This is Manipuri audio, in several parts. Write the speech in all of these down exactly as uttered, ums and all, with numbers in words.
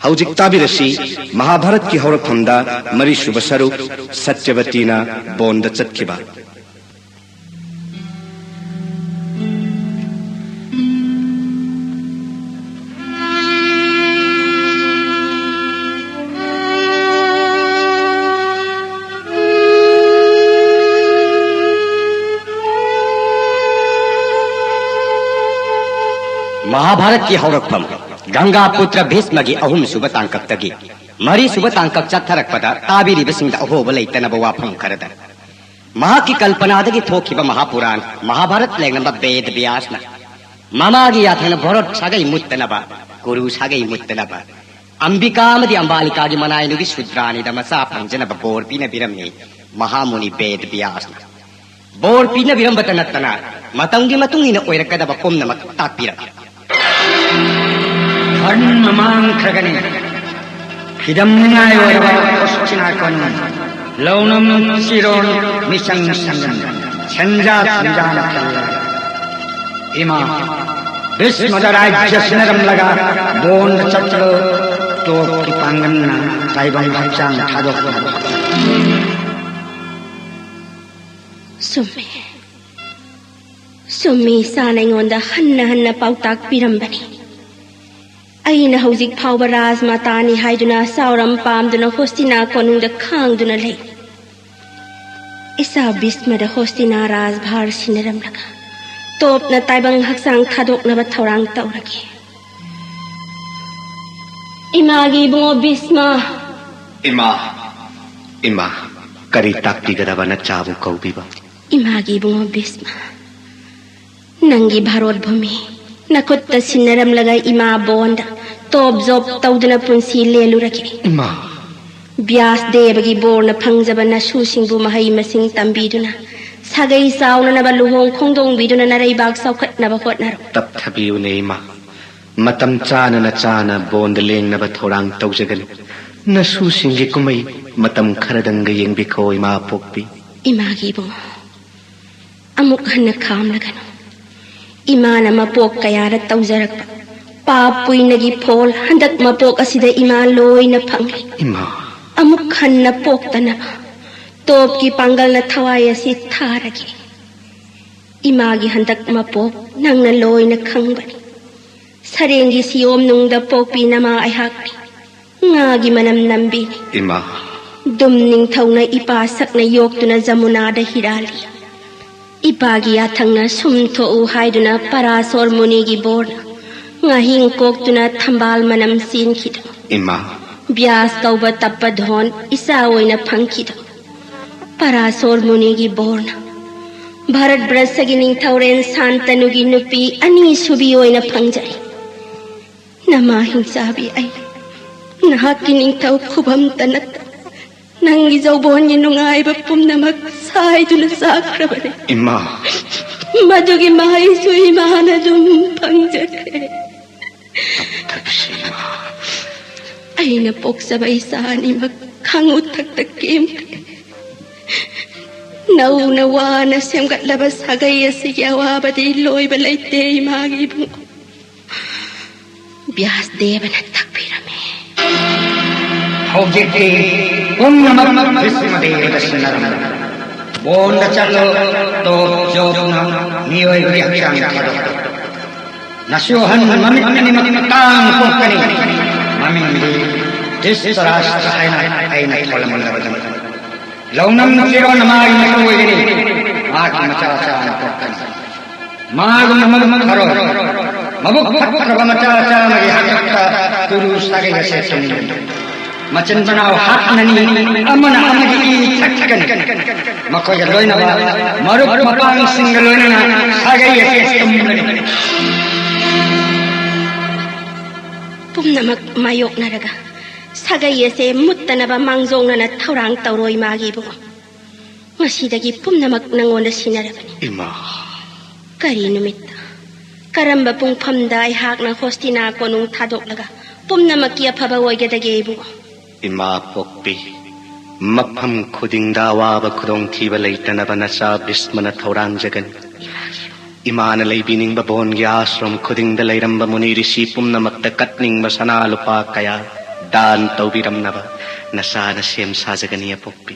ꯍꯧꯖꯤꯛ ꯇꯥꯕꯤꯔꯁꯤ ꯃꯍꯥꯚꯥꯔꯠꯀꯤ ꯍꯧꯔꯛꯐꯝꯗ ꯃꯔꯤꯁꯨꯕ ꯁꯔꯨꯛ, ꯁꯇ꯭ꯌꯕꯇꯤꯅ ꯕꯣꯟꯗ ꯆꯠꯈꯤꯕ꯫ ꯃꯍꯥꯚꯥꯔꯠꯀꯤ ꯍꯧꯔꯛꯐꯝ, ꯒꯪꯒꯥ ꯄꯨꯇ꯭ꯔ ꯚꯤꯁꯃꯒꯤ ꯑꯍꯨꯝꯁꯨꯕ ꯇꯥꯡꯀꯛꯇꯒꯤ ꯃꯔꯤꯁꯨꯕ ꯇꯥꯡꯀꯛ ꯆꯠꯊꯔꯛꯄꯗ ꯇꯥꯕꯤꯔꯤꯕꯁꯤꯡꯗ ꯑꯍꯣꯕ ꯂꯩꯇꯅꯕ ꯋꯥꯐꯝ ꯈꯔꯗ, ꯃꯍꯥꯛꯀꯤ ꯀꯜꯄꯅꯥꯗꯒꯤ ꯊꯣꯛꯈꯤꯕ ꯃꯍꯥꯄꯨꯔꯥꯟ ꯃꯍꯥꯚꯥꯔꯠ ꯂꯦꯡꯅꯕ ꯕꯦꯗ ꯕ꯭ꯌꯥꯁꯅ ꯃꯃꯥꯒꯤ ꯌꯥꯊꯪꯅ ꯚꯥꯔꯠ ꯁꯥꯒꯩ ꯃꯨꯠꯇꯅꯕ, ꯀꯨꯔꯨ ꯁꯥꯒꯩ ꯃꯨꯠꯇꯅꯕ, ꯑꯝꯕꯤꯀꯥ ꯑꯃꯗꯤ ꯑꯝꯕꯥꯂꯤꯀꯥꯒꯤ ꯃꯅꯥꯏꯅꯨꯒꯤ ꯁꯨꯗ꯭ꯔꯥꯅꯤꯗ ꯃꯆꯥ ꯐꯪꯖꯅꯕ ꯕꯣꯔ ꯄꯤꯅꯕꯤꯔꯝꯃꯤ ꯃꯍꯥꯃꯨꯅꯤ ꯕꯦꯗ ꯕ꯭ꯌꯥꯁꯅ꯫ ꯕꯣꯔ ꯄꯤꯅꯕꯤꯔꯝꯕꯇ ꯅꯠꯇꯅ ꯃꯇꯝꯒꯤ ꯃꯇꯨꯡ ꯏꯟꯅ ꯑꯣꯏꯔꯛꯀꯗꯕ ꯄꯨꯝꯅꯃꯛ ꯇꯥꯛꯄꯤꯔꯝꯃꯤ꯫ ꯙꯔꯃ ꯃꯥꯡꯈ꯭ꯔꯒꯅꯤ꯫ ꯐꯤꯗꯝꯅꯤꯉꯥꯏ ꯑꯣꯏꯔꯕ ꯍꯣꯁꯇꯤꯅꯥ ꯀꯣꯅꯨꯡ, ꯂꯧꯅꯝ ꯆꯤꯔꯣꯟ ꯃꯤꯆꯪ ꯁꯪꯒꯅꯤ꯫ ꯁꯦꯟꯖꯥ ꯊꯨꯝꯖꯥꯅ ꯊꯜꯂꯕ ꯏꯃꯥ ꯚꯤꯁꯃꯗ ꯔꯥꯖ꯭ꯌ ꯁꯤꯟꯅꯔꯝꯂꯒ ꯕꯣꯟꯗ ꯆꯠꯂꯣ꯫ ꯇꯣꯞꯀꯤ ꯄꯥꯡꯒꯜꯅ ꯇꯥꯏꯕꯪ ꯍꯛꯆꯥꯡ ꯊꯥꯗꯣꯛꯄ꯫ ꯆꯨꯝꯃꯦ꯫ ꯆꯨꯝꯃꯤ, ꯏꯆꯥꯅ ꯑꯩꯉꯣꯟꯗ ꯍꯟꯅ ꯍꯟꯅ ꯄꯥꯎꯇꯥꯛ ꯄꯤꯔꯝꯕꯅꯤ꯫ ꯑꯩꯅ ꯍꯧꯖꯤꯛ ꯐꯥꯎꯕ ꯔꯥꯖꯃꯥꯇꯥꯅꯤ ꯍꯥꯏꯗꯨꯅ ꯆꯥꯎꯔꯝ ꯄꯥꯝꯗꯨꯅ ꯍꯣꯁꯇꯤꯅꯥ ꯀꯣꯅꯨꯡꯗ ꯈꯥꯡꯗꯨꯅ ꯂꯩ꯫ ꯏꯆꯥ ꯚꯤꯁꯃꯗ ꯍꯣꯁꯇꯤꯅꯥ ꯔꯥꯖꯚꯥꯔ ꯁꯤꯟꯅꯔꯝꯂꯒ ꯇꯣꯞꯅ ꯇꯥꯏꯕꯪ ꯍꯛꯆꯥꯡ ꯊꯥꯗꯣꯛꯅꯕ ꯊꯧꯔꯥꯡ ꯇꯧꯔꯒꯦ꯫ ꯏꯃꯥꯒꯤ ꯏꯕꯨꯡꯉꯣ ꯚꯤꯁꯃ꯫ ꯏꯃꯥ, ꯏꯃꯥ, ꯀꯔꯤ ꯇꯥꯛꯄꯤꯒꯗꯕ ꯅꯆꯥꯕꯨ ꯀꯧꯕꯤꯕ? ꯏꯃꯥꯒꯤ ꯏꯕꯨꯡꯉꯣ ꯚꯤꯁꯃ, ꯅꯪꯒꯤ ꯚꯥꯔꯣꯠ ꯚꯨꯃꯤ ꯅꯈꯨꯠꯇ ꯁꯤꯟꯅꯔꯝꯂꯒ ꯏꯃꯥ ꯕꯣꯟꯗ ꯇꯣꯞ ꯖꯣꯞ ꯇꯧꯗꯨꯅ ꯄꯨꯟꯁꯤ ꯂꯦꯜꯂꯨꯔꯒꯦ꯫ ꯏꯃꯥ! ꯕ꯭ꯌꯥꯁ ꯗꯦꯕꯒꯤ ꯕꯣꯔꯅ ꯐꯪꯖꯕ ꯅꯁꯨꯁꯤꯡꯕꯨ ꯃꯍꯩ ꯃꯁꯤꯡ ꯇꯝꯕꯤꯗꯨꯅ, ꯁꯥꯒꯩ ꯆꯥꯎꯅꯅꯕ ꯂꯨꯍꯣꯡ ꯈꯣꯡꯗꯣꯡꯕꯤꯗꯨꯅ ꯅꯔꯩꯕꯥꯛ ꯆꯥꯎꯈꯠꯅꯕ ꯍꯣꯠꯅꯔꯣ꯫ ꯇꯞꯊꯕꯤꯌꯨꯅꯦ ꯏꯃꯥ꯫ ꯃꯇꯝ ꯆꯥꯅ ꯅꯆꯥꯅ ꯕꯣꯟꯗ ꯂꯦꯡꯅꯕ ꯊꯧꯔꯥꯡ ꯇꯧꯖꯒꯅꯤ꯫ ꯅꯁꯨꯁꯤꯡꯒꯤ ꯀꯨꯝꯍꯩ ꯃꯇꯝ ꯈꯔꯗꯪꯒ ꯌꯦꯡꯕꯤꯈꯣ ꯏꯃꯥ ꯄꯣꯛꯄꯤ꯫ ꯏꯃꯥꯒꯤ ꯏꯕꯨꯡꯉꯣ, ꯑꯃꯨꯛ ꯍꯟꯅ ꯈꯥꯝꯂꯒꯅꯨ꯫ ꯏꯃꯥꯅ ꯃꯄꯣꯛ ꯀꯌꯥꯗ ꯇꯧꯖꯔꯛꯄ ꯄꯥꯞ ꯄꯨꯏꯅꯒꯤ ꯐꯣꯜ ꯍꯟꯗꯛ ꯃꯄꯣꯛ ꯑꯁꯤꯗ ꯏꯃꯥ ꯂꯣꯏꯅ ꯐꯪꯂꯦ꯫ ꯏꯃꯥ꯫ ꯑꯃꯨꯛ ꯍꯟꯅ ꯄꯣꯛꯇꯅꯕ ꯇꯣꯞꯀꯤ ꯄꯥꯡꯒꯜꯅ ꯊꯋꯥꯏ ꯑꯁꯤ ꯊꯥꯔꯒꯦ꯫ ꯏꯃꯥꯒꯤ ꯍꯟꯗꯛ ꯃꯄꯣꯛ ꯅꯪꯅ ꯂꯣꯏꯅ ꯈꯪꯕꯅꯤ꯫ ꯁꯔꯦꯡꯒꯤ ꯁꯤꯌꯣꯝ ꯅꯨꯡꯗ ꯄꯣꯛꯄꯤ ꯅꯃꯥ ꯑꯩꯍꯥꯛꯅꯤ꯫ ꯉꯥꯒꯤ ꯃꯅꯝ ꯅꯝꯕꯤꯅꯤ꯫ ꯏꯃꯥ꯫ ꯗꯨꯝ ꯅꯤꯡꯊꯧꯅ ꯏꯄꯥ ꯁꯛꯅ ꯌꯣꯛꯇꯨꯅ ꯖꯃꯨꯅꯥꯗ ꯍꯤꯔꯥꯜꯂꯤ꯫ ꯏꯄꯥꯒꯤ ꯌꯥꯊꯪꯅ ꯁꯨꯝ ꯊꯣꯛꯎ ꯍꯥꯏꯗꯨꯅ ꯄꯔꯥꯁꯣꯔ ꯃꯨꯅꯤꯒꯤ ꯕꯣꯔꯅ ꯉꯥꯍꯤꯡ ꯀꯣꯛꯇꯨꯅ ꯊꯝꯕꯥꯜ ꯃꯅꯝ ꯆꯦꯟꯈꯤꯗꯣ꯫ ꯏꯃꯥ꯫ ꯕ꯭ꯌꯥꯁ ꯀꯧꯕ ꯇꯞꯄ ꯙꯣꯟ ꯏꯆꯥ ꯑꯣꯏꯅ ꯐꯪꯈꯤꯗꯣ꯫ ꯄꯔꯥꯁꯣꯔ ꯃꯨꯅꯤꯒꯤ ꯕꯣꯔꯅ ꯚꯥꯔꯠ ꯕ꯭ꯔꯁꯒꯤ ꯅꯤꯡꯊꯧꯔꯦꯜ ꯁꯥꯟꯇꯅꯨꯒꯤ ꯅꯨꯄꯤ ꯑꯅꯤꯁꯨꯕꯤ ꯑꯣꯏꯅ ꯐꯪꯖꯔꯦ꯫ ꯅꯃꯥ ꯍꯤꯡꯆꯥꯕꯤ ꯑꯩ ꯅꯍꯥꯛꯀꯤ ꯅꯤꯡꯊꯧ ꯈꯨꯕꯝꯇ ꯅꯠꯇ ꯅꯪꯒꯤ ꯖꯧꯕꯣꯟꯒꯤ ꯅꯨꯡꯉꯥꯏꯕ ꯄꯨꯝꯅꯃꯛ ꯁꯥꯏꯗꯨꯅ ꯆꯥꯈ꯭ꯔꯕꯅꯤ꯫ ꯏꯃꯥ꯫ ꯃꯗꯨꯒꯤ ꯃꯍꯩꯁꯨ ꯏꯃꯥꯅ ꯑꯗꯨꯝ ꯐꯪꯖꯈ꯭ꯔꯦ꯫ ꯊꯛꯁꯤ ꯏꯃꯥ꯫ ꯑꯩꯅ ꯄꯣꯛꯆꯕ ꯏꯆꯥ ꯑꯅꯤꯃꯛ ꯈꯥꯡꯎ ꯊꯛꯇ ꯀꯦꯝꯈ꯭ꯔꯦ꯫ ꯅꯧꯅ ꯋꯥꯅ ꯁꯦꯝꯒꯠꯂꯕ ꯁꯥꯒꯩ ꯑꯁꯤꯒꯤ ꯑꯋꯥꯕꯗꯤ ꯂꯣꯏꯕ ꯂꯩꯇꯦ ꯏꯃꯥꯒꯤ ꯏꯕꯨꯡꯉꯣ꯫ ꯕ꯭ꯌꯥꯁ ꯗꯦꯕꯅ ꯇꯥꯛꯄꯤꯔꯝꯃꯤ꯫ ꯍꯧꯖꯤꯛꯇꯤ ꯄꯨꯝꯅꯃꯛ ꯚꯤꯁꯃ ꯗꯦꯕꯗ ꯁꯤꯟꯅꯔꯝꯂꯦ꯫ ꯕꯣꯟꯗ ꯆꯠꯂꯣ, ꯇꯣꯞ ꯖꯣꯞꯅ ꯃꯤꯑꯣꯏꯕꯒꯤ ꯍꯛꯆꯥꯡ ꯊꯥꯗꯣꯛꯂꯣ꯫ ꯅꯁꯨ ꯑꯍꯟ ꯃꯃꯤꯠ ꯑꯅꯤꯃꯛ ꯇꯥꯡ ꯄꯣꯛꯀꯅꯤ꯫ ꯃꯃꯤꯡꯗꯤ ꯙ꯭ꯔꯤꯇꯔꯥꯁ꯭ꯇ꯭ꯔ ꯍꯥꯏꯅ ꯑꯩꯅ ꯊꯣꯜꯂꯝꯂꯕꯅꯤ꯫ ꯂꯧꯅꯝ ꯐꯤꯔꯣꯟ ꯃꯥꯒꯤ ꯃꯇꯨ ꯑꯣꯏꯒꯅꯤ꯫ ꯃꯍꯥꯛꯀꯤ ꯃꯆꯥ ꯆꯥꯝꯃ ꯄꯣꯛꯀꯅꯤ꯫ ꯃꯥꯒꯨꯝꯅ ꯃꯕꯨꯛ ꯐꯔꯣꯏ꯫ ꯃꯕꯨꯛ ꯐꯠꯇ꯭ꯔꯕ ꯃꯆꯥ ꯆꯥꯝꯃꯒꯤ ꯍꯥꯛꯇꯛꯇ ꯇꯨꯔꯨ ꯁꯥꯒꯩ ꯑꯁꯦ ꯆꯨꯝꯒꯅꯤ꯫ ꯃꯆꯤꯟ ꯃꯅꯥꯎ ꯍꯥꯠꯅꯅꯤ, ꯑꯃꯅ ꯑꯃꯒꯤ ꯏ ꯊꯛꯀꯅꯤ꯫ ꯃꯈꯣꯏꯒ ꯂꯣꯏꯅꯕ ꯃꯔꯨꯞ ꯃꯄꯥꯡꯁꯤꯡꯒ ꯂꯣꯏꯅꯅ ꯁꯥꯒꯩ ꯑꯁꯦ ꯆꯨꯝꯒꯅꯤ꯫ ꯄꯨꯝꯅꯃꯛ ꯃꯥꯌꯣꯛꯅꯔꯒ ꯁꯥꯒꯩ ꯑꯁꯦ ꯃꯨꯠꯇꯅꯕ ꯃꯥꯡꯖꯧꯅꯅ ꯊꯧꯔꯥꯡ ꯇꯧꯔꯣ ꯏꯃꯥꯒꯤ ꯏꯕꯨꯡꯉꯣ꯫ ꯉꯁꯤꯗꯒꯤ ꯄꯨꯝꯅꯃꯛ ꯅꯪꯉꯣꯟꯗ ꯁꯤꯟꯅꯔꯕꯅꯤ꯫ ꯏꯃꯥ꯫ ꯀꯔꯤ ꯅꯨꯃꯤꯠꯇ, ꯀꯔꯝꯕ ꯄꯨꯡꯐꯝꯗ ꯑꯩꯍꯥꯛꯅ ꯍꯣꯁꯇꯤꯅꯥ ꯀꯣꯅꯨꯡ ꯊꯥꯗꯣꯛꯂꯒ ꯄꯨꯝꯅꯃꯛꯀꯤ ꯑꯐꯕ ꯑꯣꯏꯒꯗꯒꯦ ꯏꯕꯨꯡꯉꯣ? ꯏꯃꯥ ꯄꯣꯛꯄꯤ, ꯃꯐꯝ ꯈꯨꯗꯤꯡꯗ ꯑꯋꯥꯕ ꯈꯨꯗꯣꯡꯊꯤꯕ ꯂꯩꯇꯅꯕ ꯅꯆꯥ ꯚꯤꯁꯃꯅ ꯊꯧꯔꯥꯡꯖꯒꯅꯤ꯫ ꯏꯃꯥꯒꯤ ꯏꯃꯥꯅ ꯂꯩꯕꯤꯅꯤꯡꯕ ꯕꯣꯟꯒꯤ ꯑꯥꯁ꯭ꯔꯝ ꯈꯨꯗꯤꯡꯗ ꯂꯩꯔꯝꯕ ꯃꯨꯅꯤ ꯔꯤꯁꯤ ꯄꯨꯝꯅꯃꯛꯇ ꯀꯠꯅꯤꯡꯕ ꯁꯅꯥ ꯂꯨꯄꯥ ꯀꯌꯥ ꯗꯥꯟ ꯇꯧꯕꯤꯔꯝꯅꯕ ꯅꯆꯥꯅ ꯁꯦꯝ ꯁꯥꯖꯒꯅꯤ, ꯑꯄꯣꯛꯄꯤ꯫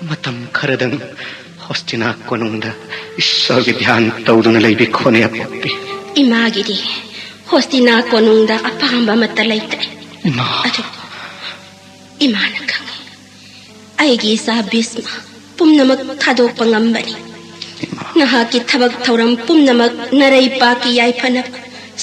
ꯃꯇꯝ ꯈꯔꯗꯪ ꯍꯣꯁꯇꯤꯅꯥ ꯀꯣꯅꯨꯡꯗ ꯏꯁꯣꯔꯒꯤ ꯙ꯭ꯌꯥꯟ ꯇꯧꯗꯨꯅ ꯂꯩꯕꯤꯈꯣꯅꯦ, ꯑꯄꯣꯛꯄꯤ꯫ ꯏꯃꯥꯒꯤꯗꯤ ꯍꯣꯁꯇꯤꯅꯥ ꯀꯣꯅꯨꯡꯗ ꯑꯄꯥꯝꯕ ꯑꯃꯠꯇ ꯂꯩꯇ꯭ꯔꯦ꯫ ꯏꯃꯥ꯫ ꯑꯗꯨ ꯏꯃꯥꯅ ꯈꯪꯏ, ꯑꯩꯒꯤ ꯏꯆꯥ ꯚꯤꯁꯃ ꯄꯨꯝꯅꯃꯛ ꯊꯥꯗꯣꯛꯄ ꯉꯝꯕꯅꯤ꯫ ꯏꯃꯥ꯫ ꯅꯍꯥꯛꯀꯤ ꯊꯕꯛ ꯊꯧꯔꯝ ꯄꯨꯝꯅꯃꯛ ꯅꯔꯩ ꯄꯥꯛꯀꯤ ꯌꯥꯏꯐꯅꯕ,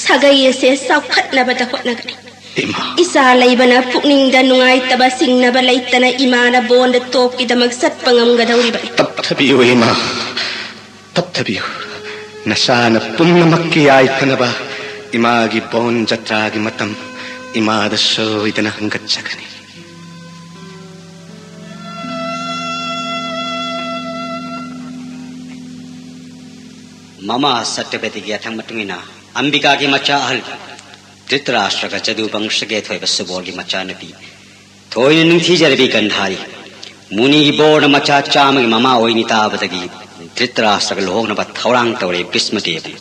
ꯁꯥꯒꯩ ꯑꯁꯦ ꯆꯥꯎꯈꯠꯅꯕꯗ ꯍꯣꯠꯅꯒꯅꯤ꯫ ꯏꯃꯥ꯫ ꯏꯆꯥ ꯂꯩꯕꯅ ꯄꯨꯛꯅꯤꯡꯗ ꯅꯨꯡꯉꯥꯏꯇꯕ ꯆꯤꯡꯅꯕ ꯂꯩꯇꯅ ꯏꯃꯥꯅ ꯕꯣꯟꯗ ꯇꯣꯞꯀꯤꯗꯃꯛ ꯆꯠꯄ ꯉꯝꯒꯗꯧꯔꯤꯕꯅꯤ꯫ ꯇꯞꯊꯕꯤꯌꯨ ꯏꯃꯥ, ꯇꯞꯊꯕꯤꯌꯨ꯫ ꯅꯆꯥꯅ ꯄꯨꯝꯅꯃꯛꯀꯤ ꯌꯥꯏꯐꯅꯕ ꯏꯃꯥꯒꯤ ꯕꯣꯟ ꯖꯇ꯭ꯔꯥꯒꯤ ꯃꯇꯝ ꯏꯃꯥꯗ ꯁꯣꯏꯗꯅ ꯍꯪꯒꯠꯆꯒꯅꯤ꯫ ꯃꯃꯥ ꯁꯇ꯭ꯌꯕꯇꯤꯒꯤ ꯌꯥꯊꯪ ꯃꯇꯨꯡ ꯏꯟꯅ ꯑꯝꯕꯤꯀꯥꯒꯤ ꯃꯆꯥ ꯑꯍꯜ ꯙ꯭ꯔꯤꯇꯔꯥꯁ꯭ꯇ꯭ꯔꯒ ꯖꯗꯨ ꯕꯪꯁꯒꯤ ꯑꯊꯣꯏꯕ ꯁꯨꯕꯣꯜꯒꯤ ꯃꯆꯥꯅꯨꯄꯤ ꯊꯣꯏꯅ ꯅꯤꯡꯊꯤꯖꯔꯕꯤ ꯒꯟꯙꯥꯔꯤ ꯃꯨꯅꯤꯒꯤ ꯕꯣꯔꯅ ꯃꯆꯥ ꯆꯥꯝꯃꯒꯤ ꯃꯃꯥ ꯑꯣꯏꯅꯤ ꯇꯥꯕꯗꯒꯤ ꯙ꯭ꯔꯤꯇꯔꯥꯁ꯭ꯇ꯭ꯔꯒ ꯂꯨꯍꯣꯡꯅꯕ ꯊꯧꯔꯥꯡ ꯇꯧꯔꯦ ꯚꯤꯁꯃꯗꯦꯕꯅ꯫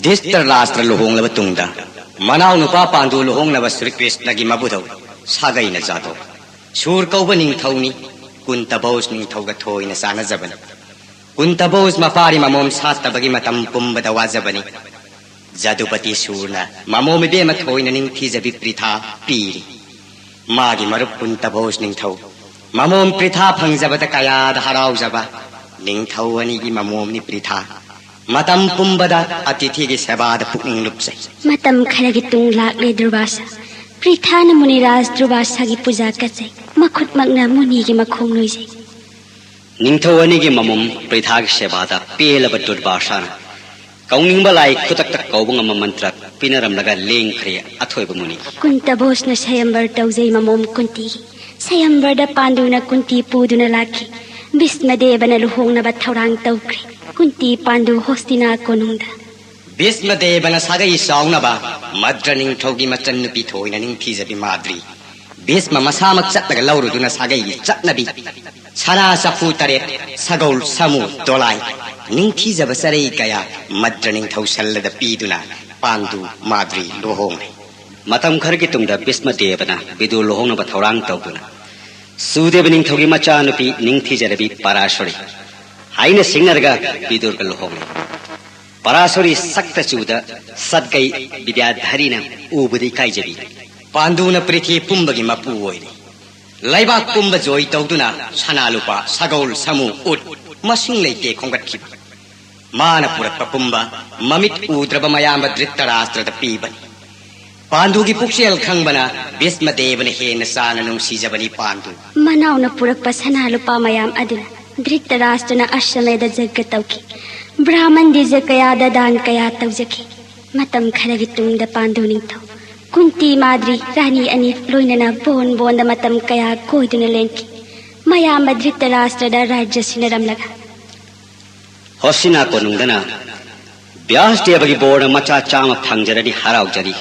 ꯙ꯭ꯔꯤꯇꯔꯥꯁ꯭ꯇ꯭ꯔ ꯂꯨꯍꯣꯡꯂꯕ ꯇꯨꯡꯗ ꯃꯅꯥꯎ ꯅꯨꯄꯥ ꯄꯥꯟꯗꯨ ꯂꯨꯍꯣꯡꯅꯕ ꯁ꯭ꯔꯤ ꯀ꯭ꯔꯤꯁꯅꯒꯤ ꯃꯕꯨꯙꯧ ꯁꯥꯒꯩꯅ ꯖꯥꯗꯧ ꯁꯨꯔ ꯀꯧꯕ ꯅꯤꯡꯊꯧꯅꯤ ꯀꯨꯟꯇ ꯚꯣꯖ ꯅꯤꯡꯊꯧꯒ ꯊꯣꯏꯅ ꯆꯥꯟꯅꯖꯕꯅꯤ꯫ ꯀꯨꯟꯇ ꯚꯣꯖ ꯃꯄꯥꯔꯤ ꯃꯃꯣꯝ ꯁꯥꯠꯇꯕꯒꯤ ꯃꯇꯝ ꯄꯨꯝꯕꯗ ꯋꯥꯖꯕꯅꯤ꯫ ꯖꯗꯨꯄꯇꯤ ꯁꯨꯔꯅ ꯃꯃꯣꯝ ꯏꯕꯦꯝꯃ ꯊꯣꯏꯅ ꯅꯤꯡꯊꯤꯖꯕꯤ ꯄ꯭ꯔꯤꯊꯥ ꯄꯤꯔꯤ꯫ ꯃꯥꯒꯤ ꯃꯔꯨꯞ ꯀꯨꯟꯇ ꯚꯣꯖ ꯅꯤꯡꯊꯧ ꯃꯃꯣꯝ ꯄ꯭ꯔꯤꯊꯥ ꯐꯪꯖꯕꯗ ꯀꯌꯥꯗ ꯍꯔꯥꯎꯖꯕ꯫ ꯅꯤꯡꯊꯧ ꯑꯅꯤꯒꯤ ꯃꯃꯣꯝꯅꯤ ꯄ꯭ꯔꯤꯊꯥ꯫ ꯃꯇꯝ ꯄꯨꯝꯕꯗ ꯑꯇꯤꯊꯤꯒꯤ ꯁꯦꯕꯥꯗ ꯄꯨꯛꯅꯤꯡ ꯂꯨꯞꯆꯩ꯫ ꯃꯇꯝ ꯈꯔꯒꯤ ꯇꯨꯡ ꯂꯥꯛꯂꯦ ꯗꯨꯔꯚꯥꯁꯥ꯫ ꯄ꯭ꯔꯤꯊꯥꯅ ꯃꯨꯅꯤꯔꯥꯖ ꯗꯨꯔꯚꯥꯁꯥꯒꯤ ꯄꯨꯖꯥ ꯀꯠꯆꯩ꯫ ꯃꯈꯨꯠꯃꯛꯅ ꯃꯨꯅꯤꯒꯤ ꯃꯈꯣꯡ ꯅꯣꯏꯖꯩ꯫ ꯅꯤꯡꯊꯧ ꯑꯅꯤꯒꯤ ꯃꯃꯣꯝ ꯄ꯭ꯔꯤꯊꯥꯒꯤ ꯁꯦꯕꯥꯗ ꯄꯦꯜꯂꯕ ꯗꯨꯔꯚꯥꯁꯥꯅ ꯀꯧꯅꯤꯡꯕ ꯂꯥꯏ ꯈꯨꯗꯛꯇ ꯀꯧꯕ ꯉꯝꯕ ꯃꯟꯇ꯭ꯔ ꯄꯤꯅꯔꯝꯂꯒ ꯂꯦꯡꯈ꯭ꯔꯦ ꯑꯊꯣꯏꯕ ꯃꯨꯅꯤ꯫ ꯀꯨꯟꯇ ꯚꯣꯖꯅ ꯁꯌꯝꯕꯔ ꯇꯧꯖꯩ ꯃꯃꯣꯝ ꯀꯨꯟꯇꯤꯒꯤ꯫ ꯁꯌꯝꯕꯔꯗ ꯄꯥꯟꯗꯨꯅ ꯀꯨꯟꯇꯤ ꯄꯨꯗꯨꯅ ꯂꯥꯛꯈꯤ꯫ ꯚꯤꯁꯃꯗꯦꯕꯅ ꯂꯨꯍꯣꯡꯅꯕ ꯊꯧꯔꯥꯡ ꯇꯧꯈ꯭ꯔꯦ꯫ ꯀꯨꯟꯇꯤ ꯄꯥꯟꯗꯨ ꯍꯣꯁꯇꯤꯅꯥ ꯀꯣꯅꯨꯡꯗ꯫ ꯚꯤꯁꯃꯗꯦꯕꯅ ꯁꯥꯒꯩ ꯆꯥꯎꯅꯕ ꯃꯗ꯭ꯔ ꯅꯤꯡꯊꯧꯒꯤ ꯃꯆꯟꯅꯨꯄꯤ ꯊꯣꯏꯅ ꯅꯤꯡꯊꯤꯖꯕꯤ ꯃꯥꯗ꯭ꯔꯤ ꯚꯤꯁꯃ ꯃꯁꯥꯃꯛ ꯆꯠꯂꯒ ꯂꯧꯔꯨꯗꯨꯅ ꯁꯥꯒꯩꯒꯤ ꯆꯠꯅꯕꯤ, ꯁꯅꯥ ꯆꯐꯨ ꯇꯔꯦꯠ, ꯁꯒꯣꯜ, ꯁꯥꯃꯨ, ꯗꯣꯂꯥꯏ, ꯅꯤꯡꯊꯤꯖꯕ ꯆꯔꯩ ꯀꯌꯥ ꯃꯗ꯭ꯔ ꯅꯤꯡꯊꯧ ꯁꯜꯂꯗ ꯄꯤꯗꯨꯅ ꯄꯥꯟꯗꯨ ꯃꯥꯗ꯭ꯔꯤ ꯂꯨꯍꯣꯡꯂꯦ꯫ ꯃꯇꯝ ꯈꯔꯒꯤ ꯇꯨꯡꯗ ꯚꯤꯁꯃ ꯗꯦꯕꯅ ꯕꯤꯗꯨꯔ ꯂꯨꯍꯣꯡꯅꯕ ꯊꯧꯔꯥꯡ ꯇꯧꯗꯨꯅ ꯁꯨꯗꯦꯕ ꯅꯤꯡꯊꯧꯒꯤ ꯃꯆꯥꯅꯨꯄꯤ ꯅꯤꯡꯊꯤꯖꯔꯕꯤ ꯄꯔꯥꯁꯣꯔꯤ ꯍꯥꯏꯅ ꯁꯤꯡꯅꯔꯒ ꯕꯤꯗꯨꯔꯒ ꯂꯨꯍꯣꯡꯂꯦ꯫ ꯄꯔꯥꯁꯣꯔꯤ ꯁꯛꯇ ꯆꯨꯗ ꯁꯠꯒꯩ ꯕꯤꯗ꯭ꯌꯥꯙꯔꯤꯅ ꯎꯕꯗ ꯏꯀꯥꯏꯖꯕꯤ꯫ ꯄꯥꯟꯗꯨꯅ ꯄ꯭ꯔꯤꯊꯤ ꯄꯨꯝꯕꯒꯤ ꯃꯄꯨ ꯑꯣꯏꯔꯤ꯫ ꯂꯩꯕꯥꯛ ꯄꯨꯝꯕ ꯖꯣꯏ ꯇꯧꯗꯨꯅ ꯁꯅꯥ ꯂꯨꯄꯥ, ꯁꯒꯣꯜ, ꯁꯥꯃꯨ, ꯎꯠ ꯃꯁꯤꯡ ꯂꯩꯇꯦ ꯈꯣꯝꯒꯠꯈꯤꯕ꯫ ꯃꯥꯅ ꯄꯨꯔꯛꯄ ꯄꯨꯝꯕ ꯃꯃꯤꯠ ꯎꯗ꯭ꯔꯕ ꯃꯌꯥꯝꯕ ꯙ꯭ꯔꯤꯇꯔꯥꯁꯇ꯭ꯔꯗ ꯄꯤꯕꯅꯤ꯫ ꯄꯥꯟꯗꯨꯒꯤ ꯄꯨꯛꯆꯦꯜ ꯈꯪꯕꯅ ꯚꯤꯁꯃ ꯗꯦꯕꯅ ꯍꯦꯟꯅ ꯆꯥꯅ ꯅꯨꯡꯁꯤꯖꯕꯅꯤ ꯄꯥꯟꯗꯨ꯫ ꯃꯅꯥꯎꯅ ꯄꯨꯔꯛꯄ ꯁꯅꯥ ꯂꯨꯄꯥ ꯃꯌꯥꯝ ꯑꯗꯨꯅ ꯙ꯭ꯔꯤꯇꯔꯥꯁꯇ꯭ꯔꯅ ꯑꯁꯃꯦꯗ ꯖꯒ ꯇꯧꯈꯤ꯫ ꯕ꯭ꯔꯥꯍꯃꯟ ꯗꯤꯖ ꯀꯌꯥꯗ ꯗꯥꯟ ꯀꯌꯥ ꯇꯧꯖꯈꯤ꯫ ꯃꯇꯝ ꯈꯔꯒꯤ ꯇꯨꯡꯗ ꯄꯥꯟꯗꯨ ꯅꯤꯡꯊꯧ ꯀꯨꯟꯇꯤ ꯃꯥꯗ꯭ꯔꯤ ꯔꯥꯅꯤ ꯑꯅꯤ ꯂꯣꯏꯅꯅ ꯕꯣꯟ ꯕꯣꯟꯗ ꯃꯇꯝ ꯀꯌꯥ ꯀꯣꯏꯗꯨꯅ ꯂꯦꯟꯈꯤ꯫ ꯃꯌꯥꯝꯕ ꯙ꯭ꯔꯤꯇꯔꯥꯁꯇ꯭ꯔꯗ ꯔꯥꯖ꯭ꯌ ꯁꯤꯟꯅꯔꯝꯂꯒ꯫ ꯍꯣꯁꯤꯅꯥ ꯀꯣꯅꯨꯡꯗꯅ ꯕ꯭ꯌꯥꯁꯗꯦꯕꯒꯤ ꯕꯣꯔꯅ ꯃꯆꯥ ꯆꯥꯝꯃ ꯐꯪꯖꯔꯅꯤ ꯍꯔꯥꯎꯖꯔꯤ꯫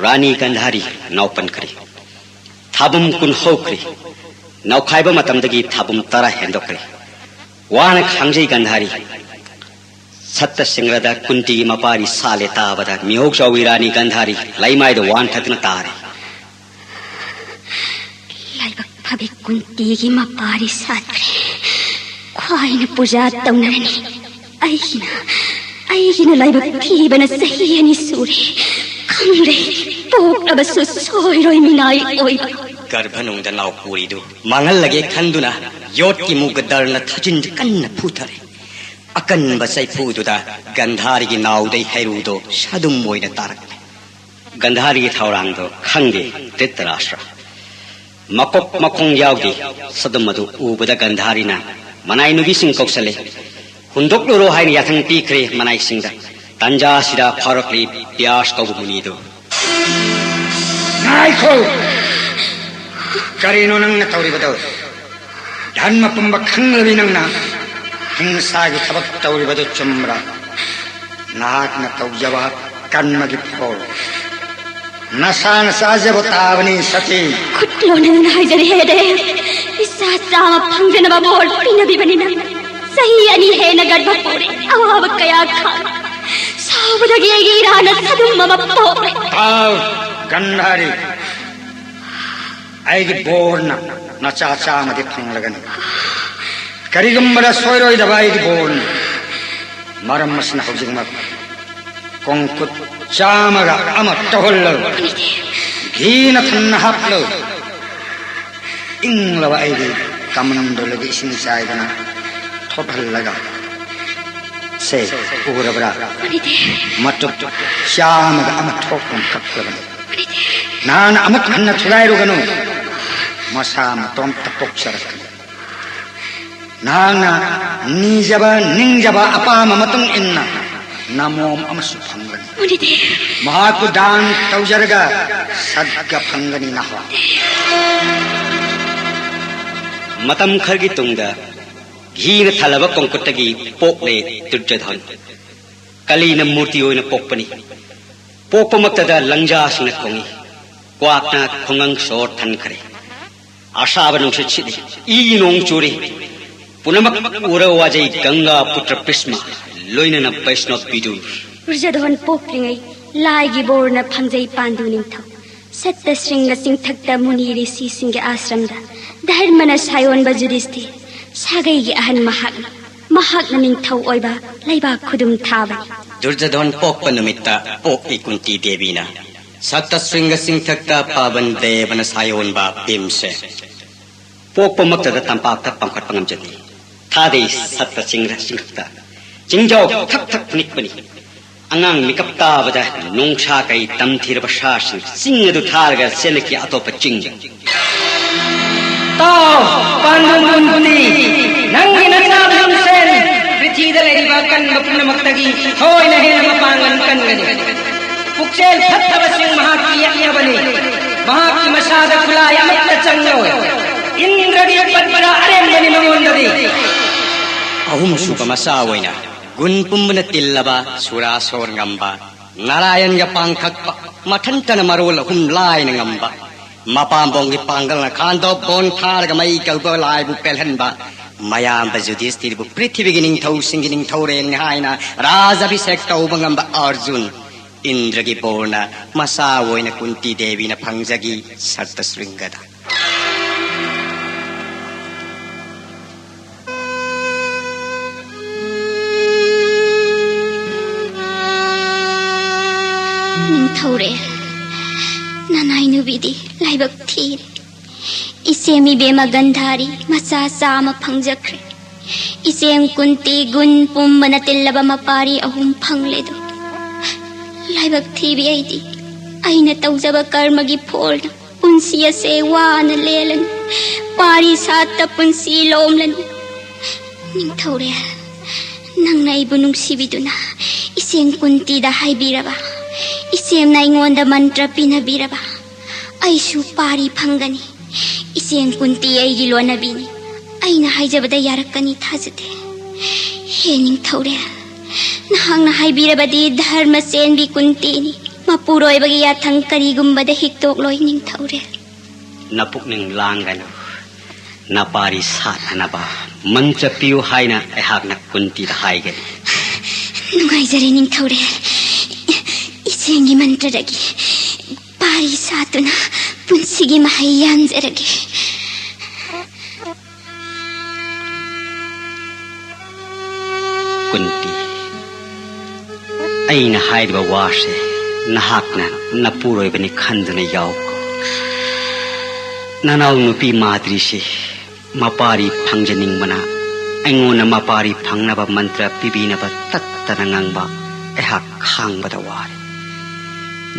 ꯔꯥꯅꯤ ꯒꯟꯙꯥꯔꯤ ꯅꯥꯎꯄꯟꯈ꯭ꯔꯦ꯫ ꯊꯥꯕꯨꯝ ꯀꯨꯟ ꯍꯧꯈ꯭ꯔꯦ꯫ ꯅꯥꯎꯈꯥꯏꯕ ꯃꯇꯝꯗꯒꯤ ꯊꯥꯕꯨꯝ ꯇꯔꯥ ꯍꯦꯟꯗꯣꯛꯈ꯭ꯔꯦ꯫ ꯋꯥꯅ ꯈꯥꯡꯖꯩ ꯒꯟꯙꯥꯔꯤ꯫ ꯁꯠꯇ ꯁꯤꯡꯔꯗ ꯀꯨꯟꯇꯤꯒꯤ ꯃꯄꯥꯔꯤ ꯁꯥꯠꯂꯦ ꯇꯥꯕꯗ ꯃꯤꯍꯧ ꯆꯥꯎꯏ ꯔꯥꯅꯤ ꯒꯟꯙꯥꯔꯤ ꯂꯩꯃꯥꯏꯗ ꯋꯥꯟꯊꯗꯨꯅ ꯇꯥꯔꯦ꯫ ꯂꯥꯏꯕꯛ ꯐꯕꯤ ꯀꯨꯟꯇꯤꯒꯤ ꯃꯄꯥꯔꯤ ꯁꯥꯠꯈ꯭ꯔꯦ꯫ ꯈ꯭ꯋꯥꯏꯅ ꯄꯨꯖꯥ ꯇꯧꯅꯔꯅꯤ꯫ ꯑꯩꯒꯤꯅ, ꯑꯩꯒꯤꯅ ꯂꯥꯏꯕꯛ ꯊꯤꯕꯅ ꯆꯍꯤ ꯑꯅꯤ ꯁꯨꯔꯦ꯫ ꯈꯪꯂꯦ, ꯄꯣꯛꯂꯕꯁꯨ ꯁꯣꯏꯔꯣꯏ ꯃꯤꯅꯥꯏ ꯑꯣꯏꯕ꯫ ꯒꯔꯚꯅꯨꯡꯗ ꯅꯥꯎꯄꯨꯔꯤꯗꯨ ꯃꯥꯡꯍꯜꯂꯒꯦ ꯈꯟꯗꯨꯅ ꯌꯣꯠꯀꯤ ꯃꯨꯒ ꯗꯔꯅ ꯊꯥꯖꯤꯟꯗ ꯀꯟꯅ ꯐꯨꯊꯔꯦ꯫ ꯑꯀꯟꯕ ꯆꯩꯐꯨꯗꯨꯗ ꯒꯟꯙꯥꯔꯤꯒꯤ ꯅꯥꯎꯗꯩ ꯍꯩꯔꯨꯗꯣ ꯁꯥꯗꯨꯝ ꯑꯣꯏꯅ ꯇꯥꯔꯛꯂꯦ꯫ ꯒꯟꯙꯥꯔꯤꯒꯤ ꯊꯧꯔꯥꯡꯗꯣ ꯈꯪꯗꯦ ꯙ꯭ꯔꯤꯇꯔꯥꯁ꯭ꯇ꯭ꯔ꯫ ꯃꯀꯣꯛ ꯃꯈꯣꯡ ꯌꯥꯎꯗꯦ꯫ ꯁꯥꯗꯨꯝ ꯑꯗꯨ ꯎꯕꯗ ꯒꯟꯙꯥꯔꯤꯅ ꯃꯅꯥꯏ ꯅꯨꯄꯤꯁꯤꯡ ꯀꯧꯁꯜꯂꯦ꯫ ꯍꯨꯟꯗꯣꯛꯂꯨꯔꯣ ꯍꯥꯏꯅ ꯌꯥꯊꯪ ꯄꯤꯈ꯭ꯔꯦ ꯃꯅꯥꯏꯁꯤꯡꯗ꯫ ꯇꯥꯟꯖꯥꯁꯤꯗ ꯐꯥꯎꯔꯛꯂꯤ ꯄꯤꯌꯥꯁ ꯀꯧꯕ ꯃꯨꯅꯤꯗꯨ꯫ ꯉꯥꯏꯈꯣ! ꯀꯔꯤꯅꯣ ꯅꯪꯅ ꯇꯧꯔꯤꯕꯗꯣ? ꯙꯔꯃ ꯄꯨꯝꯕ ꯈꯪꯂꯕꯤ ꯅꯪꯅ ꯍꯤꯡꯁꯥꯒꯤ ꯊꯕꯛ ꯇꯧꯔꯤꯕꯗꯨ ꯆꯨꯝꯕ꯭ꯔꯥ? ꯅꯍꯥꯛꯅ ꯇꯧꯖꯕ ꯀꯔꯃꯒꯤ ꯐꯧ꯫ ꯅꯁꯥꯅ ꯆꯥꯖꯕ ꯇꯥꯕꯅꯤ ꯁꯇꯤ꯫ ꯈꯨꯠꯂꯣꯟꯅꯅ ꯍꯥꯏꯖꯔꯤ ꯍꯦ ꯗꯦꯕ, ꯏꯆꯥ ꯆꯥꯝꯃ ꯐꯪꯖꯅꯕ ꯕꯣꯔ ꯄꯤꯅꯕꯤꯕꯅꯤꯅ ꯆꯍꯤ ꯑꯅꯤ ꯍꯦꯟꯅ ꯒꯔꯚ ꯄꯨꯔꯦ꯫ ꯑꯋꯥꯕ ꯀꯌꯥ ꯈꯥꯡ ꯁꯥꯎꯕꯗꯒꯤ ꯑꯩꯒꯤ ꯏꯔꯥꯅ ꯁꯗꯨꯝ ꯑꯃ ꯄꯣꯛꯂꯦ꯫ ꯇꯥꯎ ꯒꯟꯙꯥꯔꯤ, ꯑꯩꯒꯤ ꯕꯣꯔꯅ ꯅꯆꯥ ꯆꯥꯝꯃꯗꯤ ꯐꯪꯂꯒꯅꯤ꯫ ꯀꯔꯤꯒꯨꯝꯕꯗ ꯁꯣꯏꯔꯣꯏꯗꯕ ꯑꯩꯒꯤ ꯕꯣꯔꯅꯤ꯫ ꯃꯔꯝ ꯑꯁꯤꯅ ꯍꯧꯖꯤꯛꯃꯛ ꯀꯣꯡꯀꯨꯠ ꯆꯥꯝꯃꯒ ꯑꯃ ꯇꯧꯍꯜꯂꯨ꯫ ꯘꯤꯅ ꯊꯟꯅ ꯍꯥꯞꯂꯨ꯫ ꯏꯪꯂꯕ ꯑꯩꯒꯤ ꯀꯃꯟꯗꯣꯂꯒꯤ ꯏꯁꯤꯡ ꯆꯥꯏꯗꯅ ꯊꯣꯠꯍꯜꯂꯒ, ꯁꯦ, ꯎꯔꯕ꯭ꯔꯥ? ꯃꯇꯨꯞ ꯆꯥꯝꯃꯒ ꯑꯃ ꯊꯣꯛꯄ ꯀꯛꯂꯕꯅꯤ꯫ ꯅꯍꯥꯛꯅ ꯑꯃꯨꯛ ꯍꯟꯅ ꯊꯨꯒꯥꯏꯔꯨꯒꯅꯨ꯫ ꯃꯁꯥ ꯃꯇꯣꯝꯇ ꯄꯣꯛꯆꯔꯛꯀꯅꯤ꯫ ꯅꯍꯥꯛꯅ ꯅꯤꯖꯕ ꯅꯤꯡꯖꯕ ꯑꯄꯥꯝꯕ ꯃꯇꯨꯡ ꯏꯟꯅ ꯅꯃꯣꯝ ꯑꯃꯁꯨ ꯐꯪꯒꯅꯤ꯫ ꯃꯨꯅꯤꯗꯦ꯫ ꯃꯍꯥꯛꯄꯨ ꯗꯥꯟ ꯇꯧꯖꯔꯒ ꯁꯠꯒ ꯐꯪꯒꯅꯤ ꯅꯍꯥꯛ꯫ ꯃꯇꯝ ꯈꯔꯒꯤ ꯇꯨꯡꯗ ꯘꯤꯅ ꯊꯜꯂꯕ ꯀꯣꯡꯀꯨꯠꯇꯒꯤ ꯄꯣꯛꯂꯦ ꯗꯨꯔꯖꯣꯙꯟ꯫ ꯀꯂꯤꯅ ꯃꯨꯔꯇꯤ ꯑꯣꯏꯅ ꯄꯣꯛꯄꯅꯤ꯫ ꯄꯣꯛꯄꯃꯛꯇꯗ ꯂꯪꯖꯥꯁꯤꯡꯅ ꯈꯣꯡꯏ, ꯀ꯭ꯋꯥꯛꯅ ꯈꯣꯡꯉꯪ ꯁꯣꯔ ꯊꯟꯈ꯭ꯔꯦ꯫ ꯑꯁꯥꯕ ꯅꯨꯡꯁꯤꯠ ꯁꯤꯠꯂꯤ, ꯏꯒꯤ ꯅꯣꯡ ꯆꯨꯔꯤ꯫ ꯄꯨꯝꯅꯃꯛ ꯎꯔ ꯋꯥꯖꯩ ꯒꯪꯒꯥ ꯄꯨꯇ꯭ꯔ ꯚꯤꯁꯃ, ꯂꯣꯏꯅꯅ ꯕꯩꯁꯅꯣꯞ ꯕꯤꯗꯨꯔ꯫ ꯗꯨꯔꯖꯣꯙꯟ ꯄꯣꯛꯇ꯭ꯔꯤꯉꯩ ꯂꯥꯏꯒꯤ ꯕꯣꯔꯅ ꯐꯪꯖꯩ ꯄꯥꯟꯗꯨ ꯅꯤꯡꯊꯧ꯫ ꯁꯠꯇ ꯁ꯭ꯔꯤꯡꯒ ꯆꯤꯡꯊꯛꯇ ꯃꯨꯅꯤ ꯔꯤꯁꯤꯁꯤꯡꯒꯤ ꯑꯥꯁ꯭ꯔꯝꯗ ꯙꯔꯃꯅ ꯁꯥꯌꯣꯟꯕ ꯖꯨꯙꯤꯁꯊꯤꯔ ꯁꯥꯒꯩꯒꯤ ꯑꯍꯟ ꯃꯍꯥꯛꯅꯤ꯫ ꯃꯍꯥꯛꯅ ꯅꯤꯡꯊꯧ ꯑꯣꯏꯕ ꯂꯩꯕꯥꯛ ꯈꯨꯗꯨꯝ ꯊꯥꯕꯅꯤ꯫ ꯗꯨꯔꯖꯣꯙꯟ ꯄꯣꯛꯄ ꯅꯨꯃꯤꯠꯇ ꯄꯣꯛꯏ ꯀꯨꯟꯇꯤ ꯗꯦꯕꯤꯅ꯫ ꯁꯠꯇ ꯁ꯭ꯔꯤꯡꯒ ꯆꯤꯡꯊꯛꯇ ꯄꯥꯕꯟ ꯗꯦꯕꯅ ꯁꯥꯌꯣꯟꯕ ꯚꯤꯝꯁꯦ꯫ ꯄꯣꯛꯄꯃꯛꯇꯗ ꯇꯝꯄꯥꯛꯇ ꯄꯥꯡꯈꯠꯄ ꯉꯝꯖꯗꯦ꯫ ꯊꯥꯗꯩ ꯁꯠꯇ ꯆꯤꯡꯔ ꯆꯤꯡꯊꯛꯇ ꯆꯤꯡꯖꯥꯎ ꯊꯛ ꯊꯛ ꯅꯤꯛꯄꯅꯤ꯫ ꯑꯉꯥꯡ ꯃꯤꯀꯞ ꯇꯥꯕꯗ ꯅꯣꯡꯁꯥ ꯀꯩ ꯇꯝꯊꯤꯔꯕ ꯁꯥꯁꯤꯡ ꯆꯤꯡ ꯑꯗꯨ ꯊꯥꯔꯒ ꯆꯦꯜꯂꯛꯈꯤ ꯑꯇꯣꯞꯄ ꯆꯤꯡ꯫ ꯇꯥꯎ, ꯄꯥꯟꯗꯨ ꯃꯨꯟꯇꯤ, ꯅꯪꯒꯤ ꯅꯆꯥ ꯚꯤꯝꯁꯦꯟ ꯄ꯭ꯔꯤꯊꯤꯗ ꯂꯩꯔꯤꯕ ꯑꯀꯟꯕ ꯄꯨꯝꯅꯃꯛꯇꯒꯤ ꯊꯣꯏꯅ ꯍꯦꯟꯅ ꯃꯄꯥꯡꯒꯜ ꯀꯟꯒꯅꯤ꯫ ꯄꯨꯛꯆꯦꯜ ꯐꯠꯇꯕꯁꯤꯡ ꯃꯍꯥꯛꯀꯤ ꯌꯦꯛꯅꯕꯅꯤ꯫ ꯃꯍꯥꯛꯀꯤ ꯃꯁꯥꯗ ꯈꯨꯠꯂꯥꯏ ꯑꯃꯠꯇ ꯆꯪꯂꯣꯏ꯫ ꯏꯟꯗ꯭ꯔꯒꯤ ꯄꯟꯕꯅ ꯑꯔꯦꯝꯕꯅꯤ ꯃꯉꯣꯟꯗꯗꯤ꯫ ꯑꯍꯨꯝꯁꯨꯕ ꯃꯆꯥ ꯑꯣꯏꯅ ꯒꯨꯟ ꯄꯨꯝꯕꯅ ꯇꯤꯜꯂꯕ ꯁꯨꯔꯥꯁꯣꯔ ꯉꯝꯕ ꯅꯥꯔꯥꯌꯟꯒ ꯄꯥꯡꯊꯛꯄ, ꯃꯊꯟꯇꯅ ꯃꯔꯣꯜ ꯑꯍꯨꯝ ꯂꯥꯏꯅ ꯉꯝꯕ, ꯃꯄꯥꯝꯕꯣꯝꯒꯤ ꯄꯥꯡꯒꯜꯅ ꯈꯥꯟꯗꯣꯛ ꯕꯣꯟ ꯊꯥꯔꯒ ꯃꯩ ꯀꯧꯕ ꯂꯥꯏꯕꯨ ꯄꯦꯜꯍꯟꯕ, ꯃꯌꯥꯝꯕ ꯖꯨꯙꯤꯁꯇꯤꯔꯕꯨ ꯄ꯭ꯔꯤꯊꯤꯕꯤꯒꯤ ꯅꯤꯡꯊꯧꯁꯤꯡꯒꯤ ꯅꯤꯡꯊꯧꯔꯦꯜꯅꯤ ꯍꯥꯏꯅ ꯔꯥꯖ ꯑꯚꯤꯁꯦꯛ ꯇꯧꯕ ꯉꯝꯕ ꯑꯔꯖꯨꯟ, ꯏꯟꯗ꯭ꯔꯒꯤ ꯕꯣꯔꯅ ꯃꯆꯥ ꯑꯣꯏꯅ ꯀꯨꯟꯇꯤ ꯗꯦꯕꯤꯅ ꯐꯪꯖꯈꯤ ꯁꯔꯇ ꯁ꯭ꯔꯤꯡꯒꯗ꯫ ꯅꯤꯡꯊꯧꯔꯦꯜ, ꯅꯅꯥꯏ ꯅꯨꯕꯤꯗꯤ ꯂꯥꯏꯕꯛ ꯊꯤꯔꯦ꯫ ꯏꯆꯦꯝ ꯏꯕꯦꯝꯃ ꯒꯟꯙꯥꯔꯤ ꯃꯆꯥ ꯆꯥꯝꯃ ꯐꯪꯖꯈ꯭ꯔꯦ꯫ ꯏꯆꯦꯝ ꯀꯨꯟꯇꯤ ꯒꯨꯟ ꯄꯨꯝꯕꯅ ꯇꯤꯜꯂꯕ ꯃꯄꯥꯔꯤ ꯑꯍꯨꯝ ꯐꯪꯂꯦꯗꯣ꯫ ꯂꯥꯏꯕꯛ ꯊꯤꯕꯤ ꯑꯩꯗꯤ ꯑꯩꯅ ꯇꯧꯖꯕ ꯀꯔꯃꯒꯤ ꯐꯣꯜꯅ ꯄꯨꯟꯁꯤ ꯑꯁꯦ ꯋꯥꯅ ꯂꯦꯜꯂꯅꯤ꯫ ꯄꯥꯔꯤ ꯁꯥꯠꯇ ꯄꯨꯟꯁꯤ ꯂꯣꯝꯂꯅꯤ꯫ ꯅꯤꯡꯊꯧꯔꯦꯜ, ꯅꯪꯅ ꯑꯩꯕꯨ ꯅꯨꯡꯁꯤꯕꯤꯗꯨꯅ ꯏꯆꯦꯝ ꯀꯨꯟꯇꯤꯗ ꯍꯥꯏꯕꯤꯔꯕ, ꯏꯆꯦꯝꯅ ꯑꯩꯉꯣꯟꯗ ꯃꯟꯇ꯭ꯔ ꯄꯤꯅꯕꯤꯔꯕ, ꯑꯩꯁꯨ ꯄꯥꯔꯤ ꯐꯪꯒꯅꯤ꯫ ꯏꯆꯦꯝ ꯀꯨꯟꯇꯤ ꯑꯩꯒꯤ ꯂꯣꯟꯅꯕꯤꯅꯤ꯫ ꯑꯩꯅ ꯍꯥꯏꯖꯕꯗ ꯌꯥꯔꯛꯀꯅꯤ ꯊꯥꯖꯗꯦ꯫ ꯍꯦ ꯅꯤꯡꯊꯧꯔꯦꯜ, ꯅꯍꯥꯛꯅ ꯍꯥꯏꯕꯤꯔꯕꯗꯤ ꯙꯔꯃ ꯆꯦꯟꯕꯤ ꯀꯨꯟꯇꯤꯅꯤ꯫ ꯃꯄꯨꯔꯣꯏꯕꯒꯤ ꯌꯥꯊꯪ ꯀꯔꯤꯒꯨꯝꯕꯗ ꯍꯤꯛꯇꯣꯛꯂꯣꯏ ꯅꯤꯡꯊꯧꯔꯦꯜ꯫ ꯅꯄꯨꯛꯅꯤꯡ ꯂꯥꯡꯒꯅꯨ꯫ ꯅꯄꯥꯔꯤ ꯁꯥꯠꯅꯅꯕ ꯃꯟꯇ꯭ꯔ ꯄꯤꯌꯨ ꯍꯥꯏꯅ ꯑꯩꯍꯥꯛꯅ ꯀꯨꯟꯇꯤꯗ ꯍꯥꯏꯒꯅꯤ꯫ ꯅꯨꯡꯉꯥꯏꯖꯔꯦ ꯅꯤꯡꯊꯧꯔꯦꯜ꯫ ꯏꯆꯦꯝꯒꯤ ꯃꯟꯇ꯭ꯔꯗꯒꯤ ꯄꯥꯔꯤ ꯁꯥꯠꯇꯨꯅ ꯄꯨꯟꯁꯤꯒꯤ ꯃꯍꯩ ꯌꯥꯟꯖꯔꯒꯦ꯫ ꯀꯨꯟꯇꯤ, ꯑꯩꯅ ꯍꯥꯏꯔꯤꯕ ꯋꯥꯁꯦ ꯅꯍꯥꯛꯅ ꯅꯄꯨꯔꯣꯏꯕꯅꯤ ꯈꯟꯗꯨꯅ ꯌꯥꯎꯀꯣ꯫ ꯅꯅꯥꯎ ꯅꯨꯄꯤ ꯃꯥꯗ꯭ꯔꯤꯁꯤ ꯃꯄꯥꯔꯤ ꯐꯪꯖꯅꯤꯡꯕꯅ ꯑꯩꯉꯣꯟꯗ ꯃꯄꯥꯔꯤ ꯐꯪꯅꯕ ꯃꯟꯇ꯭ꯔ ꯄꯤꯕꯤꯅꯕ ꯇꯠꯇꯅ ꯉꯪꯕ ꯑꯩꯍꯥꯛ ꯈꯥꯡꯕꯗ ꯋꯥꯔꯦ꯫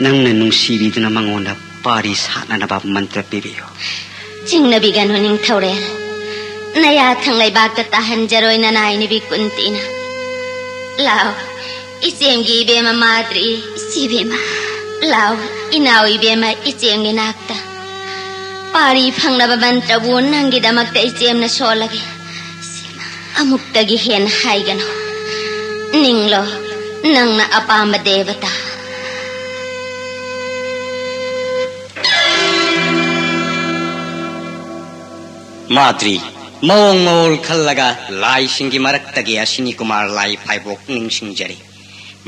ꯅꯪꯅ ꯅꯨꯡꯁꯤꯕꯤꯗꯨꯅ ꯃꯉꯣꯟꯗ ꯄꯥꯔꯤ ꯁꯥꯠꯅꯅꯕ ꯃꯟꯇ꯭ꯔ ꯄꯤꯕꯤꯌꯨ꯫ ꯆꯤꯡꯅꯕꯤꯒꯅꯨ ꯅꯤꯡꯊꯧꯔꯦꯜ, ꯅꯌꯥꯊꯪ ꯂꯩꯕꯥꯛꯇ ꯇꯥꯍꯟꯖꯔꯣꯏ ꯅꯅꯥꯏ ꯅꯨꯕꯤ ꯀꯨꯟꯇꯤꯅ꯫ ꯂꯥꯎ, ꯏꯆꯦꯝꯒꯤ ꯏꯕꯦꯝꯃ ꯃꯥꯗ꯭ꯔꯤ꯫ ꯏꯆꯦ ꯏꯕꯦꯝꯃ꯫ ꯂꯥꯎ, ꯏꯅꯥꯎ ꯏꯕꯦꯝꯃ ꯏꯆꯦꯝꯒꯤ ꯅꯥꯛꯇ꯫ ꯄꯥꯔꯤ ꯐꯪꯅꯕ ꯃꯟꯇ꯭ꯔꯕꯨ ꯅꯪꯒꯤꯗꯃꯛꯇ ꯏꯆꯦꯝꯅ ꯁꯣꯜꯂꯒꯦ꯫ ꯑꯃꯨꯛꯇꯒꯤ ꯍꯦꯟꯅ ꯍꯥꯏꯒꯅꯨ꯫ ꯅꯤꯡꯂꯣ, ꯅꯪꯅ ꯑꯄꯥꯝꯕ ꯗꯦꯕꯇꯥ꯫ ꯃꯥꯗ꯭ꯔꯤ, ꯃꯑꯣꯡ ꯃꯑꯣꯜ ꯈꯜꯂꯒ ꯂꯥꯏꯁꯤꯡꯒꯤ ꯃꯔꯛꯇꯒꯤ ꯑꯁꯤꯅꯤ ꯀꯨꯃꯥꯔ ꯂꯥꯏ ꯐꯥꯏꯕꯣꯛ ꯅꯤꯡꯁꯤꯡꯖꯔꯤ꯫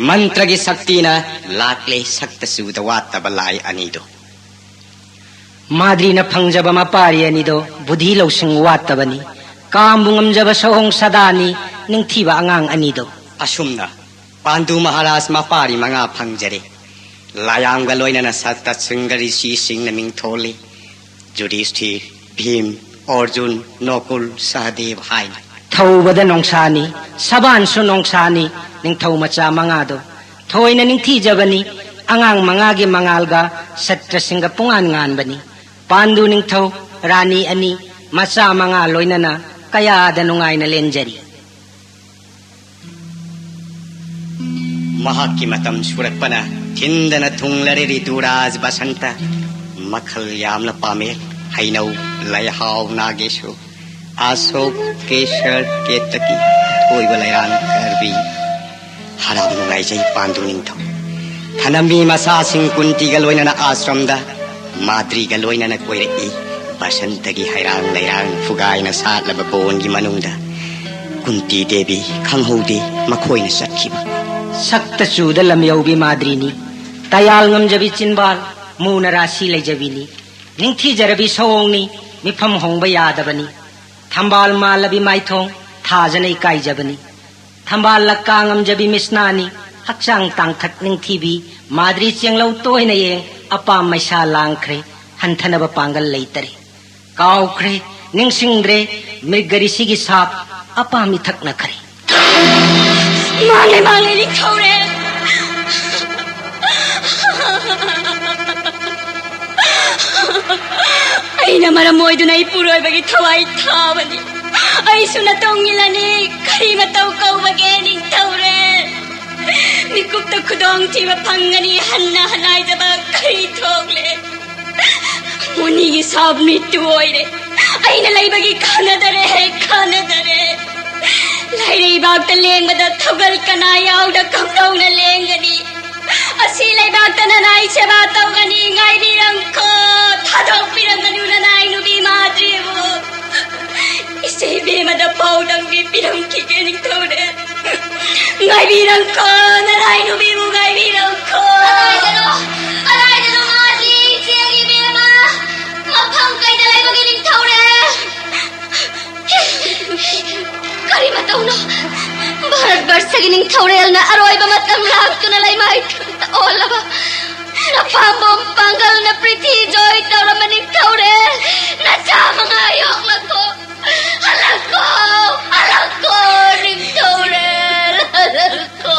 ꯃꯟꯇ꯭ꯔꯒꯤ ꯁꯛꯇꯤꯅ ꯂꯥꯛꯂꯦ ꯁꯛꯇ ꯆꯨꯗ ꯋꯥꯠꯇꯕ ꯂꯥꯏ ꯑꯅꯤꯗꯣ꯫ ꯃꯥꯗ꯭ꯔꯤꯅ ꯐꯪꯖꯕ ꯃꯄꯥꯔꯤ ꯑꯅꯤꯗꯣ ꯕꯨꯙꯤ ꯂꯧꯁꯤꯡ ꯋꯥꯠꯇꯕꯅꯤ꯫ ꯀꯥꯝꯕꯨ ꯉꯝꯖꯕ ꯁꯑꯣꯡ ꯁꯥꯗꯥꯅꯤ ꯅꯤꯡꯊꯤꯕ ꯑꯉꯥꯡ ꯑꯅꯤꯗꯣ꯫ ꯑꯁꯨꯝꯅ ꯄꯥꯟꯗꯨ ꯃꯍꯥꯔꯥꯖ ꯃꯄꯥꯔꯤ ꯃꯉꯥ ꯐꯪꯖꯔꯦ꯫ ꯂꯥꯌꯥꯝꯒ ꯂꯣꯏꯅꯅ ꯁꯠꯇ ꯁꯤꯡꯒ ꯔꯤꯁꯤꯁꯤꯡꯅ ꯃꯤꯡꯊꯣꯜꯂꯤ꯫ ꯌꯨꯙꯤꯁꯊꯤꯔ, ꯚꯤꯝ, ꯑꯔꯖꯨꯟ, ꯅꯣꯀꯨꯜ, ꯁꯍꯗꯦꯕ ꯍꯥꯏꯅ꯫ ꯊꯧꯕꯗ ꯅꯣꯡꯁꯥꯅꯤ, ꯁꯕꯥꯟꯁꯨ ꯅꯣꯡꯁꯥꯅꯤ, ꯅꯤꯡꯊꯧ ꯃꯆꯥ ꯃꯉꯥꯗꯣ꯫ ꯊꯣꯏꯅ ꯅꯤꯡꯊꯤꯖꯕꯅꯤ, ꯑꯉꯥꯡ ꯃꯉꯥꯒꯤ ꯃꯉꯥꯜꯒ ꯁꯠꯇ꯭ꯔꯁꯤꯡꯒ ꯄꯨꯡꯉꯥꯟ ꯉꯥꯟꯕꯅꯤ꯫ ꯄꯥꯟꯗꯨ ꯅꯤꯡꯊꯧ, ꯔꯥꯅꯤ ꯑꯅꯤ, ꯃꯆꯥ ꯃꯉꯥ ꯂꯣꯏꯅꯅ ꯀꯌꯥꯗ ꯅꯨꯡꯉꯥꯏꯅ ꯂꯦꯟꯖꯔꯤ꯫ ꯃꯍꯥꯛꯀꯤ ꯃꯇꯝ ꯁꯨꯔꯛꯄꯅ ꯊꯤꯟꯗꯅ ꯊꯨꯡꯂꯔꯦ ꯔꯤꯇꯨꯔꯥꯖ ꯕꯁꯟꯇ꯫ ꯃꯈꯜ ꯌꯥꯝꯅ ꯄꯥꯝꯃꯦ꯫ ꯍꯩꯅꯧ, ꯂꯩꯍꯥꯎ, ꯅꯥꯒꯦꯁꯨ, ꯑꯁꯣꯛ, ꯀꯦꯁꯔ, ꯀꯦꯇꯀꯤ, ꯑꯊꯣꯏꯕ ꯂꯩꯔꯥꯡ, ꯀꯔꯕꯤ꯫ ꯍꯔꯥꯎ ꯅꯨꯡꯉꯥꯏꯖꯩ ꯄꯥꯟꯗꯨ ꯅꯤꯡꯊꯧ꯫ ꯊꯅꯝꯃꯤ ꯃꯆꯥꯁꯤꯡ ꯀꯨꯟꯇꯤꯒ ꯂꯣꯏꯅꯅ ꯑꯥꯁ꯭ꯔꯝꯗ ꯃꯥꯗ꯭ꯔꯤꯒ ꯂꯣꯏꯅꯅ ꯀꯣꯏꯔꯛꯏ꯫ ꯕꯁꯟꯇꯒꯤ ꯍꯩꯔꯥꯡ ꯂꯩꯔꯥꯡ ꯐꯨꯒꯥꯏꯅ ꯁꯥꯠꯂꯕ ꯕꯣꯟꯒꯤ ꯃꯅꯨꯡꯗ ꯀꯨꯟꯇꯤ ꯗꯦꯕꯤ ꯈꯪꯍꯧꯗꯦ ꯃꯈꯣꯏꯅ ꯆꯠꯈꯤꯕ꯫ ꯁꯛꯇ ꯆꯨꯗ ꯂꯝꯌꯧꯕꯤ ꯃꯥꯗ꯭ꯔꯤꯅꯤ꯫ ꯇꯌꯥꯜ ꯉꯝꯖꯕꯤ ꯆꯤꯟꯕꯥꯜ, ꯃꯨꯅ ꯔꯥꯁꯤ ꯂꯩꯖꯕꯤꯅꯤ꯫ ꯅꯤꯡꯊꯤꯖꯔꯕꯤ ꯁꯑꯣꯡꯅꯤ, ꯃꯤꯐꯝ ꯍꯣꯡꯕ ꯌꯥꯗꯕꯅꯤ꯫ ꯊꯝꯕꯥꯜ ꯃꯥꯜꯂꯕꯤ ꯃꯥꯏꯊꯣꯡ, ꯊꯥꯖꯅ ꯏꯀꯥꯏꯖꯕꯅꯤ꯫ ꯊꯝꯕꯥꯜ ꯂꯛꯀꯥ ꯉꯝꯖꯕꯤ ꯃꯤꯁꯅꯥꯅꯤ, ꯍꯛꯆꯥꯡ ꯇꯥꯡꯊꯛ ꯅꯤꯡꯊꯤꯕꯤ, ꯃꯥꯗ꯭ꯔꯤ ꯆꯦꯡꯂꯧ ꯇꯣꯏꯅ ꯌꯦꯡ, ꯑꯄꯥꯝ ꯃꯩꯁꯥ ꯂꯥꯡꯈ꯭ꯔꯦ, ꯍꯟꯊꯅꯕ ꯄꯥꯡꯒꯜ ꯂꯩꯇꯔꯦ꯫ ꯀꯥꯎꯈ꯭ꯔꯦ, ꯅꯤꯡꯁꯤꯡꯗ꯭ꯔꯦ, ꯃ꯭ꯔꯤꯒꯔꯤꯁꯤꯒꯤ ꯁꯥꯞ ꯑꯄꯥꯝ ꯃꯤꯊꯛꯅꯈ꯭ꯔꯦ꯫ ꯃꯥꯡꯂꯦ, ꯃꯥꯡꯂꯦ, ꯅꯤꯡꯊꯧꯔꯦꯜ꯫ ꯑꯩꯅ ꯃꯔꯝ ꯑꯣꯏꯗꯨꯅ ꯏꯄꯨꯔꯣꯏꯕꯒꯤ ꯊꯋꯥꯏ ꯊꯥꯕꯅꯤ꯫ ꯑꯩꯁꯨ ꯅꯇꯧ ꯏꯜꯂꯅꯤ, ꯀꯔꯤ ꯃꯇꯧ ꯀꯧꯕꯒꯦ ꯅꯤꯡꯊꯧꯔꯦꯜ? ꯃꯤꯀꯨꯞꯇ ꯈꯨꯗꯣꯡꯊꯤꯕ ꯐꯪꯒꯅꯤ ꯍꯟꯅ ꯍꯟꯅꯥꯏꯗꯕ ꯀꯔꯤ ꯊꯣꯛꯂꯦ? ꯃꯨꯅꯤꯒꯤ ꯁꯥꯞ ꯃꯤꯠꯇꯨ ꯑꯣꯏꯔꯦ꯫ ꯑꯩꯅ ꯂꯩꯕꯒꯤ ꯀꯥꯟꯅꯗꯔꯦ, ꯀꯥꯟꯅꯗꯔꯦ꯫ ꯂꯥꯏꯔꯩꯕꯥꯛꯇ ꯂꯦꯡꯕꯗ ꯊꯧꯒꯜ ꯀꯅꯥ ꯌꯥꯎꯗ ꯀꯝꯗꯧꯅ ꯂꯦꯡꯒꯅꯤ? ꯑꯁꯤ ꯂꯩꯕꯥꯛꯇ ꯅꯅꯥꯏ ꯁꯦꯕꯥ ꯇꯧꯒꯅꯤ, ꯉꯥꯏꯕꯤꯔꯝꯈꯣ, ꯊꯥꯗꯣꯛꯄꯤꯔꯝꯒꯅꯨ ꯅꯅꯥꯏ ꯅꯨꯄꯤ ꯃꯥꯗ꯭ꯔꯤꯕꯨ꯫ ꯏꯆꯦ ꯏꯕꯦꯝꯃꯗ ꯄꯥꯎꯗꯪꯗꯤ ꯄꯤꯔꯝꯈꯤꯒꯦ ꯅꯤꯡꯊꯧꯔꯦꯜ꯫ ꯉꯥꯏꯕꯤꯔꯝꯈꯣ, ꯅꯔꯥꯏ ꯅꯨꯄꯤꯕꯨ ꯉꯥꯏꯕꯤꯔꯝꯈꯣ꯫ ꯀꯗꯥꯏꯗꯅꯣ? ꯀꯗꯥꯏꯗꯅꯣ ꯃꯥꯗꯤ, ꯏꯆꯦ ꯏꯕꯦꯝꯃ? ꯃꯐꯝ ꯀꯩꯗ ꯂꯩꯕꯒꯦ ꯅꯤꯡꯊꯧꯔꯦꯜ? ꯀꯔꯤ ꯃꯇꯧꯅꯣ? ꯚꯥꯔꯠ ꯕꯔꯁꯒꯤ ꯅꯤꯡꯊꯧꯔꯦꯜꯅ ꯑꯔꯣꯏꯕ ꯃꯇꯝ ꯂꯥꯛꯇꯨꯅ ꯂꯩꯃꯥꯏ ꯊꯛꯇ ꯑꯣꯜꯂꯕ ꯅꯄꯥꯝꯕꯣꯝ ꯄꯥꯡꯒꯜꯅ ꯄ꯭ꯔꯤꯊꯤ ꯖꯣꯏ ꯇꯧꯔꯝꯕ ꯅꯤꯡꯊꯧꯔꯦꯜ, ꯅꯆꯥ ꯃꯉꯥ ꯌꯣꯛꯂꯛꯈꯣ꯫ ꯍꯜꯂꯛꯈꯣ, ꯍꯜꯂꯛꯈꯣ, ꯅꯤꯡꯊꯧꯔꯦꯜ, ꯍꯜꯂꯛꯈꯣ꯫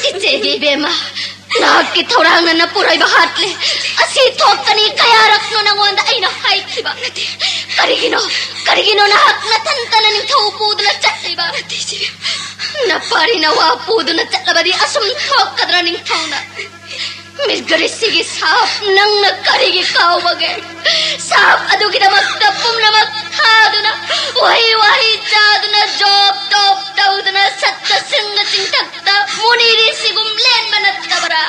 ꯏꯆꯦꯒꯤ ꯏꯕꯦꯝꯃ, ꯅꯍꯥꯛꯀꯤ ꯊꯧꯔꯥꯡꯅ ꯅꯄꯨꯔꯣꯏꯕ ꯍꯥꯠꯂꯦ꯫ ꯑꯁꯤ ꯊꯣꯛꯀꯅꯤ ꯀꯌꯥꯔꯛꯅꯣ ꯅꯉꯣꯟꯗ ꯑꯩꯅ ꯍꯥꯏꯈꯤꯕ? ꯀꯔꯤꯒꯤꯅꯣ, ꯀꯔꯤꯒꯤꯅꯣ ꯅꯍꯥꯛ ꯅꯊꯟꯇꯅ ꯅꯤꯡꯊꯧ ꯄꯨꯗꯨꯅ ꯆꯠꯂꯤꯕ? ꯅꯄꯥꯔꯤ ꯅꯋꯥ ꯄꯨꯗꯨꯅ ꯆꯠꯂꯕꯗꯤ ꯑꯁꯨꯝ ꯊꯣꯛꯀꯗ꯭ꯔꯥ ꯅꯤꯡꯊꯧꯅ? ꯃꯤꯁ ꯒ꯭ꯔꯦꯁꯤꯒꯤ ꯁꯥꯞ ꯅꯪꯅ ꯀꯔꯤꯒꯤ ꯀꯥꯎꯕꯒꯦ? ꯁꯥꯞ ꯑꯗꯨꯒꯤꯗꯃꯛꯇ ꯄꯨꯝꯅꯃꯛ ꯊꯥꯗꯨꯅ, ꯋꯥꯍꯩ ꯋꯥꯍꯩ ꯆꯥꯗꯨꯅ, ꯖꯣꯞ ꯇꯣꯞ ꯇꯧꯗꯨꯅ, ꯁꯠꯇ ꯁꯤꯡꯒ ꯆꯤꯡꯊꯛꯇ ꯃꯨꯅꯤꯔꯤꯁꯤꯒꯨꯝ ꯂꯦꯟꯕ ꯅꯠꯇꯕ꯭ꯔꯥ?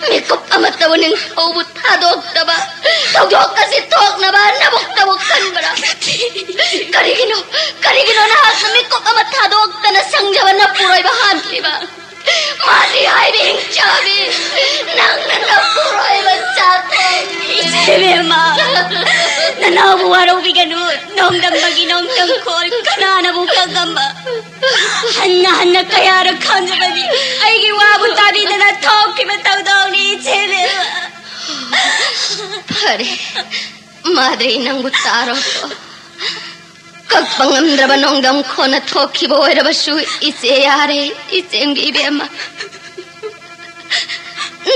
ꯃꯤꯀꯨꯞ ꯑꯃꯠꯇꯕꯨ ꯅꯤꯡꯊꯧꯕꯨ ꯊꯥꯗꯣꯛꯇꯕ ꯊꯧꯗꯣꯛ ꯑꯁꯤ ꯊꯣꯛꯅꯕ ꯅꯕꯨꯛꯇꯕꯨ ꯈꯟꯕ꯭ꯔꯥ? ꯀꯔꯤꯒꯤꯅꯣ, ꯀꯔꯤꯒꯤꯅꯣ ꯅꯍꯥꯛꯅ ꯃꯤꯀꯨꯞ ꯑꯃ ꯊꯥꯗꯣꯛꯇꯅ ꯁꯪꯖꯕ ꯅꯄꯨꯔꯣꯏꯕ ꯍꯥꯠꯂꯤꯕ? ꯃꯥꯗꯤ ꯍꯥꯏꯕ ꯍꯤꯡꯆꯥꯕꯤ, ꯅꯪꯅ ꯅꯄꯨꯔꯣꯏꯕ ꯆꯥꯊꯣꯛ꯫ ꯏꯆꯦꯕꯦꯝꯃ, ꯅꯅꯥꯎꯕꯨ ꯋꯥꯔꯧꯕꯤꯒꯅꯨ꯫ ꯅꯣꯡꯗꯝꯕꯒꯤ ꯅꯣꯡꯗꯝꯈꯣꯜ ꯀꯅꯥꯅꯕꯨ ꯀꯛꯉꯝꯕ? ꯍꯟꯅ ꯍꯟꯅ ꯀꯌꯥꯔꯛ ꯈꯪꯉꯕꯅꯤ꯫ ꯑꯩꯒꯤ ꯋꯥꯕꯨ ꯇꯥꯕꯤꯗꯅ ꯊꯣꯛꯈꯤꯕ ꯊꯧꯗꯣꯛꯅꯤ, ꯏꯆꯦꯕꯦꯝꯃ꯫ ꯐꯔꯦ, ꯃꯥꯗ꯭ꯔꯤ, ꯅꯪꯕꯨ ꯇꯥꯔꯣꯀꯣ꯫ ꯀꯛꯄ ꯉꯝꯗ꯭ꯔꯕ ꯅꯣꯡꯗꯝ ꯈꯣꯟꯅ ꯊꯣꯛꯈꯤꯕ ꯑꯣꯏꯔꯕꯁꯨ, ꯏꯆꯦ ꯌꯥꯔꯦ, ꯏꯆꯦꯝꯒꯤ ꯏꯕꯦꯝꯃ꯫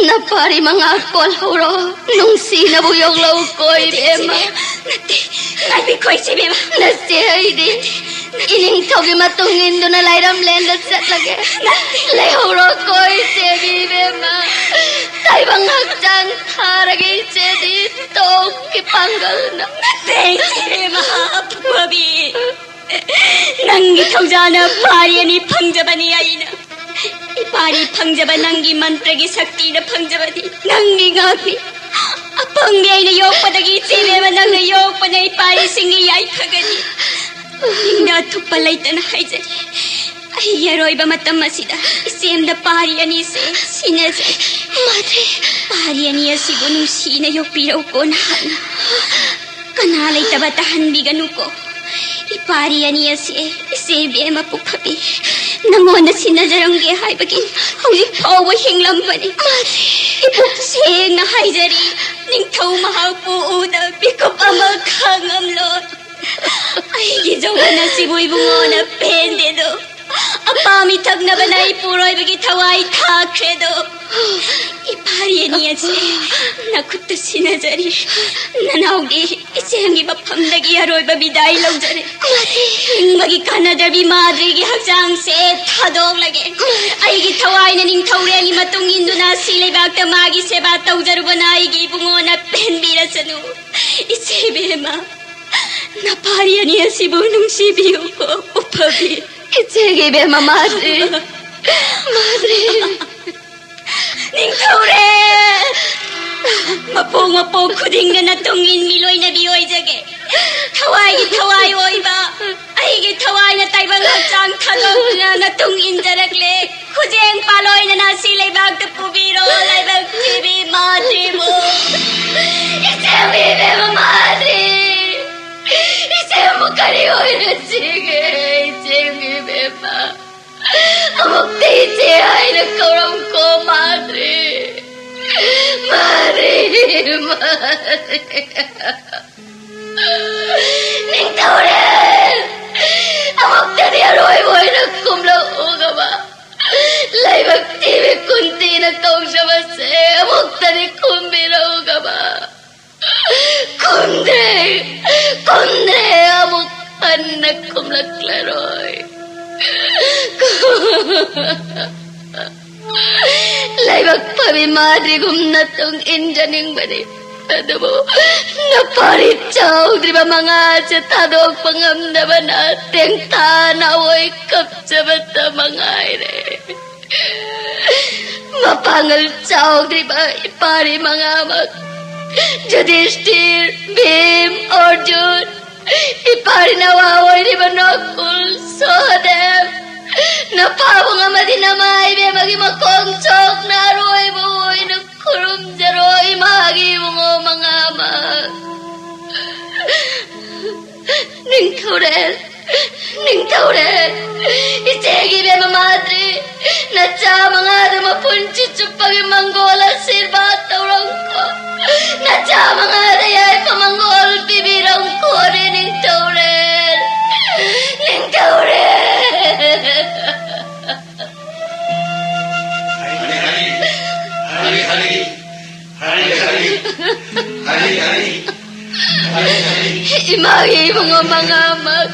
ꯅꯄꯥꯔꯤ ꯃꯉꯥ ꯀꯣꯜꯍꯧꯔꯣ, ꯅꯨꯡꯁꯤꯅꯕꯨ ꯌꯣꯛꯂꯧꯀꯣ, ꯏꯕꯦꯝꯃ꯫ ꯅꯠꯇꯦ, ꯉꯥꯏꯕꯤꯈꯣ, ꯏꯆꯦ ꯏꯕꯦꯝꯃ꯫ ꯅꯆꯦ ꯑꯩꯗꯤ ꯏꯅꯤꯡꯊꯧꯒꯤ ꯃꯇꯨꯡ ꯏꯟꯗꯨꯅ ꯂꯥꯏꯔꯝꯂꯦꯟꯗ ꯆꯠꯂꯒꯦ꯫ ꯂꯩꯍꯧꯔꯣꯀꯣ, ꯏꯆꯦꯒꯤ ꯏꯕꯦꯝꯃ꯫ ꯇꯥꯏꯕꯪ ꯍꯛꯆꯥꯡ ꯊꯥꯔꯒꯦ, ꯏꯆꯦꯗꯤ ꯇꯣꯛꯀꯤ ꯄꯥꯡꯒꯜꯅ꯫ ꯅꯠꯇꯦ, ꯏꯆꯦ ꯏꯕꯦꯝꯃ, ꯐꯨꯕꯤ꯫ ꯅꯪꯒꯤ ꯊꯧꯖꯥꯅ ꯄꯥꯔꯤ ꯑꯅꯤ ꯐꯪꯖꯕꯅꯤ ꯑꯩꯅ꯫ ꯏꯄꯥꯔꯤ ꯐꯪꯖꯕ ꯅꯪꯒꯤ ꯃꯟꯇ꯭ꯔꯒꯤ ꯁꯛꯇꯤꯅ ꯐꯪꯖꯕꯅꯤ꯫ ꯅꯪꯒꯤ ꯉꯥꯛꯅꯤ, ꯄꯪꯕꯤ ꯑꯩꯅ ꯌꯣꯛꯄꯗꯒꯤ ꯏꯆꯦ ꯏꯕꯦꯝꯃ ꯅꯪꯅ ꯌꯣꯛꯄꯅ ꯏꯄꯥ ꯏꯁꯤꯡꯒꯤ ꯌꯥꯏꯐꯒꯅꯤ꯫ ꯅꯤꯡꯗ ꯑꯊꯨꯞꯄ ꯂꯩꯇꯅ ꯍꯥꯏꯖꯔꯤ꯫ ꯑꯩꯒꯤ ꯑꯔꯣꯏꯕ ꯃꯇꯝ ꯑꯁꯤꯗ ꯏꯆꯦꯝꯗ ꯄꯥꯔꯤ ꯑꯅꯤꯁꯦ ꯁꯤꯟꯅꯖꯩ꯫ ꯃꯥꯗ꯭ꯔꯤ꯫ ꯄꯥꯔꯤ ꯑꯅꯤ ꯑꯁꯤꯕꯨ ꯅꯨꯡꯁꯤꯅ ꯌꯣꯛꯄꯤꯔꯧꯀꯣ ꯅꯍꯥꯛꯅ꯫ ꯀꯅꯥ ꯂꯩꯇꯕ ꯇꯥꯍꯟꯕꯤꯒꯅꯨꯀꯣ꯫ ꯏꯄꯥꯔꯤ ꯑꯅꯤ ꯑꯁꯤ ꯏꯆꯦ ꯏꯕꯦꯝꯃ ꯄꯨꯛꯐꯕꯤ ꯅꯪꯉꯣꯟꯗ ꯁꯤꯟꯅꯖꯔꯝꯒꯦ ꯍꯥꯏꯕꯒꯤ ꯍꯧꯖꯤꯛ ꯐꯥꯎꯕ ꯍꯤꯡꯂꯝꯕꯅꯤ꯫ ꯏꯄꯨꯛ ꯁꯦꯡꯅ ꯍꯥꯏꯖꯔꯤ, ꯅꯤꯡꯊꯧ ꯃꯍꯥꯛꯄꯨ ꯎꯗ ꯃꯤꯀꯨꯞ ꯑꯃ ꯈꯥꯡꯉꯝꯂꯣꯏ꯫ ꯑꯩꯒꯤ ꯖꯧꯍꯟ ꯑꯁꯤꯕꯨ ꯏꯕꯨꯡꯉꯣꯅ ꯄꯦꯟꯗꯦꯗꯣ꯫ ꯑꯄꯥꯝꯃꯤ ꯊꯛꯅꯕꯅ ꯏꯄꯨꯔꯣꯏꯕꯒꯤ ꯊꯋꯥꯏ ꯊꯥꯈ꯭ꯔꯦꯗꯣ꯫ ꯏꯄꯥꯔꯤ ꯑꯅꯤ ꯑꯁꯤ ꯅꯈꯨꯠꯇ ꯁꯤꯟꯅꯖꯔꯤ꯫ ꯅꯅꯥꯎꯗꯤ ꯏꯆꯦꯝꯒꯤ ꯃꯐꯝꯗꯒꯤ ꯑꯔꯣꯏꯕ ꯕꯤꯗꯥꯏ ꯂꯧꯖꯔꯦ꯫ ꯍꯤꯡꯕꯒꯤ ꯀꯥꯟꯅꯗ꯭ꯔꯕꯤ ꯃꯥꯗ꯭ꯔꯤꯒꯤ ꯍꯛꯆꯥꯡꯁꯦ ꯊꯥꯗꯣꯛꯂꯒꯦ꯫ ꯑꯩꯒꯤ ꯊꯋꯥꯏꯅ ꯅꯤꯡꯊꯧꯔꯦꯜꯒꯤ ꯃꯇꯨꯡ ꯏꯟꯗꯨꯅ ꯁꯤ ꯂꯩꯕꯥꯛꯇ ꯃꯥꯒꯤ ꯁꯦꯕꯥ ꯇꯧꯖꯔꯨꯕꯅ ꯑꯩꯒꯤ ꯏꯕꯨꯡꯉꯣꯅ ꯄꯦꯟꯕꯤꯔꯁꯅꯨ꯫ ꯏꯆꯦ ꯏꯕꯦꯝꯃ, ꯅꯄꯥꯔꯤ ꯑꯅꯤ ꯑꯁꯤꯕꯨ ꯅꯨꯡꯁꯤꯕꯤꯌꯨꯀꯣ, ꯎꯐꯕꯤ꯫ ꯏꯆꯦꯒꯤ ꯏꯕꯦꯝꯃ ꯃꯥꯗ꯭ꯔꯤ, ꯃꯥꯗ꯭ꯔꯤ꯫ ꯅꯤꯡꯊꯧꯔꯦ! ꯃꯄꯣꯛ ꯃꯄꯣꯛ ꯈꯨꯗꯤꯡꯗ ꯅꯇꯨꯡ ꯏꯟꯕꯤ ꯂꯣꯏꯅꯕꯤ ꯑꯣꯏꯖꯒꯦ꯫ ꯊꯋꯥꯏꯒꯤ ꯊꯋꯥꯏ ꯑꯣꯏꯕ, ꯑꯩꯒꯤ ꯊꯋꯥꯏꯅ ꯇꯥꯏꯕꯪ ꯍꯛꯆꯥꯡ ꯊꯥꯗꯣꯛꯇꯨꯅ ꯅꯇꯨꯡ ꯏꯟꯖꯔꯛꯂꯦ꯫ ꯈꯨꯖꯦꯡ ꯄꯥꯂꯣꯏꯅꯅ ꯁꯤ ꯂꯩꯕꯥꯛꯇ ꯄꯨꯕꯤꯔꯣ, ꯂꯥꯏꯕꯛ ꯊꯤꯕꯤ ꯃꯥꯗ꯭ꯔꯤꯕꯨ꯫ ꯏꯆꯦꯝꯒꯤ ꯏꯕꯦꯝꯃ ꯃꯥꯗ꯭ꯔꯤ! ꯏꯆꯦꯝꯕꯨ ꯀꯔꯤ ꯑꯣꯏꯔꯁꯤꯒꯦ, ꯏꯆꯦꯝꯒꯤ ꯏꯕꯦꯝꯃ? ꯑꯃꯨꯛꯇ ꯏꯆꯦ ꯍꯥꯏꯅ ꯀꯧꯔꯝꯀꯣ, ꯃꯥꯗ꯭ꯔꯤ꯫ ꯃꯥꯗ꯭ꯔꯤ, ꯃꯥꯗ꯭ꯔꯤ꯫ ꯅꯤꯡꯊꯧꯔꯦ! ꯑꯃꯨꯛꯇꯗꯤ ꯑꯔꯣꯏꯕ ꯑꯣꯏꯅ ꯈꯨꯝꯂꯛꯎꯒꯕ꯫ ꯂꯥꯏꯕꯛ ꯊꯤꯕꯤ ꯀꯨꯟꯇꯤꯅ ꯀꯧꯖꯕꯁꯦ ꯑꯃꯨꯛꯇꯗꯤ ꯈꯨꯝꯕꯤꯔꯛꯎꯒꯕ꯫ ꯈꯨꯝꯗ꯭ꯔꯦ, ꯈꯨꯝꯗ꯭ꯔꯦ, ꯑꯃꯨꯛ ꯍꯟꯅ ꯈꯨꯝꯂꯛꯂꯔꯣꯏ꯫ ꯂꯥꯏꯕꯛ ꯐꯕꯤ ꯃꯥꯗ꯭ꯔꯤꯒꯨꯝ ꯅꯇꯨꯡ ꯏꯟꯖꯅꯤꯡꯕꯅꯤ, ꯑꯗꯨꯕꯨ ꯅꯄꯥꯔꯤ ꯆꯥꯎꯗ꯭ꯔꯤꯕ ꯃꯉꯥꯁꯦ ꯊꯥꯗꯣꯛꯄ ꯉꯝꯗꯕꯅ ꯇꯦꯡꯊꯥ ꯅꯥꯑꯣꯏ ꯀꯞꯆꯕꯇ ꯃꯉꯥꯏꯔꯦ꯫ ꯃꯄꯥꯡꯒꯜ ꯆꯥꯎꯗ꯭ꯔꯤꯕ ꯏꯄꯥꯔꯤ ꯃꯉꯥꯃꯛ ꯌꯨꯙꯤꯁꯇꯤꯔ, ꯚꯤꯝ, ꯑꯔꯖꯨꯟ, ꯏꯄꯥꯔꯤ ꯅꯋꯥ ꯑꯣꯏꯔꯤꯕ ꯅꯀꯨꯜ, ꯁꯍꯗꯦꯕ, ꯅꯄꯥꯕꯨꯡ ꯑꯃꯗꯤ ꯅꯃꯥ ꯏꯕꯦꯝꯃꯒꯤ ꯃꯈꯣꯡ ꯁꯣꯛꯅ ꯑꯔꯣꯏꯕ ꯑꯣꯏꯅ ꯈꯨꯔꯨꯝꯖꯔꯣ, ꯏꯃꯥꯒꯤ ꯏꯕꯨꯡꯉꯣ ꯃꯉꯥꯃꯛ꯫ ꯅꯤꯡꯊꯧꯔꯦꯜ, ꯅꯤꯡꯊꯧꯔꯦꯜ, ꯏꯆꯦꯒꯤ ꯏꯕꯦꯝꯃ ꯃꯥꯗ꯭ꯔꯤ, ꯅꯆꯥ ꯃꯉꯥꯗꯨ ꯃꯄꯨꯟꯁꯤ ꯆꯨꯞꯄꯒꯤ ꯃꯪꯒꯣꯜ ꯑꯁꯤꯔꯕꯥꯗ ꯇꯧꯔꯝꯀꯣ꯫ ꯅꯆꯥ ꯃꯉꯥꯗ ꯌꯥꯏꯐ ꯃꯪꯒꯣꯜ ꯄꯤꯕꯤꯔꯝꯀꯣꯅꯦ, ꯅꯤꯡꯊꯧꯔꯦꯜ, ꯅꯤꯡꯊꯧꯔꯦꯜ꯫ ꯍꯔꯤ ꯍꯔꯤ, ꯍꯔꯤ ꯍꯔꯤ, ꯍꯔꯤ ꯍꯔꯤ, ꯍꯔꯤ ꯍꯔꯤ, ꯍꯔꯤ ꯍꯔꯤ꯫ ꯏꯃꯥꯒꯤ ꯏꯕꯨꯡꯉꯣ ꯃꯉꯥꯃꯛ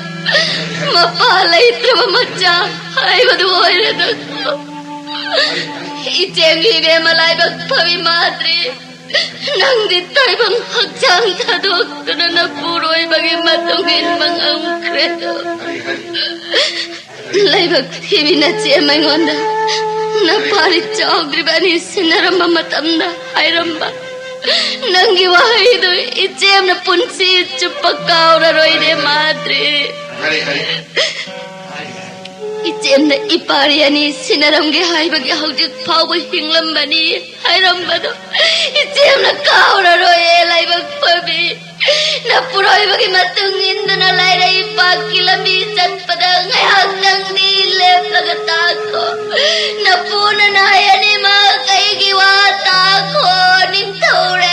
ꯃꯄꯥ ꯂꯩꯇ꯭ꯔꯕ ꯃꯆꯥ ꯍꯥꯏꯕꯗꯨ ꯑꯣꯏꯔꯦꯗꯀꯣ꯫ ꯏꯆꯦꯒꯤ ꯏꯕꯦꯝꯃ ꯂꯥꯏꯕꯛ ꯐꯕꯤ ꯃꯥꯗ꯭ꯔꯤ, ꯅꯪꯗꯤ ꯇꯥꯏꯕꯪ ꯍꯛꯆꯥꯡ ꯊꯥꯗꯣꯛꯇꯨꯅ ꯅꯄꯨꯔꯣꯏꯕꯒꯤ ꯃꯇꯨꯡ ꯏꯟꯕ ꯉꯝꯈ꯭ꯔꯦꯗꯣ꯫ ꯂꯥꯏꯕꯛ ꯊꯤꯕꯤ ꯅꯆꯦ ꯑꯃ ꯑꯩꯉꯣꯟꯗ ꯅꯄꯥꯔꯤ ꯆꯥꯎꯗ꯭ꯔꯤꯕ ꯑꯅꯤ ꯁꯤꯟꯅꯔꯝꯕ ꯃꯇꯝꯗ ꯍꯥꯏꯔꯝꯕ ꯅꯪꯒꯤ ꯋꯥꯍꯩꯗꯨ ꯏꯆꯦꯝꯅ ꯄꯨꯟꯁꯤ ꯆꯨꯞꯄ ꯀꯥꯎꯔꯔꯣꯏꯅꯦ, ꯃꯥꯗ꯭ꯔꯤ꯫ ꯏꯆꯦꯝꯅ ꯏꯄꯥꯔꯤ ꯑꯅꯤ ꯁꯤꯟꯅꯔꯝꯒꯦ ꯍꯥꯏꯕꯒꯤ ꯍꯧꯖꯤꯛ ꯐꯥꯎꯕ ꯍꯤꯡꯂꯝꯕꯅꯤ ꯍꯥꯏꯔꯝꯕꯗꯣ ꯏꯆꯦꯝꯅ ꯀꯥꯎꯔꯔꯣꯏꯌꯦ, ꯂꯥꯏꯕꯛ ꯐꯕꯤ꯫ ꯅꯄꯨꯔꯣꯏꯕꯒꯤ ꯃꯇꯨꯡ ꯏꯟꯗꯨꯅ ꯂꯥꯏꯔꯩ ꯄꯥꯛꯀꯤ ꯂꯝꯕꯤ ꯆꯠꯄꯗ ꯉꯥꯏꯍꯥꯛꯇꯪꯗꯤ ꯂꯦꯞꯂꯒ ꯇꯥꯈꯣ꯫ ꯅꯄꯨ ꯅꯅꯥꯏ ꯑꯅꯤꯃꯛ ꯑꯩꯒꯤ ꯋꯥ ꯇꯥꯈꯣ, ꯅꯤꯡꯊꯧꯔꯦꯜ꯫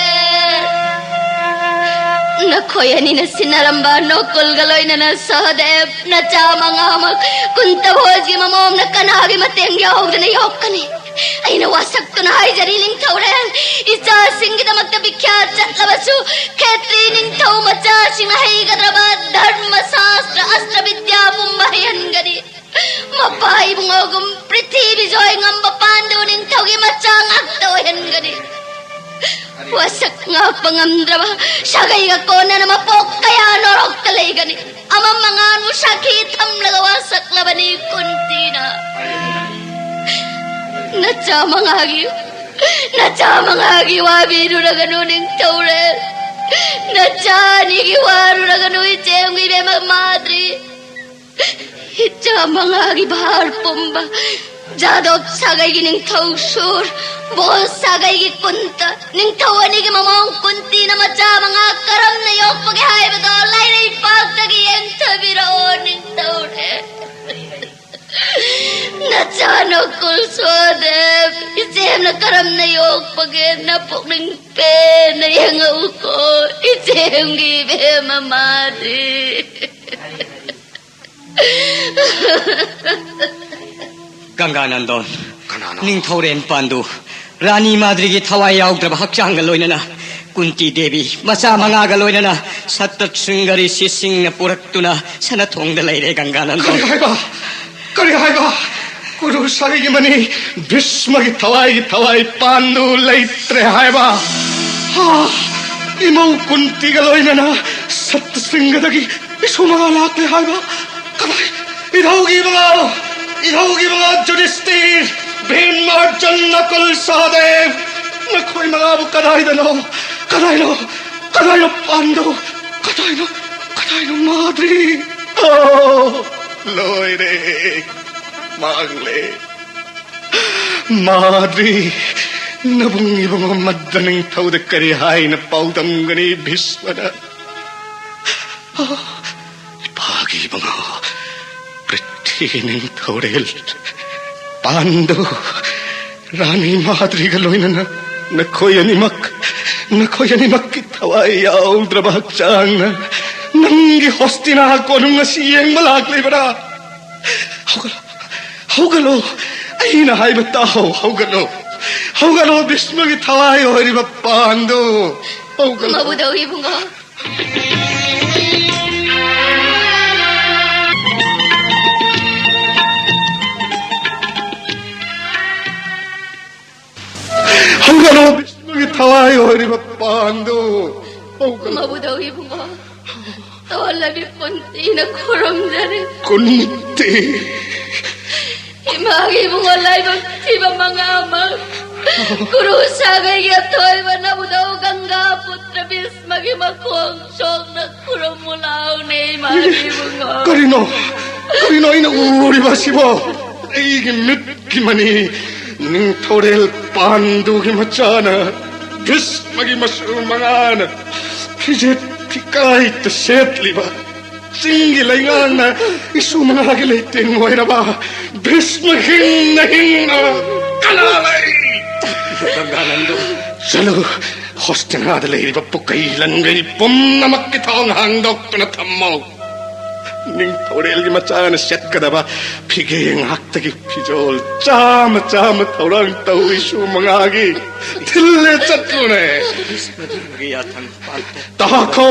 ꯅꯈꯣꯏ ꯑꯅꯤꯅ ꯁꯤꯟꯅꯔꯝꯕ ꯅꯣꯀꯨꯜꯒ ꯂꯣꯏꯅꯅ ꯁꯍꯗꯦꯕ ꯅꯆꯥ ꯃꯉꯥꯃꯛ ꯀꯨꯟꯇ ꯚꯣꯖꯒꯤ ꯃꯃꯣꯝꯅ ꯀꯅꯥꯒꯤ ꯃꯇꯦꯡ ꯌꯥꯎꯗꯅ ꯌꯣꯛꯀꯅꯤ? ꯑꯩꯅ ꯋꯥꯁꯛꯇꯨꯅ ꯍꯥꯏꯖꯔꯤ, ꯅꯤꯡꯊꯧꯔꯦꯜ, ꯏꯆꯥꯁꯤꯡꯒꯤꯗꯃꯛꯇ ꯕꯤꯈ꯭ꯌꯥꯠ ꯆꯠꯂꯕꯁꯨ, ꯈꯦꯇ꯭ꯔꯤ ꯅꯤꯡꯊꯧ ꯃꯆꯥꯁꯤꯡꯅ ꯍꯩꯒꯗ꯭ꯔꯕ ꯙꯔꯃ ꯁꯥꯁꯇ꯭ꯔ ꯑꯁꯇ꯭ꯔ ꯕꯤꯗ꯭ꯌꯥ ꯄꯨꯝꯕ ꯍꯩꯍꯟꯒꯅꯤ꯫ ꯃꯄꯥ ꯏꯕꯨꯡꯉꯣꯒꯨꯝ ꯄ꯭ꯔꯤꯊꯤꯕꯤ ꯖꯣꯏ ꯉꯝꯕ ꯄꯥꯟꯗꯨ ꯅꯤꯡꯊꯧꯒꯤ ꯃꯆꯥ ꯉꯥꯛꯇ ꯑꯣꯏꯍꯟꯒꯅꯤ꯫ ꯋꯥꯁꯛ ꯉꯥꯛꯄ ꯉꯝꯗ꯭ꯔꯕ ꯁꯥꯒꯩꯒ ꯀꯣꯟꯅꯅ ꯃꯄꯣꯛ ꯀꯌꯥ ꯅꯣꯔꯣꯛꯇ ꯂꯩꯒꯅꯤ꯫ ꯑꯃꯝ ꯑꯉꯥꯟꯕꯨ ꯁꯥꯈꯤ ꯊꯝꯂꯒ ꯋꯥꯁꯛꯂꯕꯅꯤ ꯀꯨꯟꯇꯤꯅ꯫ ꯅꯆꯥ ꯃꯉꯥꯒꯤ ꯅꯆꯥ ꯃꯉꯥꯒꯤ ꯋꯥꯕꯤꯔꯨꯔꯒꯅꯨ, ꯅꯤꯡꯊꯧꯔꯦꯜ꯫ ꯅꯆꯥ ꯑꯅꯤꯒꯤ ꯋꯥꯔꯨꯔꯒꯅꯨ, ꯏꯆꯦꯝꯒꯤ ꯏꯕꯦꯝꯃ ꯃꯥꯗ꯭ꯔꯤ꯫ ꯏꯆꯥ ꯃꯉꯥꯒꯤ ꯚꯥꯔ ꯄꯨꯝꯕ ꯖꯥꯗꯣꯕ ꯁꯥꯒꯩꯒꯤ ꯅꯤꯡꯊꯧ ꯁꯨꯔ, ꯕꯣꯜ ꯁꯥꯒꯩꯒꯤ ꯀꯨꯟꯇ, ꯅꯤꯡꯊꯧ ꯑꯅꯤꯒꯤ ꯃꯃꯧ ꯀꯨꯟꯇꯤꯅ ꯃꯆꯥ ꯃꯉꯥ ꯀꯔꯝꯅ ꯌꯣꯛꯄꯒꯦ ꯍꯥꯏꯕꯗꯣ ꯂꯥꯏꯔꯩꯄꯥꯛꯇꯒꯤ ꯌꯦꯡꯊꯕꯤꯔꯛꯑꯣ, ꯅꯤꯡꯊꯧꯔꯦꯜ꯫ ꯅꯆꯥ ꯅꯀꯨꯜ ꯁꯣꯗꯦꯕ, ꯏꯆꯦꯝꯅ ꯀꯔꯝꯅ ꯌꯣꯛꯄꯒꯦ ꯅꯄꯨꯛꯅꯤꯡ ꯄꯦꯟꯅ ꯌꯦꯡꯉꯛꯎꯀꯣ, ꯏꯆꯦꯝꯒꯤ ꯏꯕꯦꯝꯃ ꯃꯥꯗꯤ꯫ ꯒꯪꯒꯥꯅꯟꯗꯣꯟ, ꯀꯅꯥꯅꯣ? ꯅꯤꯡꯊꯧꯔꯦꯜ ꯄꯥꯟꯗꯨ, ꯔꯥꯅꯤ ꯃꯥꯗ꯭ꯔꯤꯒꯤ ꯊꯋꯥꯏ ꯌꯥꯎꯗ꯭ꯔꯕ ꯍꯛꯆꯥꯡꯒ ꯂꯣꯏꯅꯅ ꯀꯨꯟꯇꯤ ꯗꯦꯕꯤ ꯃꯆꯥ ꯃꯉꯥꯒ ꯂꯣꯏꯅꯅ ꯁꯠꯇ ꯁ꯭ꯔꯤꯡꯒꯔꯤ ꯁꯤꯁꯤꯡꯅ ꯄꯨꯔꯛꯇꯨꯅ ꯁꯅꯊꯣꯡꯗ ꯂꯩꯔꯦ, ꯒꯪꯒꯥꯅꯟꯗꯣꯟ꯫ ꯀꯔꯤ ꯍꯥꯏꯕ? ꯀꯔꯤ ꯍꯥꯏꯕ? ꯀꯨꯔꯨ ꯁꯥꯒꯩꯒꯤ ꯃꯅꯤ ꯚꯤꯁꯃꯒꯤ ꯊꯋꯥꯏꯒꯤ ꯊꯋꯥꯏ ꯄꯥꯟꯗꯨ ꯂꯩꯇ꯭ꯔꯦ ꯍꯥꯏꯕ? ꯍꯥ? ꯏꯃꯧ ꯀꯨꯟꯇꯤꯒ ꯂꯣꯏꯅꯅ ꯁꯠꯇ ꯁ꯭ꯔꯤꯡꯒꯗꯒꯤ ꯏꯁꯨ ꯃꯉꯥ ꯂꯥꯛꯂꯦ ꯍꯥꯏꯕ? ꯀꯗꯥꯏ? ꯏꯙꯧꯒꯤ ꯃꯉꯥ, ꯏꯙꯧꯒꯤ ꯃꯉꯥ ꯖꯨꯗꯤꯁꯇꯤꯔ, ꯚꯤꯝ, ꯑꯔꯖꯨꯟ, ꯅꯀꯨꯜ, ꯁꯍꯗꯦꯕ, ꯅꯈꯣꯏ ꯃꯉꯥꯕꯨ ꯀꯗꯥꯏꯗꯅꯣ? ꯀꯗꯥꯏꯅꯣ? ꯀꯗꯥꯏꯅꯣ ꯄꯥꯟꯗꯨ? ꯀꯗꯥꯏꯅꯣ? ꯀꯗꯥꯏꯅꯣ ꯃꯥꯗ꯭ꯔꯤ? ꯑꯣ, ꯂꯣꯏꯔꯦ, ꯃꯥꯡꯂꯦ꯫ ꯃꯥꯗ꯭ꯔꯤ, ꯅꯕꯨꯡ ꯏꯕꯨꯡꯉꯣ ꯃꯗ꯭ꯗ ꯅꯤꯡꯊꯧꯗ ꯀꯔꯤ ꯍꯥꯏꯅ ꯄꯥꯎꯗꯝꯒꯅꯤ ꯚꯤꯁꯃꯅ? ꯑꯣ, ꯏꯄꯥꯒꯤ ꯏꯕꯨꯡꯉꯣ ꯄ꯭ꯔꯤꯊꯤ ꯅꯤꯡꯊꯧꯔꯦꯜ ꯄꯥꯟꯗꯨ, ꯔꯥꯅꯤ ꯃꯥꯗ꯭ꯔꯤꯒ ꯂꯣꯏꯅꯅ ꯅꯈꯣꯏ ꯑꯅꯤꯃꯛ, ꯅꯈꯣꯏ ꯑꯅꯤꯃꯛꯀꯤ ꯊꯋꯥꯏ ꯌꯥꯎꯗ꯭ꯔꯕ ꯍꯛꯆꯥꯡꯅ ꯅꯪꯒꯤ ꯍꯣꯁꯇꯤꯅꯥ ꯀꯣꯅꯨꯡ ꯑꯁꯤ ꯌꯦꯡꯕ ꯂꯥꯛꯂꯤꯕꯔꯥ? ꯍꯧꯒꯠꯂꯣ, ꯍꯧꯒꯠꯂꯣ, ꯑꯩꯅ ꯍꯥꯏꯕ ꯇꯥꯎ, ꯍꯧꯒꯠꯂꯣ, ꯍꯧꯒꯠꯂꯣ, ꯚꯤꯁꯃꯒꯤ ꯊꯋꯥꯏ ꯑꯣꯏꯔꯤꯕ ꯄꯥꯟꯗꯨ, ꯍꯧꯒꯠꯂꯣ꯫ ꯃꯕꯨꯗꯧ ꯏꯕꯨꯡꯉꯣ꯫ ꯍꯧꯒꯠꯂꯣ, ꯚꯤꯁꯃꯒꯤ ꯊꯋꯥꯏ ꯑꯣꯏꯔꯤꯕ ꯄꯥꯟꯗꯨ, ꯍꯧꯒꯠꯂꯣ꯫ ꯃꯕꯨꯗꯧ ꯏꯕꯨꯡꯉꯣ, ꯇꯣꯜꯂꯕꯤ ꯀꯨꯟꯇꯤꯅ ꯈꯨꯔꯨꯝꯖꯔꯤ꯫ ꯀꯨꯟꯇꯤ꯫ ꯏꯃꯥꯒꯤ ꯏꯕꯨꯡꯉꯣ ꯂꯥꯏꯕꯛ ꯊꯤꯕ ꯃꯉꯥꯃꯛ ꯀꯨꯔꯨ ꯁꯥꯒꯩꯒꯤ ꯑꯊꯣꯏꯕ ꯅꯕꯨꯙꯧ ꯒꯪꯒꯥ ꯄꯨꯇ꯭ꯔ ꯚꯤꯁꯃꯒꯤ ꯃꯈꯣꯡ ꯁꯣꯛꯅ ꯈꯨꯔꯨꯝꯃꯨ ꯂꯥꯎꯅꯦ, ꯏꯃꯥ ꯏꯕꯨꯡꯉꯣ꯫ ꯀꯔꯤꯅꯣ? ꯀꯔꯤꯅꯣ ꯑꯩꯅ ꯎꯔꯤꯕ ꯑꯁꯤꯕꯣ? ꯑꯩꯒꯤ ꯃꯤꯠꯀꯤ ꯃꯅꯤ, ꯅꯤꯡꯊꯧꯔꯦꯜ ꯄꯥꯟꯗꯨꯒꯤ ꯃꯆꯥꯅ, ꯚꯤꯁꯃꯒꯤ ꯃꯁꯨ ꯃꯉꯥꯅ ꯐꯤꯖꯦꯠ ꯐꯤꯀꯥꯏꯇ ꯁꯦꯠꯂꯤꯕ, ꯆꯤꯡꯒꯤ ꯂꯩꯉꯥꯛꯅ ꯏꯁꯨ ꯃꯉꯥꯒꯤ ꯂꯩꯇꯦꯡ ꯑꯣꯏꯔꯕ ꯚꯤꯁꯃ ꯍꯤꯡꯅ ꯍꯤꯡꯅ ꯀꯅꯥ ꯂꯩ? ꯒꯪꯒꯥꯅꯟꯗ꯫ ꯆꯠꯂꯨ, ꯍꯣꯁꯇꯤꯅꯥꯗ ꯂꯩꯔꯤꯕ ꯄꯨꯀꯩ ꯂꯟꯒꯩ ꯄꯨꯝꯅꯃꯛꯀꯤ ꯊꯣꯡ ꯍꯥꯡꯗꯣꯛꯇꯨꯅ ꯊꯝꯃꯨ꯫ ꯅꯤꯡꯊꯧꯔꯦꯜꯒꯤ ꯃꯆꯥꯅ ꯁꯦꯠꯀꯗꯕ ꯐꯤꯒꯦ ꯉꯥꯛꯇꯒꯤ ꯐꯤꯖꯣꯜ ꯆꯥꯝꯃ ꯆꯥꯝꯃ ꯊꯧꯔꯥꯡ ꯇꯧ, ꯏꯁꯨ ꯃꯉꯥꯒꯤ ꯊꯤꯜꯂꯦ ꯆꯠꯂꯨꯅꯦ꯫ ꯃꯗꯨꯒꯤ ꯌꯥꯊꯪ ꯄꯥꯟꯊꯣꯛ꯫ ꯇꯥꯈꯣ!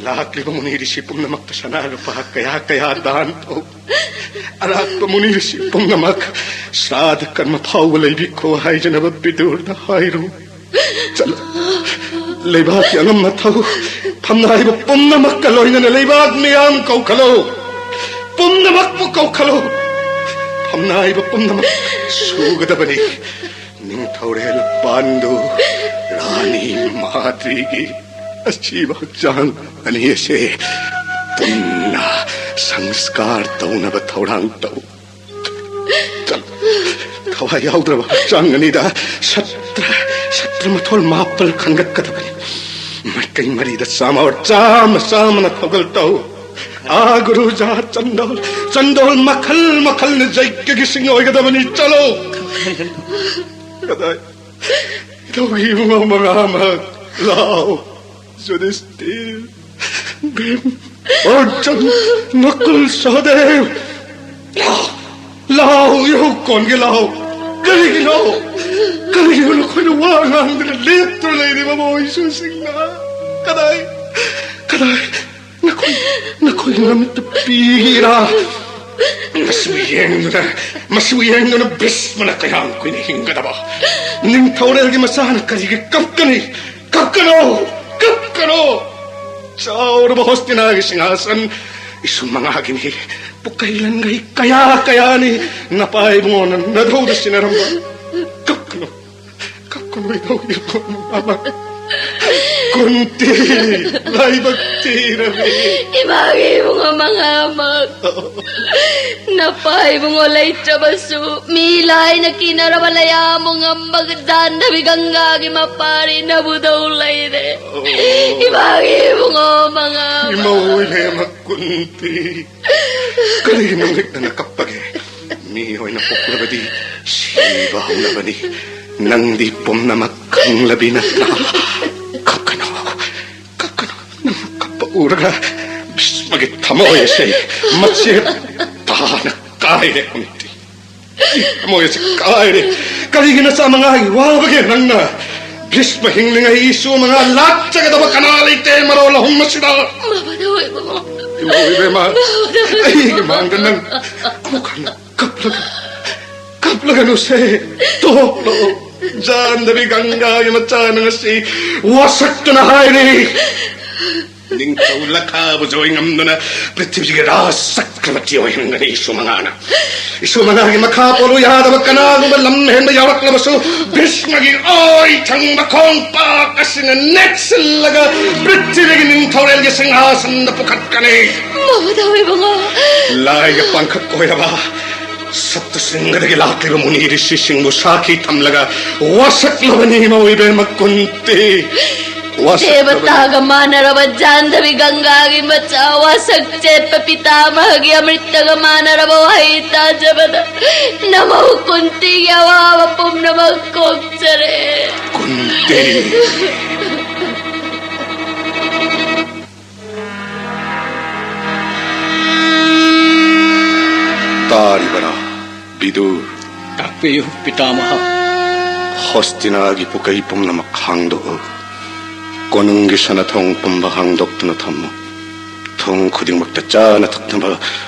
ꯂꯥꯛꯂꯤꯕ ꯃꯨꯅꯤ ꯔꯤꯁꯤ ꯄꯨꯝꯅꯃꯛꯇ ꯁꯅꯥ ꯂꯨꯄꯥ ꯀꯌꯥ ꯀꯌꯥ ꯗꯥꯟ ꯇꯧ꯫ ꯑꯔꯥꯛꯄ ꯃꯨꯅꯤ ꯔꯤꯁꯤ ꯄꯨꯝꯅꯃꯛ ꯁ꯭ꯔꯥꯗ ꯀꯔꯃ ꯐꯥꯎꯕ ꯂꯩꯕꯤꯈꯣ ꯍꯥꯏꯖꯅꯕ ꯕꯤꯗꯨꯔꯗ ꯍꯥꯏꯔꯨ꯫ ꯆꯠꯂꯨ꯫ ꯂꯩꯕꯥꯛꯀꯤ ꯑꯉꯝ ꯑꯊꯧ ꯐꯝꯅꯥꯏꯕ ꯄꯨꯝꯅꯃꯛꯀ ꯂꯣꯏꯅꯅ ꯂꯩꯕꯥꯛ ꯃꯤꯌꯥꯝ ꯀꯧꯈꯠꯂꯨ꯫ ꯄꯨꯝꯅꯃꯛꯄꯨ ꯀꯧꯈꯠꯂꯨ꯫ ꯐꯝꯅꯥꯏꯕ ꯄꯨꯝꯅꯃꯛ ꯁꯨꯒꯗꯕꯅꯤ꯫ ꯅꯤꯡꯊꯧꯔꯦꯜ ꯄꯥꯟꯗꯨ, ꯔꯥꯅꯤ ꯃꯥꯗ꯭ꯔꯤꯒꯤ ꯑꯁꯤꯕ ꯍꯛꯆꯥꯡ ꯑꯅꯤ ꯑꯁꯦ ꯄꯨꯟꯅ ꯁꯪꯁꯀꯥꯔ ꯇꯧꯅꯕ ꯊꯧꯔꯥꯡ ꯇꯧ꯫ ꯊꯋꯥꯏ ꯌꯥꯎꯗ꯭ꯔꯕ ꯍꯛꯆꯥꯡ ꯑꯅꯤꯗ ꯁꯇ꯭ꯔ, ꯁꯇ꯭ꯔ ꯃꯊꯣꯜ ꯃꯥꯄꯜ ꯈꯟꯒꯠꯀꯗꯕꯅꯤ꯫ ꯃꯥꯏꯀꯩ ꯃꯔꯤꯗ ꯆꯥꯝꯃ, ꯆꯥꯝꯃ, ꯆꯥꯝꯃꯅ ꯊꯧꯒꯜ ꯇꯧ꯫ ꯑꯥ, ꯒꯨꯔꯨꯖꯥ ꯆꯟꯗꯣꯜ, ꯆꯟꯗꯣꯜ ꯃꯈꯜ ꯃꯈꯜꯅ ꯖꯩꯒꯒꯤ ꯁꯤꯡ ꯑꯣꯏꯒꯗꯕꯅꯤ꯫ ꯆꯠꯂꯣ꯫ ꯀꯗꯥꯏ? ꯏꯙꯧꯒꯤ ꯏꯕꯨꯡꯉꯣ ꯃꯉꯥꯃꯛ ꯂꯥꯎ꯫ ꯌꯨꯙꯤꯁꯇꯤꯔ, ꯚꯤꯝ, ꯑꯔꯖꯨꯟ, ꯅꯀꯨꯜ, ꯁꯍꯗꯦꯕ꯫ ꯂꯥꯎ, ꯂꯥꯎ, ꯏꯍꯧ ꯀꯣꯟꯒꯦ ꯂꯥꯎ꯫ ꯀꯔꯤꯒꯤꯅꯣ? ꯀꯔꯤꯒꯤꯅꯣ ꯅꯈꯣꯏꯅ ꯋꯥ ꯉꯥꯡꯗꯅ ꯂꯦꯞꯇꯨꯅ ꯂꯩꯔꯤꯕ ꯃꯣꯏꯁꯨꯁꯤꯡꯅ? ꯀꯗꯥꯏ? ꯀꯗꯥꯏ? ꯅꯈꯣꯏ, ꯅꯈꯣꯏ ꯉꯝꯇ ꯄꯤꯒꯦꯔꯥ? ꯃꯁꯤꯕꯨ ꯌꯦꯡꯗꯨꯅ, ꯃꯁꯤꯕꯨ ꯌꯦꯡꯗꯨꯅ ꯚꯤꯁꯃꯅ ꯀꯌꯥꯝ ꯀꯨꯏꯅ ꯍꯤꯡꯒꯗꯕ? ꯅꯤꯡꯊꯧꯔꯦꯜꯒꯤ ꯃꯆꯥꯅ ꯀꯔꯤꯒꯤ ꯀꯞꯀꯅꯤ? ꯀꯞꯀꯅꯣ! ꯀꯞꯀꯅꯣ! ꯆꯥꯎꯔꯕ ꯍꯣꯁꯇꯤꯅꯥꯒꯤ ꯁꯤꯡꯍꯥꯁꯟ ꯏꯁꯨ ꯃꯉꯥꯒꯤꯅꯤ꯫ ꯄꯨꯀꯩ ꯂꯟꯒꯩ ꯀꯌꯥ ꯀꯌꯥꯅꯤ ꯅꯄꯥ ꯏꯕꯨꯡꯉꯣꯅ ꯅꯙꯧꯗ ꯁꯤꯟꯅꯔꯝꯕ꯫ ꯀꯞꯀꯅꯨ, ꯀꯨꯟꯇꯤ ꯂꯥꯏꯕꯛ ꯊꯤꯔꯕꯤ꯫ ꯏꯃꯥꯒꯤ ꯏꯕꯨꯡꯉꯣ ꯃꯉꯥꯃꯛ꯫ ꯅꯄꯥ ꯏꯕꯨꯡꯉꯣ ꯂꯩꯇ꯭ꯔꯕꯁꯨ ꯃꯤ ꯂꯥꯏꯅ ꯀꯤꯅꯔꯕ ꯂꯩꯌꯥꯝꯕꯨ ꯉꯝꯕ ꯖꯥꯟꯗꯕꯤ ꯒꯪꯒꯥꯒꯤ ꯃꯄꯥꯔꯤ ꯅꯕꯨꯗꯧ ꯂꯩꯔꯦ꯫ ꯏꯃꯥꯒꯤ ꯏꯕꯨꯡꯉꯣ ꯃꯉꯥꯃꯛ꯫ ꯏꯃꯧ ꯏꯕꯦꯝꯃ ꯀꯨꯟꯇꯤ꯫ ꯀꯔꯤꯒꯤꯅꯣ ꯅꯪꯅ ꯀꯞꯄꯒꯦ? ꯃꯤ ꯑꯣꯏꯅ ꯄꯣꯛꯂꯕꯗꯤ ꯁꯤꯕ ꯍꯧꯅꯕꯅꯤ꯫ ꯅꯪꯗꯤ ꯄꯨꯝꯅꯃꯛ ꯈꯪꯂꯕꯤ ꯅꯠꯇ꯭ꯔꯥ? ꯀꯞꯀꯅꯨ, ꯀꯞꯀꯅꯨ꯫ ꯅꯪ ꯀꯞꯄ ꯎꯔꯒ ꯚꯤꯁꯃꯒꯤ ꯊꯃꯣꯏ ꯑꯁꯦ ꯃꯆꯦꯠ ꯇꯥꯅ ꯀꯥꯏꯔꯦ ꯀꯨꯟꯇꯤ꯫ ꯊꯃꯣꯏ ꯑꯁꯤ ꯀꯥꯏꯔꯦ꯫ ꯀꯔꯤꯒꯤ ꯅꯆꯥ ꯃꯉꯥꯒꯤ ꯋꯥꯕꯒꯦ ꯅꯪꯅ? ꯚꯤꯁꯃ ꯍꯤꯡꯂꯤꯉꯩ ꯏꯁꯨ ꯃꯉꯥ ꯂꯥꯠꯆꯒꯗꯕ ꯀꯅꯥ ꯂꯩꯇꯦ ꯃꯔꯣꯜ ꯑꯍꯨꯝ ꯑꯁꯤꯗ꯫ ꯃꯃꯥꯗ ꯑꯣꯏꯕ ꯃꯃꯥ꯫ ꯏꯃꯧ ꯏꯕꯦꯝꯃ, ꯃꯃꯥꯗ ꯑꯣꯏꯕ ꯑꯩꯒꯤ ꯃꯥꯡꯗ ꯅꯪ ꯑꯃꯨꯛ ꯍꯟꯅ ꯀꯞꯂꯒ, ꯀꯞꯂꯒꯅꯨꯁꯦ꯫ ꯇꯣꯛꯂꯣ꯫ ꯖꯥꯟꯗꯕꯤ ꯒꯪꯒꯥꯒꯤ ꯃꯆꯥꯅ ꯉꯁꯤ ꯋꯥꯁꯛꯇꯨꯅ ꯍꯥꯏꯔꯤ꯫ ꯅꯤꯡꯊꯧ ꯂꯈꯥꯕꯨ ꯖꯣꯏ ꯉꯝꯗꯨꯅ ꯄ꯭ꯔꯤꯊꯤꯕꯤꯒꯤ ꯔꯥꯖ ꯆꯀ꯭ꯔꯕꯔꯇꯤ ꯑꯣꯏꯍꯟꯒꯅꯤ ꯏꯁꯨ ꯃꯉꯥꯅ꯫ ꯏꯁꯨ ꯃꯉꯥꯒꯤ ꯃꯈꯥ ꯄꯣꯜꯂꯨ ꯌꯥꯗꯕ ꯀꯅꯥꯒꯨꯝꯕ ꯂꯝ ꯍꯦꯟꯕ ꯌꯥꯎꯔꯛꯂꯕꯁꯨ ꯚꯤꯁꯃꯒꯤ ꯑꯣꯏ ꯊꯪꯕ ꯈꯣꯡꯄꯥꯛ ꯑꯁꯤꯅ ꯅꯦꯠꯁꯤꯜꯂꯒ ꯄ꯭ꯔꯤꯊꯤꯕꯤꯒꯤ ꯅꯤꯡꯊꯧꯔꯦꯜꯒꯤ ꯁꯤꯡꯍꯥꯁꯟꯗ ꯄꯨꯈꯠꯀꯅꯤ꯫ ꯃꯃꯥꯗ ꯑꯣꯏꯕ ꯃꯃꯥ꯫ ꯂꯥꯏꯒ ꯄꯥꯡꯈꯛ ꯑꯣꯏꯔꯕ ꯁꯠꯇ ꯁꯤꯡꯒꯗꯒꯤ ꯂꯥꯛꯂꯤꯕ ꯃꯨꯅꯤ ꯔꯤꯁꯤꯁꯤꯡꯕꯨ ꯁꯥꯈꯤ ꯊꯝꯂꯒ ꯋꯥꯁꯛꯂꯕꯅꯤ ꯏꯃꯧ ꯏꯕꯦꯝꯃ ꯀꯨꯟꯇꯤ꯫ ꯋꯥꯁꯛꯂꯕꯅꯤ꯫ ꯗꯦꯕꯇꯥꯒ ꯃꯥꯟꯅꯔꯕ ꯖꯥꯟꯗꯕꯤ ꯒꯪꯒꯥꯒꯤ ꯃꯆꯥ, ꯋꯥꯁꯛ ꯆꯦꯠꯄ ꯄꯤꯇꯥꯃꯍꯒꯤ ꯑꯃ꯭ꯔꯤꯇꯒ ꯃꯥꯟꯅꯔꯕ ꯋꯥꯍꯩ ꯇꯥꯖꯕꯗ ꯅꯃꯧ ꯀꯨꯟꯇꯤꯒꯤ ꯑꯋꯥꯕ ꯄꯨꯝꯅꯃꯛ ꯀꯣꯛꯆꯔꯦ꯫ ꯀꯨꯟꯇꯤ꯫ ꯇꯥꯔꯤꯕꯔꯥ, ꯕꯤꯗꯨꯔ? ꯇꯥꯛꯄꯤꯌꯨ, ꯄꯤꯇꯥꯃꯍ꯫ ꯍꯣꯁꯇꯤꯅꯥꯒꯤ ꯄꯨꯀꯩ ꯄꯨꯝꯅꯃꯛ ꯍꯥꯡꯗꯣꯛꯎ꯫ ꯀꯣꯅꯨꯡꯒꯤ ꯁꯅꯥꯊꯣꯡ ꯄꯨꯝꯕ ꯍꯥꯡꯗꯣꯛꯇꯨꯅ ꯊꯝꯃꯨ꯫ ꯊꯣꯡ ꯈꯨꯗꯤꯡꯃꯛꯇ ꯆꯥꯅ ꯊꯛꯅꯕ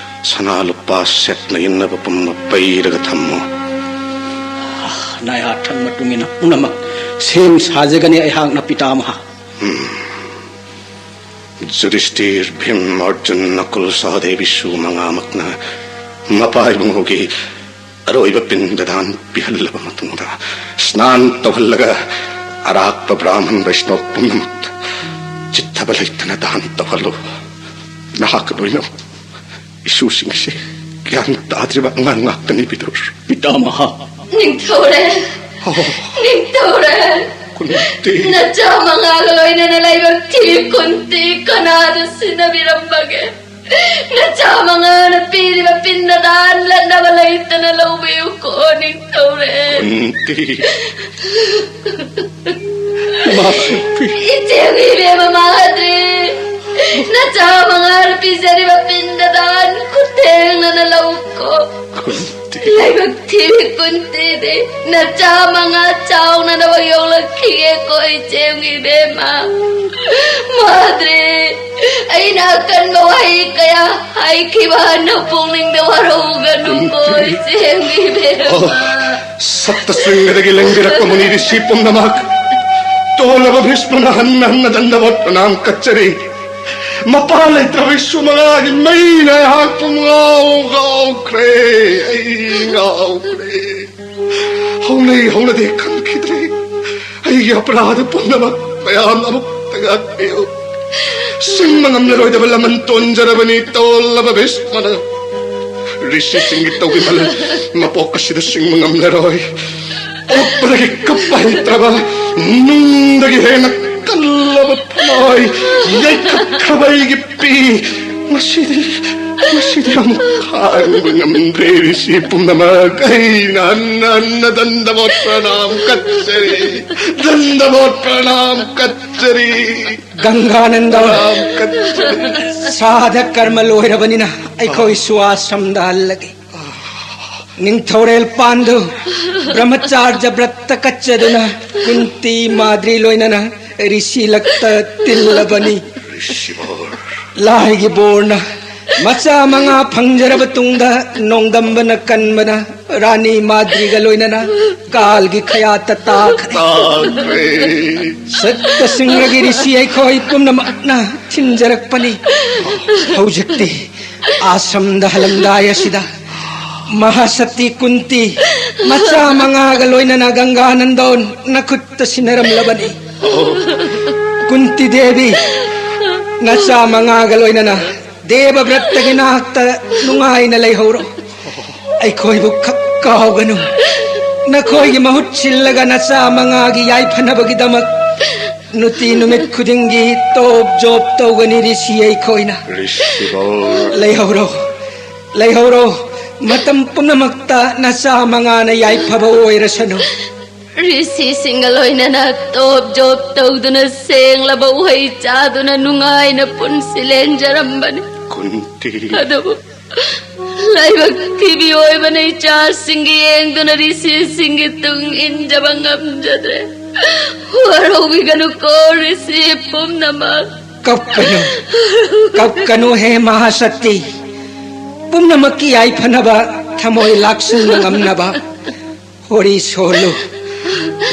ꯁꯅꯥ ꯂꯨꯄꯥ ꯁꯦꯠꯅ ꯏꯟꯅꯕ ꯄꯨꯝꯕ ꯄꯩꯔꯒ ꯊꯝꯃꯨ꯫ ꯅꯥꯌꯥꯊꯪ ꯃꯇꯨꯡ ꯏꯟꯅ ꯄꯨꯝꯅꯃꯛ ꯁꯦꯝ ꯁꯥꯖꯒꯅꯤ ꯑꯩꯍꯥꯛꯅ, ꯄꯤꯇꯥꯃꯍ꯫ ꯎꯝ꯫ ꯖꯨꯗꯤꯁꯇꯤꯔ, ꯚꯤꯝ, ꯑꯔꯖꯨꯟ, ꯅꯀꯨꯜ, ꯁꯍꯗꯦꯕ ꯏꯁꯨ ꯃꯉꯥꯃꯛꯅ ꯃꯄꯥ ꯏꯕꯨꯡꯉꯣꯒꯤ ꯑꯔꯣꯏꯕ ꯄꯤꯟꯗ ꯗꯥꯟ ꯄꯤꯍꯜꯂꯕ ꯃꯇꯨꯡꯗ, ꯁ꯭ꯅꯥꯟ ꯇꯧꯍꯜꯂꯒ, ꯑꯔꯥꯛꯄ ꯕ꯭ꯔꯥꯍꯃꯟ ꯕꯩꯁꯅꯣꯞ ꯄꯨꯝꯅꯃꯛ ꯆꯤꯠꯊꯕ ꯂꯩꯇꯅ ꯗꯥꯟ ꯇꯧꯍꯜꯂꯨ꯫ ꯅꯍꯥꯛꯀ ꯂꯣꯏꯅ ꯏꯁꯨꯁꯤꯡ ꯑꯁꯤ ꯒ꯭ꯌꯥꯟ ꯇꯥꯗ꯭ꯔꯤꯕ ꯑꯉꯥꯡ ꯉꯥꯛꯇꯅꯤ, ꯕꯤꯗꯨꯔ꯫ ꯄꯤꯇꯥꯃꯍ꯫ ꯅꯤꯡꯊꯧꯔꯦꯜ꯫ ꯑꯣ꯫ ꯅꯤꯡꯊꯧꯔꯦꯜ꯫ ꯀꯨꯟꯇꯤ꯫ ꯅꯆꯥ ꯃꯉꯥꯒ ꯂꯣꯏꯅꯅ ꯂꯥꯏꯕꯛ ꯊꯤ ꯀꯨꯟꯇꯤ ꯀꯅꯥꯗ ꯁꯤꯟꯅꯕꯤꯔꯝꯕꯒꯦ? ꯅꯆꯥ ꯃꯉꯥꯅ ꯄꯤꯔꯤꯕ ꯄꯤꯟꯗ ꯗꯥꯟ ꯂꯠꯅꯕ ꯂꯩꯇꯅ ꯂꯧꯕꯤꯌꯨꯀꯣ, ꯅꯤꯡꯊꯧꯔꯦꯜ꯫ ꯀꯨꯟꯇꯤ꯫ ꯏꯃꯥ ꯁꯛꯄꯤ꯫ ꯏꯆꯦꯒꯤ ꯏꯕꯦꯝꯃ ꯃꯥꯗ꯭ꯔꯤ, ꯅꯆꯥ ꯃꯉꯥꯅ ꯄꯤꯖꯔꯤꯕ ꯄꯤꯟꯗ ꯗꯥꯟ ꯈꯨꯊꯦꯡꯅꯅ ꯂꯧꯀꯣ꯫ ꯀꯨꯟꯇꯤ꯫ ꯂꯥꯏꯕꯛ ꯊꯤꯕꯤ ꯀꯨꯟꯇꯤꯗꯤ ꯅꯆꯥ ꯃꯉꯥ ꯆꯥꯎꯅꯅꯕ ꯌꯣꯛꯂꯛꯈꯤꯒꯦꯀꯣ, ꯏꯆꯦꯒꯤ ꯏꯕꯦꯝꯃ꯫ ꯃꯥꯗ꯭ꯔꯤ, ꯑꯩꯅ ꯑꯀꯟꯕ ꯋꯥꯍꯩ ꯀꯌꯥ ꯍꯥꯏꯈꯤꯕ ꯅꯄꯨꯛꯅꯤꯡꯗ ꯋꯥꯔꯧꯒꯅꯨꯀꯣ, ꯀꯨꯟꯇꯤ꯫ ꯏꯆꯦꯒꯤ ꯏꯕꯦꯝꯃ꯫ ꯑꯣ, ꯁꯞꯇ ꯁ꯭ꯔꯤꯡꯒꯗꯒꯤ ꯂꯦꯡꯕꯤꯔꯛꯄ ꯃꯨꯅꯤ ꯔꯤꯁꯤ ꯄꯨꯝꯅꯃꯛ, ꯇꯣꯜꯂꯕ ꯚꯤꯁꯃꯅ ꯍꯟꯅ ꯍꯟꯅ ꯗꯟꯗꯕꯣꯠ ꯄ꯭ꯔꯅꯥꯝ ꯀꯠꯆꯔꯤ꯫ ꯃꯄꯥ ꯂꯩꯇ꯭ꯔꯕ ꯏꯁꯨ ꯃꯉꯥꯒꯤ ꯃꯩꯅ ꯑꯩꯍꯥꯛꯄꯨ ꯉꯥꯎ ꯉꯥꯎꯈ꯭ꯔꯦ꯫ ꯑꯩ ꯉꯥꯎꯈ꯭ꯔꯦ꯫ ꯍꯧꯅꯩ ꯍꯧꯅꯗꯦ ꯈꯪꯈꯤꯗ꯭ꯔꯦ꯫ ꯑꯩꯒꯤ ꯑꯄꯔꯥꯙ ꯄꯨꯝꯅꯃꯛ ꯃꯌꯥꯝ ꯑꯃꯨꯛꯇ ꯉꯥꯛꯄꯤꯌꯨ꯫ ꯁꯤꯡꯕ ꯉꯝꯂꯔꯣꯏꯗꯕ ꯂꯃꯟ ꯇꯣꯟꯖꯔꯕꯅꯤ ꯇꯣꯜꯂꯕ ꯚꯤꯁꯃꯅ꯫ ꯔꯤꯁꯤꯁꯤꯡꯒꯤ ꯇꯧꯕꯤꯃꯜ ꯃꯄꯣꯛ ꯑꯁꯤꯗ ꯁꯤꯡꯕ ꯉꯝꯂꯔꯣꯏ꯫ ꯄꯣꯛꯄꯗꯒꯤ ꯀꯞꯄ ꯍꯩꯇ꯭ꯔꯕ, ꯅꯨꯡꯗꯒꯤ ꯍꯦꯟꯅ ꯀꯜꯂꯕ ꯊꯃꯣꯏ ꯌꯩꯈꯠꯈ꯭ꯔꯕ ꯑꯩꯒꯤ ꯄꯤ꯫ ꯉꯁꯤꯗꯤ, ꯉꯁꯤꯗꯤ ꯑꯃꯨꯛ ꯈꯥꯡꯕ ꯉꯝꯗ꯭ꯔꯦ꯫ ꯔꯤꯁꯤ ꯄꯨꯝꯅꯃꯛ ꯑꯩꯅ ꯍꯟꯅ ꯍꯟꯅ ꯗꯟꯗꯕꯣꯠ ꯄ꯭ꯔꯅꯥꯝ ꯀꯠꯆꯔꯤ, ꯗꯟꯗꯕꯣꯠ ꯄ꯭ꯔꯅꯥꯝ ꯀꯠꯆꯔꯤ꯫ ꯒꯪꯒꯥꯅꯟꯗ, ꯄ꯭ꯔꯅꯥꯝ ꯀꯠꯆꯔꯤ꯫ ꯁ꯭ꯔꯥꯗ ꯀꯔꯃ ꯂꯣꯏꯔꯕꯅꯤꯅ ꯑꯩꯈꯣꯏꯁꯨ ꯑꯥꯁ꯭ꯔꯝꯗ ꯍꯜꯂꯒꯦ꯫ ꯅꯤꯡꯊꯧꯔꯦꯜ ꯄꯥꯟꯗꯨ ꯕ꯭ꯔꯍꯃꯆꯥꯔꯖ ꯕ꯭ꯔꯠꯇ ꯀꯠꯆꯗꯨꯅ ꯀꯨꯟꯇꯤ ꯃꯥꯗ꯭ꯔꯤ ꯂꯣꯏꯅꯅ ꯔꯤꯁꯤ ꯂꯛꯇ ꯇꯤꯜꯂꯕꯅꯤ꯫ ꯔꯤꯁꯤꯕꯔ꯫ ꯂꯥꯏꯒꯤ ꯕꯣꯔꯅ ꯃꯆꯥ ꯃꯉꯥ ꯐꯪꯖꯔꯕ ꯇꯨꯡꯗ ꯅꯣꯡꯗꯝꯕꯅ ꯀꯟꯕꯅ ꯔꯥꯅꯤ ꯃꯥꯗ꯭ꯔꯤꯒ ꯂꯣꯏꯅꯅ ꯀꯥꯜꯒꯤ ꯈꯌꯥꯠꯇ ꯇꯥꯈ꯭ꯔꯦ꯫ ꯇꯥꯈ꯭ꯔꯦ꯫ ꯁꯠꯇ ꯁꯤꯡꯔꯒꯤ ꯔꯤꯁꯤ ꯑꯩꯈꯣꯏ ꯄꯨꯝꯅꯃꯛꯅ ꯊꯤꯟꯖꯔꯛꯄꯅꯤ꯫ ꯍꯧꯖꯤꯛꯇꯤ ꯑꯥꯁ꯭ꯔꯝꯗ ꯍꯜꯂꯝꯗꯥꯏ ꯑꯁꯤꯗ ꯃꯍꯥꯁꯇꯤ ꯀꯨꯟꯇꯤ ꯃꯆꯥ ꯃꯉꯥꯒ ꯂꯣꯏꯅꯅ ꯒꯪꯒꯥ ꯅꯟꯗꯣꯟ ꯅꯈꯨꯠꯇ ꯁꯤꯟꯅꯔꯝꯂꯕꯅꯤ꯫ ꯀꯨꯟꯇꯤ ꯗꯦꯕꯤ, ꯅꯆꯥ ꯃꯉꯥꯒ ꯂꯣꯏꯅꯅ ꯗꯦꯕ ꯕ꯭ꯔꯠꯇꯒꯤ ꯅꯥꯛꯇ ꯅꯨꯡꯉꯥꯏꯅ ꯂꯩꯍꯧꯔꯣ꯫ ꯑꯩꯈꯣꯏꯕꯨ ꯈꯛ ꯀꯥꯎꯒꯅꯨ꯫ ꯅꯈꯣꯏꯒꯤ ꯃꯍꯨꯠ ꯁꯤꯜꯂꯒ ꯅꯆꯥ ꯃꯉꯥꯒꯤ ꯌꯥꯏꯐꯅꯕꯒꯤꯗꯃꯛ ꯅꯨꯡꯇꯤ ꯅꯨꯃꯤꯠ ꯈꯨꯗꯤꯡꯒꯤ ꯇꯣꯞ ꯖꯣꯞ ꯇꯧꯒꯅꯤ ꯔꯤꯁꯤ ꯑꯩꯈꯣꯏꯅ꯫ ꯔꯤꯁꯤꯕꯜ꯫ ꯂꯩꯍꯧꯔꯣ, ꯂꯩꯍꯧꯔꯣ꯫ ꯃꯇꯝ ꯄꯨꯝꯅꯃꯛꯇ ꯅꯆꯥ ꯃꯉꯥꯅ ꯌꯥꯏꯐꯕ ꯑꯣꯏꯔꯁꯅꯨ꯫ ꯔꯤꯁꯤꯁꯤꯡꯒ ꯂꯣꯏꯅꯅ ꯇꯣꯞ ꯖꯣꯞ ꯇꯧꯗꯨꯅ ꯁꯦꯡꯂꯕ ꯎꯍꯩ ꯆꯥꯗꯨꯅ ꯅꯨꯡꯉꯥꯏꯅ ꯄꯨꯟꯁꯤ ꯂꯦꯟꯖꯔꯝꯕꯅꯤ꯫ ꯀꯨꯟꯇꯤ꯫ ꯑꯗꯨꯕꯨ ꯂꯥꯏꯕꯛ ꯊꯤꯕꯤ ꯑꯣꯏꯕꯅ ꯏꯆꯥꯁꯤꯡꯒꯤ ꯌꯦꯡꯗꯨꯅ ꯔꯤꯁꯤꯁꯤꯡꯒꯤ ꯇꯨꯡ ꯏꯟꯖꯕ ꯉꯝꯖꯗ꯭ꯔꯦ꯫ ꯋꯥꯔꯧꯕꯤꯒꯅꯨꯀꯣ ꯔꯤꯁꯤ ꯄꯨꯝꯅꯃꯛ꯫ ꯀꯞꯀꯅꯨ, ꯀꯞꯀꯅꯨ ꯍꯦ ꯃꯍꯥꯁꯛꯇꯤ꯫ ꯄꯨꯝꯅꯃꯛꯀꯤ ꯌꯥꯏꯐꯅꯕ, ꯊꯃꯣꯏ ꯂꯥꯛꯁꯨꯡꯅ ꯉꯝꯅꯕ꯫ ꯍꯣꯔꯤ ꯁꯣꯜꯂꯨ,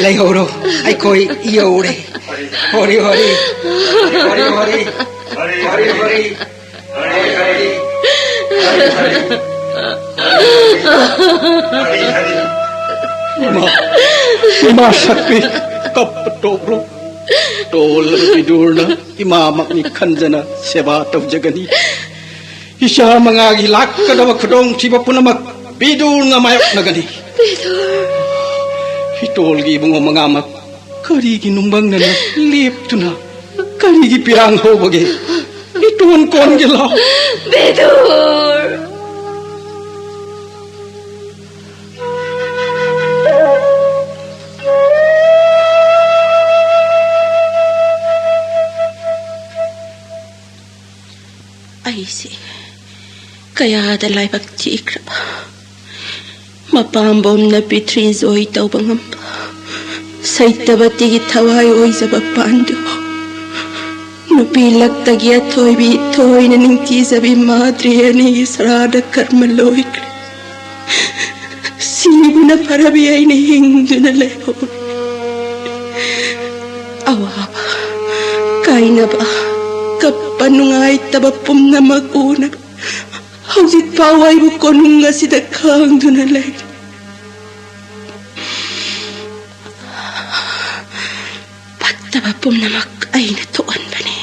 ꯂꯩꯍꯧꯔꯣ, ꯑꯩꯈꯣꯏ ꯌꯧꯔꯦ꯫ ꯍꯣꯔꯤ ꯍꯣꯔꯤ, ꯍꯣꯔꯤ ꯍꯣꯔꯤ, ꯍꯣꯔꯤ ꯍꯣꯔꯤ꯫ ꯏꯃꯥ, ꯏꯃꯥ ꯁꯛꯄꯤ, ꯀꯞꯄ ꯇꯣꯛꯂꯣ꯫ ꯇꯣꯜꯂꯕ ꯕꯤꯗꯨꯔꯅ ꯏꯃꯥꯃꯛꯅꯤ ꯈꯟꯖꯅ ꯁꯦꯕꯥ ꯇꯧꯖꯒꯅꯤ꯫ ꯏꯆꯥ ꯃꯉꯥꯒꯤ ꯂꯥꯛꯀꯗꯕ ꯈꯨꯗꯣꯡꯊꯤꯕ ꯄꯨꯝꯅꯃꯛ ꯕꯤꯗꯨꯔꯅ ꯃꯥꯌꯣꯛꯅꯒꯅꯤ꯫ ꯕꯤꯗꯨꯔ꯫ ꯏꯇꯣꯜꯒꯤ ꯏꯕꯨꯡꯉꯣ ꯃꯉꯥꯃꯛ ꯀꯔꯤꯒꯤ ꯅꯨꯡꯕꯪꯅꯅ ꯂꯦꯞꯇꯨꯅ ꯀꯔꯤꯒꯤ ꯄꯤꯔꯥꯡ ꯍꯧꯕꯒꯦ? ꯏꯇꯣꯟ ꯀꯣꯟꯒꯦ ꯂꯥꯎ꯫ ꯕꯤꯗꯨꯔ꯫ ꯑꯩꯁꯦ ꯀꯌꯥꯗ ꯂꯥꯏꯕꯛ ꯊꯤꯈ꯭ꯔꯕ꯫ ꯃꯄꯥꯝꯕꯣꯝꯅ ꯄ꯭ꯔꯤꯊ꯭ꯋꯤ ꯖꯣꯏ ꯇꯧꯕ ꯉꯝꯕ ꯁꯩꯇꯕꯇꯤꯒꯤ ꯊꯋꯥꯏ ꯑꯣꯏꯖꯕ ꯄꯥꯟꯗꯨ꯫ ꯅꯨꯄꯤ ꯂꯛꯇꯒꯤ ꯑꯊꯣꯏꯕꯤ ꯊꯣꯏꯅ ꯅꯤꯡꯊꯤꯖꯕꯤ ꯃꯥꯗ꯭ꯔꯤ ꯑꯅꯤꯒꯤ ꯁꯔꯥꯗ ꯀꯔꯃ ꯂꯣꯏꯈ꯭ꯔꯦ꯫ ꯁꯤꯕꯅ ꯐꯔꯕꯤ ꯑꯩꯅ ꯍꯤꯡꯗꯨꯅ ꯂꯩꯍꯧꯔꯦ꯫ ꯑꯋꯥꯕ, ꯀꯥꯏꯅꯕ, ꯀꯞꯄ, ꯅꯨꯡꯉꯥꯏꯇꯕ ꯄꯨꯝꯅꯃꯛ ꯎꯅꯕ ꯍꯧꯖꯤꯛ ꯐꯥꯎ ꯑꯩꯕꯨ ꯀꯣꯅꯨꯡ ꯑꯁꯤꯗ ꯈꯥꯡꯗꯨꯅ ꯂꯩ꯫ ꯐꯠꯇꯕ ꯄꯨꯝꯅꯃꯛ ꯑꯩꯅ ꯊꯣꯛꯍꯟꯕꯅꯤ꯫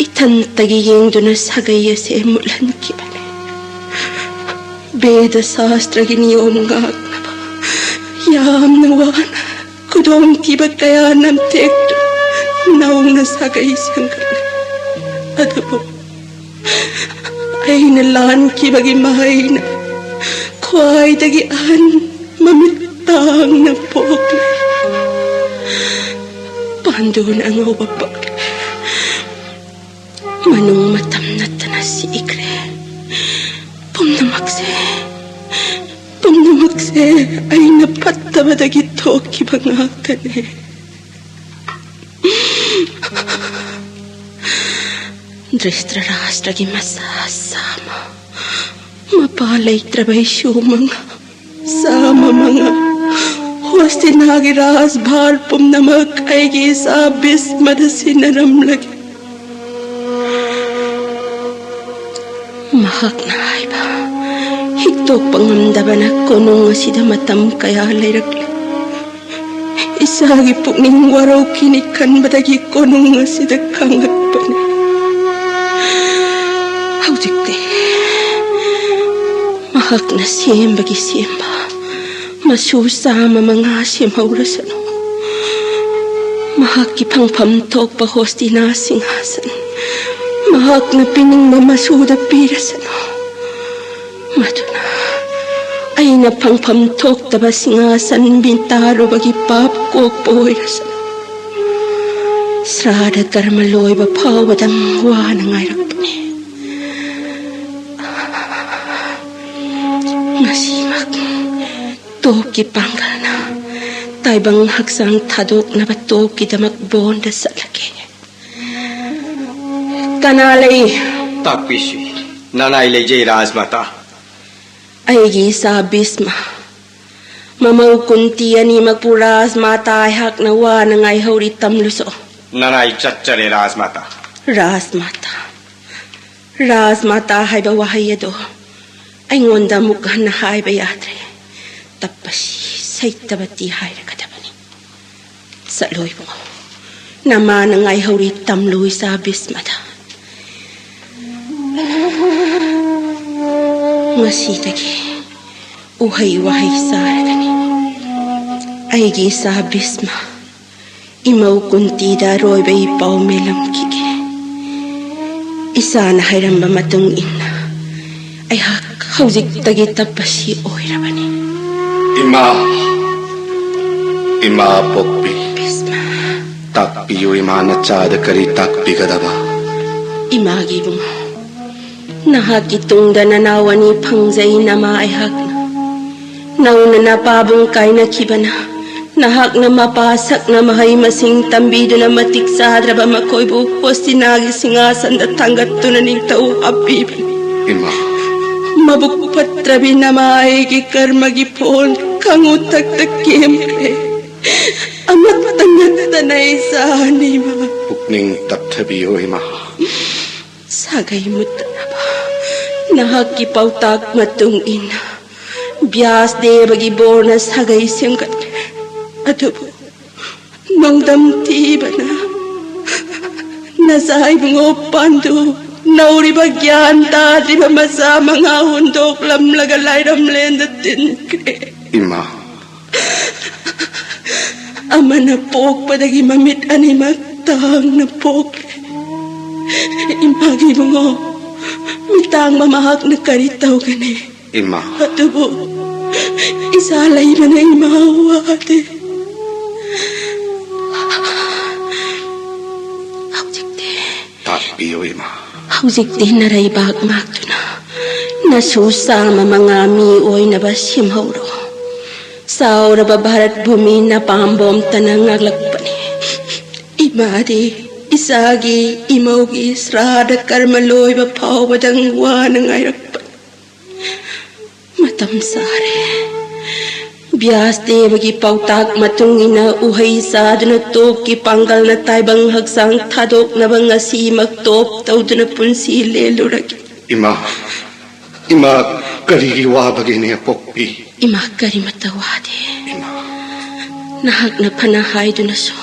ꯏꯊꯟꯇꯒꯤ ꯌꯦꯡꯗꯨꯅ ꯁꯥꯒꯩ ꯑꯁꯦ ꯃꯨꯠꯍꯟꯈꯤꯕꯅꯤ꯫ ꯕꯦꯗ ꯁꯥꯁꯇ꯭ꯔꯒꯤ ꯅꯤꯌꯣꯝ ꯉꯥꯛꯅꯕ ꯌꯥꯝꯅ ꯋꯥꯅ ꯈꯨꯗꯣꯡꯊꯤꯕ ꯀꯌꯥ ꯅꯝꯊꯦꯛꯇꯨꯅ ꯅꯧꯅ ꯁꯥꯒꯩ ꯁꯦꯝꯒꯠꯂꯦ꯫ ꯑꯗꯨꯕꯨ ꯑꯩꯅ ꯂꯥꯟꯈꯤꯕꯒꯤ ꯃꯍꯩꯅ ꯈ꯭ꯋꯥꯏꯗꯒꯤ ꯑꯍꯟ ꯃꯃꯤꯠ ꯇꯥꯡꯅ ꯄꯣꯛꯂꯦ꯫ ꯄꯥꯟꯗꯨꯅ ꯑꯉꯧꯕ ꯄꯛꯂꯦ꯫ ꯃꯅꯨꯡ ꯃꯇꯝ ꯅꯠꯇꯅ ꯁꯤꯈ꯭ꯔꯦ꯫ ꯄꯨꯝꯅꯃꯛꯁꯦ, ꯄꯨꯝꯅꯃꯛꯁꯦ ꯑꯩꯅ ꯐꯠꯇꯕꯗꯒꯤ ꯊꯣꯛꯈꯤꯕ ꯉꯥꯛꯇꯅꯦ꯫ ꯙ꯭ꯔꯤꯁꯇ꯭ꯔꯥꯁꯇ꯭ꯔꯒꯤ ꯃꯆꯥ ꯆꯥꯝꯃ, ꯃꯄꯥ ꯂꯩꯇ꯭ꯔꯕ ꯏꯁꯨ ꯃꯉꯥ, ꯆꯥꯝꯃ ꯃꯉꯥ, ꯍꯣꯁꯇꯤꯅꯥꯒꯤ ꯔꯥꯖꯚꯥꯔ ꯄꯨꯝꯅꯃꯛ ꯑꯩꯒꯤ ꯏꯆꯥ ꯚꯤꯁꯃꯗ ꯁꯤꯟꯅꯔꯝꯂꯒꯦ꯫ ꯃꯍꯥꯛꯅ ꯍꯥꯏꯕ ꯍꯤꯛꯇꯣꯛꯄ ꯉꯝꯗꯕꯅ ꯀꯣꯅꯨꯡ ꯑꯁꯤꯗ ꯃꯇꯝ ꯀꯌꯥ ꯂꯩꯔꯛꯂꯦ꯫ ꯏꯆꯥꯒꯤ ꯄꯨꯛꯅꯤꯡ ꯋꯥꯔꯧꯈꯤꯅꯤ ꯈꯟꯕꯗꯒꯤ ꯀꯣꯅꯨꯡ ꯑꯁꯤꯗ ꯈꯥꯡꯂꯛꯄꯅꯤ꯫ ꯍꯧꯖꯤꯛꯇꯤ ꯃꯍꯥꯛꯅ ꯁꯦꯝꯕꯒꯤ ꯁꯦꯝꯕ ꯃꯆꯨ ꯆꯥꯝꯃ ꯃꯉꯥ ꯁꯦꯝꯍꯧꯔꯁꯅꯨ꯫ ꯃꯍꯥꯛꯀꯤ ꯐꯪꯐꯝ ꯊꯣꯛꯄ ꯍꯣꯁꯇꯤꯅꯥ ꯁꯤꯡꯍꯥꯁꯟ ꯃꯍꯥꯛꯅ ꯄꯤꯅꯤꯡꯕ ꯃꯆꯨꯗ ꯄꯤꯔꯁꯅꯨ꯫ ꯃꯗꯨꯅ ꯑꯩꯅ ꯐꯪꯐꯝ ꯊꯣꯛꯇꯕ ꯁꯤꯡꯍꯥꯁꯟ ꯃꯤꯇꯥꯔꯨꯕꯒꯤ ꯄꯥꯞ ꯀꯣꯛꯄ ꯑꯣꯏꯔꯁꯅꯨ꯫ ꯁ꯭ꯔꯥꯗ ꯀꯔꯃ ꯂꯣꯏꯕ ꯐꯥꯎꯕꯗꯪ ꯋꯥꯅ ꯉꯥꯏꯔꯛꯄꯅꯤ꯫ ꯉꯁꯤꯃꯛ ꯇꯣꯞꯀꯤ ꯄꯥꯡꯒꯜꯅ ꯇꯥꯏꯕꯪ ꯍꯛꯆꯥꯡ ꯊꯥꯗꯣꯛꯅꯕ ꯇꯣꯞꯀꯤꯗꯃꯛ ꯕꯣꯟꯗ ꯆꯠꯂꯒꯦ꯫ ꯀꯅꯥ ꯂꯩ? ꯇꯥꯛꯄꯤꯁꯤ꯫ ꯅꯅꯥꯏ ꯂꯩꯖꯩ, ꯔꯥꯖꯃꯥꯇꯥ꯫ ꯑꯩꯒꯤ ꯏꯆꯥ ꯚꯤꯁꯃ, ꯃꯃꯧ ꯀꯨꯟꯇꯤ ꯑꯅꯤꯃꯛꯄꯨ ꯔꯥꯖꯃꯥꯇꯥ ꯑꯩꯍꯥꯛꯅ ꯋꯥꯅ ꯉꯥꯏꯍꯧꯔꯤ, ꯇꯝꯂꯨꯁꯣ꯫ ꯅꯅꯥꯏ ꯆꯠꯆꯔꯦ, ꯔꯥꯖꯃꯥꯇꯥ꯫ ꯔꯥꯖꯃꯥꯇꯥ, ꯔꯥꯖꯃꯥꯇꯥ ꯍꯥꯏꯕ ꯋꯥꯍꯩ ꯑꯗꯣ ꯑꯩꯉꯣꯟꯗ ꯑꯃꯨꯛ ꯍꯟꯅ ꯍꯥꯏꯕ ꯌꯥꯗ꯭ꯔꯦ꯫ ꯇꯞꯄꯁꯤ ꯁꯩꯇꯕꯇꯤ ꯍꯥꯏꯔꯒꯗꯕꯅꯤ꯫ ꯆꯠꯂꯣ ꯏꯕꯨꯡꯉꯣ, ꯅꯃꯥꯅ ꯉꯥꯏꯍꯧꯔꯤ, ꯇꯝꯂꯨ ꯏꯆꯥ ꯚꯤꯁꯃꯗ꯫ ꯉꯁꯤꯗꯒꯤ ꯎꯍꯩ ꯋꯥꯍꯩ ꯆꯥꯔꯒꯅꯤ꯫ ꯑꯩꯒꯤ ꯏꯆꯥ ꯚꯤꯁꯃ, ꯏꯃꯧ ꯀꯨꯟꯇꯤꯗ ꯑꯔꯣꯏꯕ ꯏ ꯄꯥꯎ ꯃꯦꯜꯂꯝꯈꯤꯒꯦ꯫ ꯏꯆꯥꯅ ꯍꯥꯏꯔꯝꯕ ꯃꯇꯨꯡ ꯏꯟꯅ ꯑꯩꯍꯥꯛ ꯍꯧꯖꯤꯛꯇꯒꯤ ꯇꯞꯄꯁꯤ ꯑꯣꯏꯔꯕꯅꯤ꯫ ꯏꯃꯥ, ꯏꯃꯥ ꯄꯣꯛꯄꯤ, ꯚꯤꯁꯃ꯫ ꯇꯥꯛꯄꯤꯌꯨ ꯏꯃꯥ, ꯅꯆꯥꯗ ꯀꯔꯤ ꯇꯥꯛꯄꯤꯒꯗꯕ? ꯏꯃꯥꯒꯤ ꯏꯕꯨꯡꯉꯣ, ꯅꯍꯥꯛꯀꯤ ꯇꯨꯡꯗ ꯅꯅꯥꯎ ꯑꯅꯤ ꯐꯪꯖꯩ ꯅꯃꯥ ꯑꯩꯍꯥꯛꯅ꯫ ꯅꯧꯅ ꯅꯄꯥꯕꯨꯡ ꯀꯥꯏꯅꯈꯤꯕꯅ ꯅꯍꯥꯛꯅ ꯃꯄꯥ ꯁꯛꯅ ꯃꯍꯩ ꯃꯁꯤꯡ ꯇꯝꯕꯤꯗꯨꯅ ꯃꯇꯤꯛ ꯆꯥꯗ꯭ꯔꯕ ꯃꯈꯣꯏꯕꯨ ꯍꯣꯁꯇꯤꯅꯥꯒꯤ ꯁꯤꯡꯍꯥꯁꯟꯗ ꯊꯥꯡꯒꯠꯇꯨꯅ ꯅꯤꯡꯊꯧ ꯍꯥꯞꯄꯤꯕꯅꯤ꯫ ꯏꯃꯥ꯫ ꯃꯕꯨꯛ ꯐꯠꯇ꯭ꯔꯕꯤ ꯅꯃꯥ ꯑꯩꯒꯤ ꯀꯔꯃꯒꯤ ꯐꯣꯟ ꯈꯪꯉꯨ ꯊꯛꯇ ꯀꯦꯝꯈ꯭ꯔꯦ꯫ ꯑꯃꯠꯇ ꯅꯠꯇꯅ ꯏꯆꯥꯅꯤ ꯏꯃꯥ꯫ ꯄꯨꯛꯅꯤꯡ ꯇꯞꯊꯕꯤꯌꯨ ꯏꯃꯥ꯫ ꯁꯥꯒꯩ ꯃꯨꯠꯇꯅꯕ ꯅꯍꯥꯛꯀꯤ ꯄꯥꯎꯇꯥꯛ ꯃꯇꯨꯡ ꯏꯟꯅ ꯕ꯭ꯌꯥꯁ ꯗꯦꯕꯒꯤ ꯕꯣꯔꯅ ꯁꯥꯒꯩ ꯁꯦꯝꯒꯠꯂꯦ꯫ ꯑꯗꯨꯕꯨ ꯅꯣꯡꯗꯝ ꯊꯤꯕꯅ ꯅꯆꯥ ꯏꯕꯨꯡꯉꯣ ꯄꯥꯟꯗꯨ ꯅꯧꯔꯤꯕ ꯒ꯭ꯌꯥꯟ ꯇꯥꯗ꯭ꯔꯤꯕ ꯃꯆꯥ ꯃꯉꯥ ꯍꯨꯟꯗꯣꯛꯂꯝꯂꯒ ꯂꯥꯏꯔꯝꯂꯦꯟꯗ ꯇꯤꯟꯈ꯭ꯔꯦ꯫ ꯏꯃꯥ꯫ ꯑꯃꯅ ꯄꯣꯛꯄꯗꯒꯤ ꯃꯃꯤꯠ ꯑꯅꯤꯃꯛ ꯇꯥꯡꯅ ꯄꯣꯛꯂꯦ꯫ ꯏꯃꯥꯒꯤ ꯏꯕꯨꯡꯉꯣ, ꯃꯤꯇꯥꯡꯕ ꯃꯍꯥꯛꯅ ꯀꯔꯤ ꯇꯧꯒꯅꯤ? ꯏꯃꯥ꯫ ꯑꯗꯨꯕꯨ ꯏꯆꯥ ꯂꯩꯕꯅ ꯏꯃꯥ ꯋꯥꯗꯦ꯫ ꯍꯧꯖꯤꯛꯇꯤ ꯇꯥꯛꯄꯤꯌꯨ ꯏꯃꯥ꯫ ꯍꯧꯖꯤꯛꯇꯤ ꯅꯔꯩꯕꯥꯛ ꯉꯥꯛꯇꯨꯅ ꯅꯁꯨ ꯆꯥꯝꯃ ꯃꯉꯥ ꯃꯤ ꯑꯣꯏꯅꯕ ꯁꯦꯝꯍꯧꯔꯣ꯫ ꯆꯥꯎꯔꯕ ꯚꯥꯔꯠ ꯚꯨꯃꯤ ꯅꯄꯥꯝꯕꯣꯝꯇꯅ ꯉꯥꯛꯂꯛꯄꯅꯤ꯫ ꯏꯃꯥꯗꯤ ꯏꯆꯥꯒꯤ ꯏꯃꯧꯒꯤ ꯁ꯭ꯔꯥꯗ ꯀꯔꯃ ꯂꯣꯏꯕ ꯐꯥꯎꯕꯗꯪ ꯋꯥꯅ ꯉꯥꯏꯔꯛꯄꯅꯤ꯫ ꯃꯇꯝ ꯆꯥꯔꯦ꯫ ꯕ꯭ꯌꯥꯁ ꯗꯦꯕꯒꯤ ꯄꯥꯎꯇꯥꯛ ꯃꯇꯨꯡ ꯏꯟꯅ ꯎꯍꯩ ꯆꯥꯗꯨꯅ ꯇꯣꯞꯀꯤ ꯄꯥꯡꯒꯜꯅ ꯇꯥꯏꯕꯪ ꯍꯛꯆꯥꯡ ꯊꯥꯗꯣꯛꯅꯕ ꯉꯁꯤꯃꯛ ꯇꯣꯞ ꯇꯧꯗꯨꯅ ꯄꯨꯟꯁꯤ ꯂꯦꯜꯂꯨꯔꯒꯦ꯫ ꯏꯃꯥ, ꯏꯃꯥ, ꯀꯔꯤꯒꯤ ꯋꯥꯕꯒꯦꯅꯦ, ꯄꯣꯛꯄꯤ? ꯏꯃꯥ, ꯀꯔꯤꯃꯠꯇ ꯋꯥꯗꯦ꯫ ꯏꯃꯥ꯫ ꯅꯍꯥꯛꯅ ꯐꯅ ꯍꯥꯏꯗꯨꯅꯁꯨ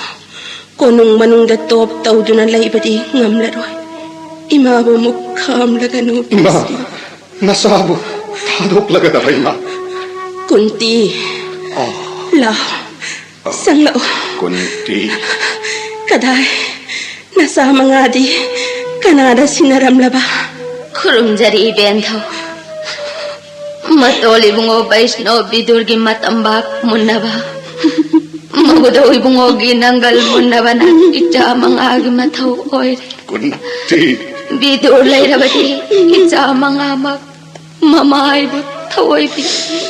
ꯀꯣꯅꯨꯡ ꯃꯅꯨꯡꯗ ꯇꯣꯞ ꯇꯧꯗꯨꯅ ꯂꯩꯕꯗꯤ ꯉꯝꯂꯔꯣꯏ꯫ ꯏꯃꯥꯕꯨ ꯑꯃꯨꯛ ꯈꯥꯝꯂꯒꯅꯨ, ꯏꯃꯥ, ꯄ꯭ꯂꯤꯁ꯫ ꯅꯆꯥꯕꯨ ꯊꯥꯗꯣꯛꯂꯒꯗꯕ, ꯏꯃꯥ꯫ ꯀꯨꯟꯇꯤ꯫ ꯑꯣ꯫ ꯂꯥꯎ꯫ ꯑꯣ꯫ ꯆꯪꯂꯛꯑꯣ꯫ ꯀꯨꯟꯇꯤ꯫ ꯀꯗꯥꯏ? ꯅꯆꯥ ꯃꯉꯥꯗꯤ ꯀꯅꯥꯗ ꯁꯤꯟꯅꯔꯝꯂꯕ? ꯈꯨꯔꯨꯝꯖꯔꯤ, ꯏꯕꯦꯟꯊꯧ꯫ ꯃꯇꯣꯜ ꯏꯕꯨꯡꯉꯣ ꯕꯩꯁꯅꯣ ꯕꯤꯗꯨꯔꯒꯤ ꯃꯇꯝꯕꯥꯛ ꯃꯨꯟꯅꯕ, ꯃꯧꯗꯧ ꯏꯕꯨꯡꯉꯣꯒꯤ ꯅꯪꯒꯜ ꯃꯨꯟꯅꯕꯅ ꯏꯆꯥ ꯃꯉꯥꯒꯤ ꯃꯊꯧ ꯑꯣꯏꯔꯦ꯫ ꯀꯨꯟꯇꯤ꯫ ꯕꯤꯗꯨꯔ ꯂꯩꯔꯕꯗꯤ ꯏꯆꯥ ꯃꯉꯥꯃꯛ ꯃꯃꯥ ꯑꯩꯕꯨ ꯊꯑꯣꯏꯕꯤ꯫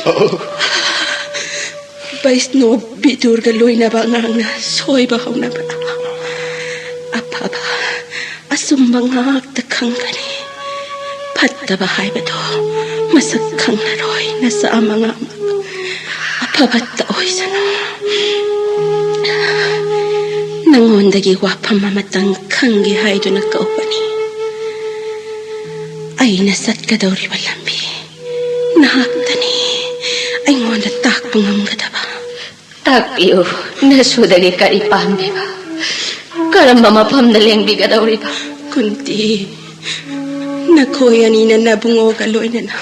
ꯑꯣ꯫ ꯕꯩꯁꯅꯣ ꯕꯤꯗꯨꯔꯒ ꯂꯣꯏꯅꯕ ꯑꯉꯥꯡꯅ ꯁꯣꯏꯕ ꯍꯧꯅꯕ꯫ ꯑꯐꯕ ꯑꯆꯨꯝꯕ ꯉꯥꯛꯇ ꯈꯪꯒꯅꯤ꯫ ꯐꯠꯇꯕ ꯍꯥꯏꯕꯗꯣ ꯃꯁꯛ ꯈꯪꯂꯔꯣꯏ꯫ ꯅꯆꯥ ꯃꯉꯥꯃꯛ ꯑꯐꯕꯇ ꯑꯣꯏꯁꯅꯨ꯫ ꯅꯉꯣꯟꯗꯒꯤ ꯋꯥꯐꯝ ꯑꯃꯇꯪ ꯈꯪꯒꯦ ꯍꯥꯏꯗꯨꯅ ꯀꯧꯕꯅꯤ꯫ ꯑꯩꯅ ꯆꯠꯀꯗꯧꯔꯤꯕ ꯂꯝꯕꯤ ꯅꯍꯥꯛꯇꯅꯤ ꯑꯩꯉꯣꯟꯗ ꯇꯥꯛꯄ ꯉꯝꯒꯗꯕ꯫ ꯇꯥꯛꯄꯤꯌꯨ, ꯅꯁꯨꯗꯒꯤ ꯀꯔꯤ ꯄꯥꯝꯂꯤꯕ? ꯀꯔꯝꯕ ꯃꯐꯝꯗ ꯂꯦꯡꯕꯤꯒꯗꯧꯔꯤꯕ? ꯀꯨꯟꯇꯤ, ꯅꯈꯣꯏ ꯑꯅꯤꯅ ꯅꯕꯨꯡꯉꯣꯒ ꯂꯣꯏꯅꯅ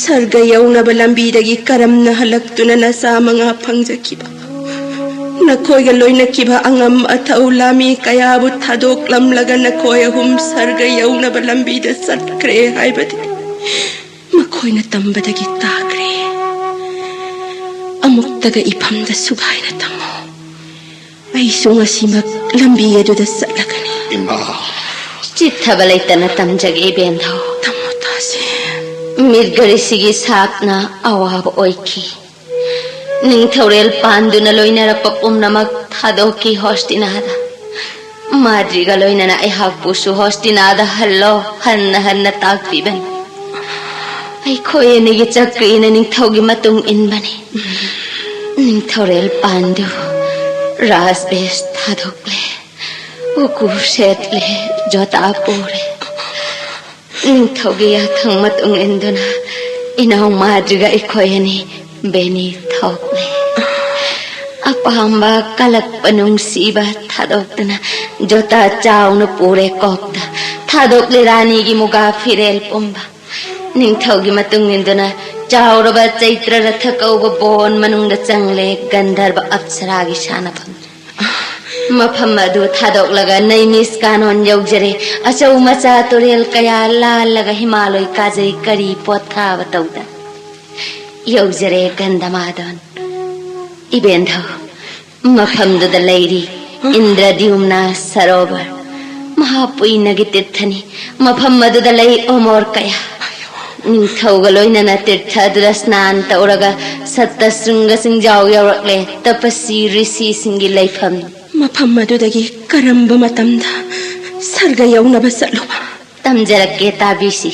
ꯁꯔꯒ ꯌꯧꯅꯕ ꯂꯝꯕꯤꯗꯒꯤ ꯀꯔꯝꯅ ꯍꯜꯂꯛꯇꯨꯅ ꯅꯆꯥ ꯃꯉꯥ ꯐꯪꯖꯈꯤꯕ? ꯅꯈꯣꯏꯒ ꯂꯣꯏꯅꯈꯤꯕ ꯑꯉꯝ ꯑꯊꯧ ꯂꯥꯃꯤ ꯀꯌꯥꯕꯨ ꯊꯥꯗꯣꯛꯂꯝꯂꯒ ꯅꯈꯣꯏ ꯑꯍꯨꯝ ꯁꯔꯒ ꯌꯧꯅꯕ ꯂꯝꯕꯤꯗ ꯆꯠꯈ꯭ꯔꯦ ꯍꯥꯏꯕꯗꯤ ꯃꯈꯣꯏꯅ ꯇꯝꯕꯗꯒꯤ ꯇꯥꯈ꯭ꯔꯦ꯫ ꯑꯃꯨꯛꯇꯒ ꯏꯐꯝꯗ ꯁꯨꯒꯥꯏꯅ ꯇꯝꯃꯨ꯫ ꯑꯩꯁꯨ ꯉꯁꯤꯃꯛ ꯂꯝꯕꯤ ꯑꯗꯨꯗ ꯆꯠꯂꯒꯅꯤ꯫ ꯏꯃꯥ꯫ ꯆꯤꯠꯊꯕ ꯂꯩꯇꯅ ꯇꯝꯖꯒꯦ, ꯏꯕꯦꯟꯊꯧ꯫ ꯇꯝꯃꯨ, ꯇꯥꯁꯦ꯫ ꯃꯤꯔꯒꯔꯤꯁꯤꯒꯤ ꯁꯥꯞꯅ ꯑꯋꯥꯕ ꯑꯣꯏꯈꯤ꯫ ꯅꯤꯡꯊꯧꯔꯦꯜ ꯄꯥꯟꯗꯨꯅ ꯂꯣꯏꯅꯔꯛꯄ ꯄꯨꯝꯅꯃꯛ ꯊꯥꯗꯣꯛꯈꯤ ꯍꯣꯁꯇꯤꯅꯥꯗ꯫ ꯃꯥꯗ꯭ꯔꯤꯒ ꯂꯣꯏꯅꯅ ꯑꯩꯍꯥꯛꯄꯨꯁꯨ ꯍꯣꯁꯇꯤꯅꯥꯗ ꯍꯜꯂꯣ ꯍꯟꯅ ꯍꯟꯅ ꯇꯥꯛꯄꯤꯕꯅꯤ꯫ ꯑꯩꯈꯣꯏ ꯑꯅꯤꯒꯤ ꯆꯀ꯭ꯔꯤꯅ ꯅꯤꯡꯊꯧꯒꯤ ꯃꯇꯨꯡ ꯏꯟꯕꯅꯤ꯫ ꯅꯤꯡꯊꯧꯔꯦꯜ ꯄꯥꯟꯗꯨ ꯔꯥꯖ ꯚꯦꯁ ꯊꯥꯗꯣꯛꯂꯦ, ꯎꯀꯨ ꯁꯦꯠꯂꯦ, ꯖꯣꯇꯥ ꯄꯨꯔꯦ꯫ ꯅꯤꯡꯊꯧꯒꯤ ꯌꯥꯊꯪ ꯃꯇꯨꯡ ꯏꯟꯗꯨꯅ ꯏꯅꯥꯎ ꯃꯥꯗ꯭ꯔꯤꯒ ꯑꯩꯈꯣꯏ ꯑꯅꯤ ꯕꯦꯅꯤ ꯊꯣꯛꯂꯦ꯫ ꯑꯄꯥꯝꯕ ꯀꯂꯛꯄ ꯅꯨꯡꯁꯤꯕ ꯊꯥꯗꯣꯛꯇꯨꯅ ꯖꯣꯇꯥ ꯆꯥꯎꯅ ꯄꯨꯔꯦ ꯀꯣꯛꯇ, ꯊꯥꯗꯣꯛꯂꯦ ꯔꯥꯅꯤꯒꯤ ꯃꯨꯒꯥ ꯐꯤꯔꯦꯜ ꯄꯨꯝꯕ꯫ ꯅꯤꯡꯊꯧꯒꯤ ꯃꯇꯨꯡ ꯏꯟꯗꯨꯅ ꯆꯥꯎꯔꯕ ꯆꯩꯇ꯭ꯔ ꯔꯊ ꯀꯧꯕ ꯕꯣꯟ ꯃꯅꯨꯡꯗ ꯆꯪꯂꯦ ꯒꯟꯙꯔꯕ ꯑꯞꯁꯔꯥꯒꯤ ꯁꯥꯟꯅꯐꯝ꯫ ꯃꯐꯝ ꯑꯗꯨ ꯊꯥꯗꯣꯛꯂꯒ ꯅꯩꯃꯤꯁ ꯀꯥꯅꯣꯟ ꯌꯧꯖꯔꯦ꯫ ꯑꯆꯧ ꯃꯆꯥ ꯇꯨꯔꯦꯜ ꯀꯌꯥ ꯂꯥꯜꯂꯒ ꯍꯤꯃꯥꯂꯣꯏ ꯀꯥꯖꯩ ꯀꯔꯤ ꯄꯣꯠꯊꯥꯕ ꯇꯧꯗ ꯌꯧꯖꯔꯦ ꯒꯟꯙꯃꯥꯗꯣꯟ꯫ ꯏꯕꯦꯟꯙꯧ, ꯃꯐꯝꯗꯨꯗ ꯂꯩꯔꯤ ꯏꯟꯗ꯭ꯔꯗ꯭ꯌꯨꯝꯅ ꯁꯔꯣꯚꯔ, ꯃꯍꯥꯄꯨꯏꯅꯒꯤ ꯇꯤꯔꯊꯅꯤ꯫ ꯃꯐꯝ ꯑꯗꯨꯗ ꯂꯩ ꯑꯣꯃꯣꯔ ꯀꯌꯥ꯫ ꯅꯤꯡꯊꯧꯒ ꯂꯣꯏꯅꯅ ꯇꯤꯔꯊ ꯑꯗꯨꯗ ꯁ꯭ꯅꯥꯟ ꯇꯧꯔꯒ ꯁꯠꯇꯁ꯭ꯔꯤꯡꯒ ꯆꯤꯡꯖꯥꯎ ꯌꯧꯔꯛꯂꯦ, ꯇꯄꯁꯤ ꯔꯤꯁꯤꯁꯤꯡꯒꯤ ꯂꯩꯐꯝ꯫ ꯃꯐꯝ ꯑꯗꯨꯗꯒꯤ ꯀꯔꯝꯕ ꯃꯇꯝꯗ ꯁꯔꯒ ꯌꯧꯅꯕ ꯆꯠꯂꯨꯕ? ꯇꯝꯖꯔꯛꯀꯦ, ꯇꯥꯕꯤꯁꯤ꯫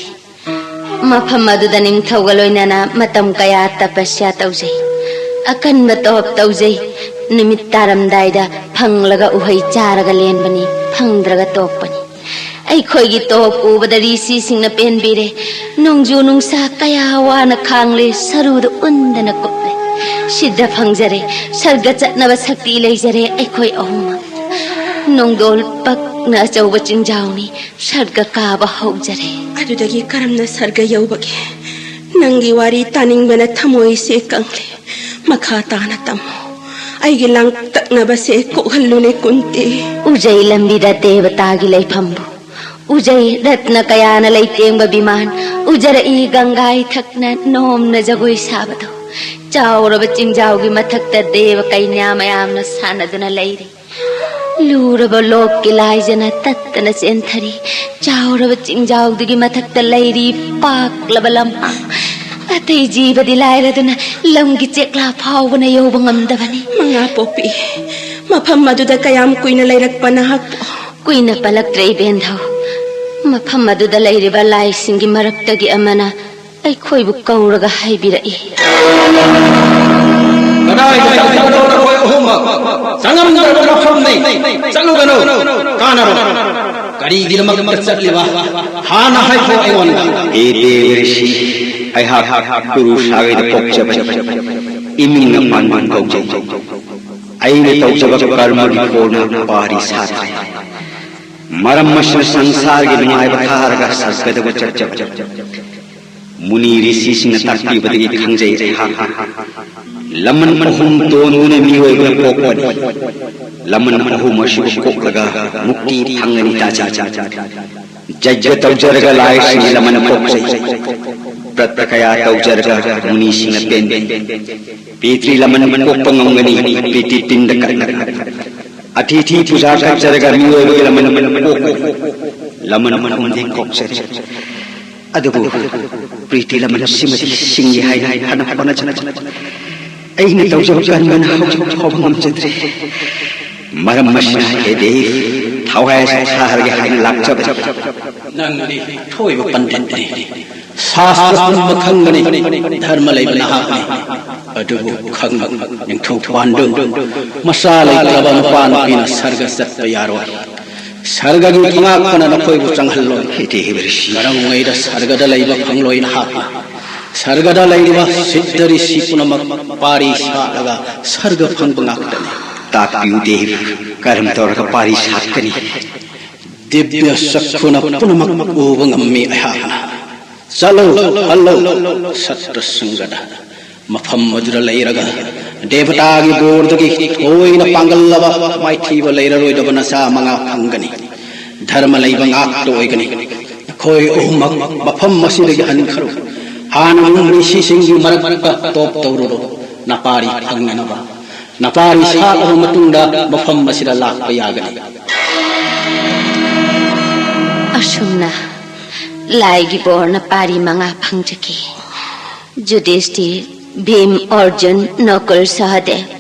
ꯃꯐꯝ ꯑꯗꯨꯗ ꯅꯤꯡꯊꯧꯒ ꯂꯣꯏꯅꯅ ꯃꯇꯝ ꯀꯌꯥ ꯇꯄꯁ꯭ꯌꯥ ꯇꯧꯖꯩ, ꯑꯀꯟꯕ ꯇꯣꯞ ꯇꯧꯖꯩ꯫ ꯅꯨꯃꯤꯠ ꯇꯥꯔꯝꯗꯥꯏꯗ ꯐꯪꯂꯒ ꯎꯍꯩ ꯆꯥꯔꯒ ꯂꯦꯟꯕꯅꯤ, ꯐꯪꯗ꯭ꯔꯒ ꯇꯣꯛꯄꯅꯤ꯫ ꯑꯩꯈꯣꯏꯒꯤ ꯇꯣꯞ ꯎꯕꯗ ꯔꯤꯁꯤꯁꯤꯡꯅ ꯄꯦꯟꯕꯤꯔꯦ꯫ ꯅꯣꯡꯖꯨ ꯅꯨꯡꯁꯥ ꯀꯌꯥ ꯋꯥꯅ ꯈꯥꯡꯂꯦ, ꯁꯔꯨꯗ ꯎꯟꯗꯅ ꯀꯨꯞꯂꯦ꯫ ꯁꯤꯗ ꯐꯪꯖꯔꯦ, ꯁꯔꯒ ꯆꯠꯅꯕ ꯁꯛꯇꯤ ꯂꯩꯖꯔꯦ ꯑꯩꯈꯣꯏ ꯑꯍꯨꯝꯃꯛ꯫ ꯅꯣꯡꯗꯣꯜ ꯄꯛꯅ ꯑꯆꯧꯕ ꯆꯤꯡꯖꯥꯎꯅꯤ, ꯁꯔꯒ ꯀꯥꯕ ꯍꯧꯖꯔꯦ꯫ ꯑꯗꯨꯗꯒꯤ ꯀꯔꯝꯅ ꯁꯔꯒ ꯌꯧꯕꯒꯦ? ꯅꯪꯒꯤ ꯋꯥꯔꯤ ꯇꯥꯅꯤꯡꯕꯅ ꯊꯃꯣꯏꯁꯦ ꯀꯪꯂꯦ꯫ ꯃꯈꯥ ꯇꯥꯅ ꯇꯝꯃꯨ꯫ ꯑꯩꯒꯤ ꯂꯥꯡꯇꯛꯅꯕꯁꯦ ꯀꯣꯛꯍꯜꯂꯨꯅꯦ, ꯀꯨꯟꯇꯤ꯫ ꯎꯖꯩ ꯂꯝꯕꯤꯗ ꯗꯦꯕꯇꯥꯒꯤ ꯂꯩꯐꯝꯕꯨ꯫ ꯎꯖꯩ ꯔꯠꯅ ꯀꯌꯥꯅ ꯂꯩꯇꯦꯡꯕ ꯕꯤꯃꯥꯟ꯫ ꯎꯖꯔꯛꯏ ꯒꯪꯒꯥ ꯏꯊꯛꯅ ꯅꯣꯝꯅ ꯖꯒꯣꯏ ꯁꯥꯕꯗꯣ꯫ ꯆꯥꯎꯔꯕ ꯆꯤꯡꯖꯥꯎꯒꯤ ꯃꯊꯛꯇ ꯗꯦꯕ ꯀꯩꯅ꯭ꯌꯥ ꯃꯌꯥꯝꯅ ꯁꯥꯟꯅꯗꯨꯅ ꯂꯩꯔꯤ꯫ ꯂꯨꯔꯕ ꯂꯣꯛꯀꯤ ꯂꯥꯏꯖꯅ ꯇꯠꯇꯅ ꯆꯦꯟꯊꯔꯤ꯫ ꯆꯥꯎꯔꯕ ꯆꯤꯡꯖꯥꯎꯗꯨꯒꯤ ꯃꯊꯛꯇ ꯂꯩꯔꯤ ꯄꯥꯛꯂꯕ ꯂꯝꯍꯥꯡ꯫ ꯑꯇꯩ ꯖꯤꯕꯗꯤ ꯂꯥꯏꯔꯗꯨꯅ ꯂꯝꯒꯤ ꯆꯦꯛꯂꯥ ꯐꯥꯎꯕꯅ ꯌꯧꯕ ꯉꯝꯗꯕꯅꯤ꯫ ꯃꯉꯥ ꯄꯣꯛꯄꯤ, ꯃꯐꯝ ꯑꯗꯨꯗ ꯀꯌꯥꯝ ꯀꯨꯏꯅ ꯂꯩꯔꯛꯄ ꯅꯍꯥꯛꯄꯨ? ꯀꯨꯏꯅ ꯄꯜꯂꯛꯇ꯭ꯔꯦ ꯏꯕꯦꯟꯙꯧ꯫ ꯃꯐꯝ ꯑꯗꯨꯗ ꯂꯩꯔꯤꯕ ꯂꯥꯏꯁꯤꯡꯒꯤ ꯃꯔꯛꯇꯒꯤ ꯑꯃꯅ ꯑꯩꯈꯣꯏꯕꯨ ꯀꯧꯔꯒ ꯍꯥꯏꯕꯤꯔꯛꯏ꯫ ꯀꯗꯥꯏꯗ ꯆꯠꯈꯤꯕꯅꯣ ꯅꯈꯣꯏ ꯑꯍꯨꯝꯃꯛ? ꯆꯪꯉꯝꯗ꯭ꯔꯕ ꯃꯐꯝꯅꯤ꯫ ꯆꯠꯂꯨꯒꯅꯨ꯫ ꯀꯥꯟꯅꯔꯣꯏ꯫ ꯀꯔꯤꯒꯤꯗꯃꯛꯇ ꯆꯠꯂꯤꯕ? ꯍꯥꯟꯅ ꯍꯥꯏꯈꯣ ꯑꯩꯉꯣꯟꯗ꯫ ꯍꯦ ꯗꯦꯕ ꯔꯤꯁꯤ, ꯑꯩꯍꯥꯛ ꯒꯨꯔꯨ ꯁꯥꯒꯩꯗ ꯄꯣꯛꯆꯕꯅꯤ꯫ ꯏꯃꯤꯡꯅ ꯄꯥꯟꯕ ꯀꯧꯖꯩ꯫ ꯑꯩꯅ ꯇꯧꯖꯕ ꯀꯔꯃꯒꯤ ꯐꯣꯜꯅ ꯄꯥꯔꯤ ꯁꯥꯠꯇ꯭ꯔꯦ꯫ ꯃꯔꯝ ꯑꯁꯤꯅ ꯁꯪꯁꯥꯔꯒꯤ ꯅꯨꯡꯉꯥꯏꯕ ꯊꯥꯔꯒ ꯁꯔꯒꯗꯕꯨ ꯆꯠꯆꯕꯅꯤ꯫ ꯃꯨꯅꯤ ꯔꯤꯁꯤꯁꯤꯡꯅ ꯇꯥꯛꯄꯤꯕꯗꯒꯤ ꯈꯪꯖꯩ ꯑꯩꯍꯥꯛ꯫ ꯂꯃꯟ ꯑꯍꯨꯝ ꯇꯣꯟꯗꯨꯅ ꯃꯤꯑꯣꯏꯕ ꯄꯣꯛꯄꯅꯤ꯫ ꯂꯃꯟ ꯑꯍꯨꯝ ꯑꯁꯤꯕꯨ ꯀꯣꯛꯂꯒ ꯃꯨꯛꯇꯤ ꯐꯪꯒꯅꯤ ꯇꯥꯖꯩ꯫ ꯖꯩꯒ ꯇꯧꯖꯔꯒ ꯂꯥꯏꯁꯤꯡꯒꯤ ꯂꯃꯟ ꯄꯣꯛꯆꯩ꯫ ꯕ꯭ꯔꯠꯇ ꯀꯌꯥ ꯇꯧꯖꯔꯒ ꯃꯨꯅꯤꯁꯤꯡꯅ ꯄꯦꯟꯗꯦ꯫ ꯄꯤꯇ꯭ꯔꯤ ꯂꯃꯟ ꯀꯣꯛꯄ ꯉꯝꯒꯅꯤ ꯄ꯭ꯔꯤꯇꯤ ꯄꯤꯟꯗ ꯀꯠꯂꯒ꯫ ꯑꯇꯤꯊꯤ ꯄꯨꯖꯥ ꯀꯠꯆꯔꯒ ꯃꯤꯑꯣꯏꯕꯒꯤ ꯂꯃꯟ ꯄꯣꯛꯄ꯫ ꯂꯃꯟ ꯑꯍꯨꯝꯗꯤ ꯀꯣꯛꯆꯔꯤ꯫ ꯑꯗꯨꯕꯨ ꯄ꯭ꯔꯤꯇꯤ ꯂꯃꯟꯁꯤꯃꯗꯤ ꯁꯤꯡꯒꯦ ꯍꯥꯏꯅ ꯐꯅ ꯍꯣꯠꯅꯖꯕꯅꯤ꯫ ꯑꯩꯅ ꯇꯧꯖꯕ ꯀꯔꯃꯅ ꯍꯧꯖꯤꯛ ꯐꯥꯎꯕ ꯉꯝꯖꯗ꯭ꯔꯤ꯫ ꯃꯔꯝ ꯑꯁꯤꯅ ꯍꯦ ꯗꯦꯕ, ꯊꯋꯥꯏ ꯑꯁꯤ ꯊꯥꯍꯜꯒꯦ ꯍꯥꯏꯅ ꯂꯥꯛꯆꯕꯅꯤ꯫ ꯅꯪꯗꯤ ꯊꯣꯏꯕ ꯄꯟꯗꯤꯠꯅꯤ꯫ ꯁꯥꯁꯇ꯭ꯔ ꯄꯨꯝꯕ ꯈꯪꯒꯅꯤ꯫ ꯙꯔꯃ ꯂꯩꯕ ꯅꯍꯥꯛꯅꯤ꯫ ꯑꯗꯨꯕꯨ ꯈꯪꯕ ꯅꯤꯡꯊꯧ ꯄꯥꯟꯗꯨ, ꯃꯆꯥ ꯂꯩꯇ꯭ꯔꯕ ꯅꯨꯄꯥ ꯅꯨꯄꯤꯅ ꯁꯔꯒ ꯆꯠꯄ ꯌꯥꯔꯣꯏ꯫ ꯁꯔꯒꯒꯤ ꯊꯣꯉꯥꯛꯄꯅ ꯅꯈꯣꯏꯕꯨ ꯆꯪꯍꯜꯂꯣꯏ꯫ ꯍꯦ ꯗꯦꯕ ꯔꯤꯁꯤ꯫ ꯀꯔꯝꯉꯩꯗ ꯁꯔꯒꯗ ꯂꯩꯕ ꯐꯪꯂꯣꯏ ꯅꯍꯥꯛꯅ꯫ ꯁꯔꯒꯗ ꯂꯩꯔꯤꯕ ꯁꯤꯠꯇ ꯔꯤꯁꯤ ꯄꯨꯝꯅꯃꯛ ꯄꯥꯔꯤ ꯁꯥꯠꯂꯒ ꯁꯔꯒ ꯐꯪꯕ ꯉꯥꯛꯇꯅꯤ꯫ ꯇꯥꯛꯄꯤꯌꯨ ꯗꯦꯕ, ꯀꯔꯝ ꯇꯧꯔꯒ ꯄꯥꯔꯤ ꯁꯥꯠꯀꯅꯤ? ꯗꯤꯕ꯭ꯌ ꯆꯛꯈꯨꯅ ꯄꯨꯝꯅꯃꯛ ꯎꯕ ꯉꯝꯃꯤ ꯑꯩꯍꯥꯛꯅ꯫ ꯆꯠꯂꯨ, ꯍꯜꯂꯨ, ꯁꯠꯇ꯭ꯔ ꯁꯪꯒꯗ꯫ ꯃꯐꯝ ꯑꯗꯨꯗ ꯂꯩꯔꯒ ꯗꯦꯕꯇꯥꯒꯤ ꯕꯣꯔꯗꯒꯤ ꯊꯣꯏꯅ ꯄꯥꯡꯒꯜꯂꯕ ꯃꯥꯏꯊꯤꯕ ꯂꯩꯔꯔꯣꯏꯗꯕ ꯅꯆꯥ ꯃꯉꯥ ꯐꯪꯒꯅꯤ꯫ ꯙꯔꯃ ꯂꯩꯕ ꯉꯥꯛꯇ ꯑꯣꯏꯒꯅꯤ꯫ ꯅꯈꯣꯏ ꯑꯍꯨꯝꯃꯛ ꯃꯐꯝ ꯑꯁꯤꯗꯒꯤ ꯍꯟꯈ꯭ꯔꯣ꯫ ꯍꯥꯟꯅ ꯅꯨꯡ ꯔꯤꯁꯤꯁꯤꯡꯒꯤ ꯃꯔꯛꯇ ꯇꯣꯞ ꯇꯧꯔꯨꯔꯣ꯫ ꯅꯄꯥꯔꯤ ꯐꯪꯅꯅꯕ꯫ ꯅꯄꯥꯔꯤ ꯁꯥꯠꯂꯕ ꯃꯇꯨꯡꯗ ꯃꯐꯝ ꯑꯁꯤꯗ ꯂꯥꯛꯄ ꯌꯥꯒꯅꯤ꯫ ꯑꯁꯨꯝꯅ ꯂꯥꯏꯒꯤ ꯕꯣꯔꯅ ꯄꯥꯔꯤ ꯃꯉꯥ ꯐꯪꯖꯈꯤ꯫ ꯖꯨꯗꯤꯁꯇꯤꯔ, ꯚꯤꯝ, ꯑꯔꯖꯨꯟ, ꯅꯀꯨꯜ, ꯁꯍꯗꯦꯕ꯫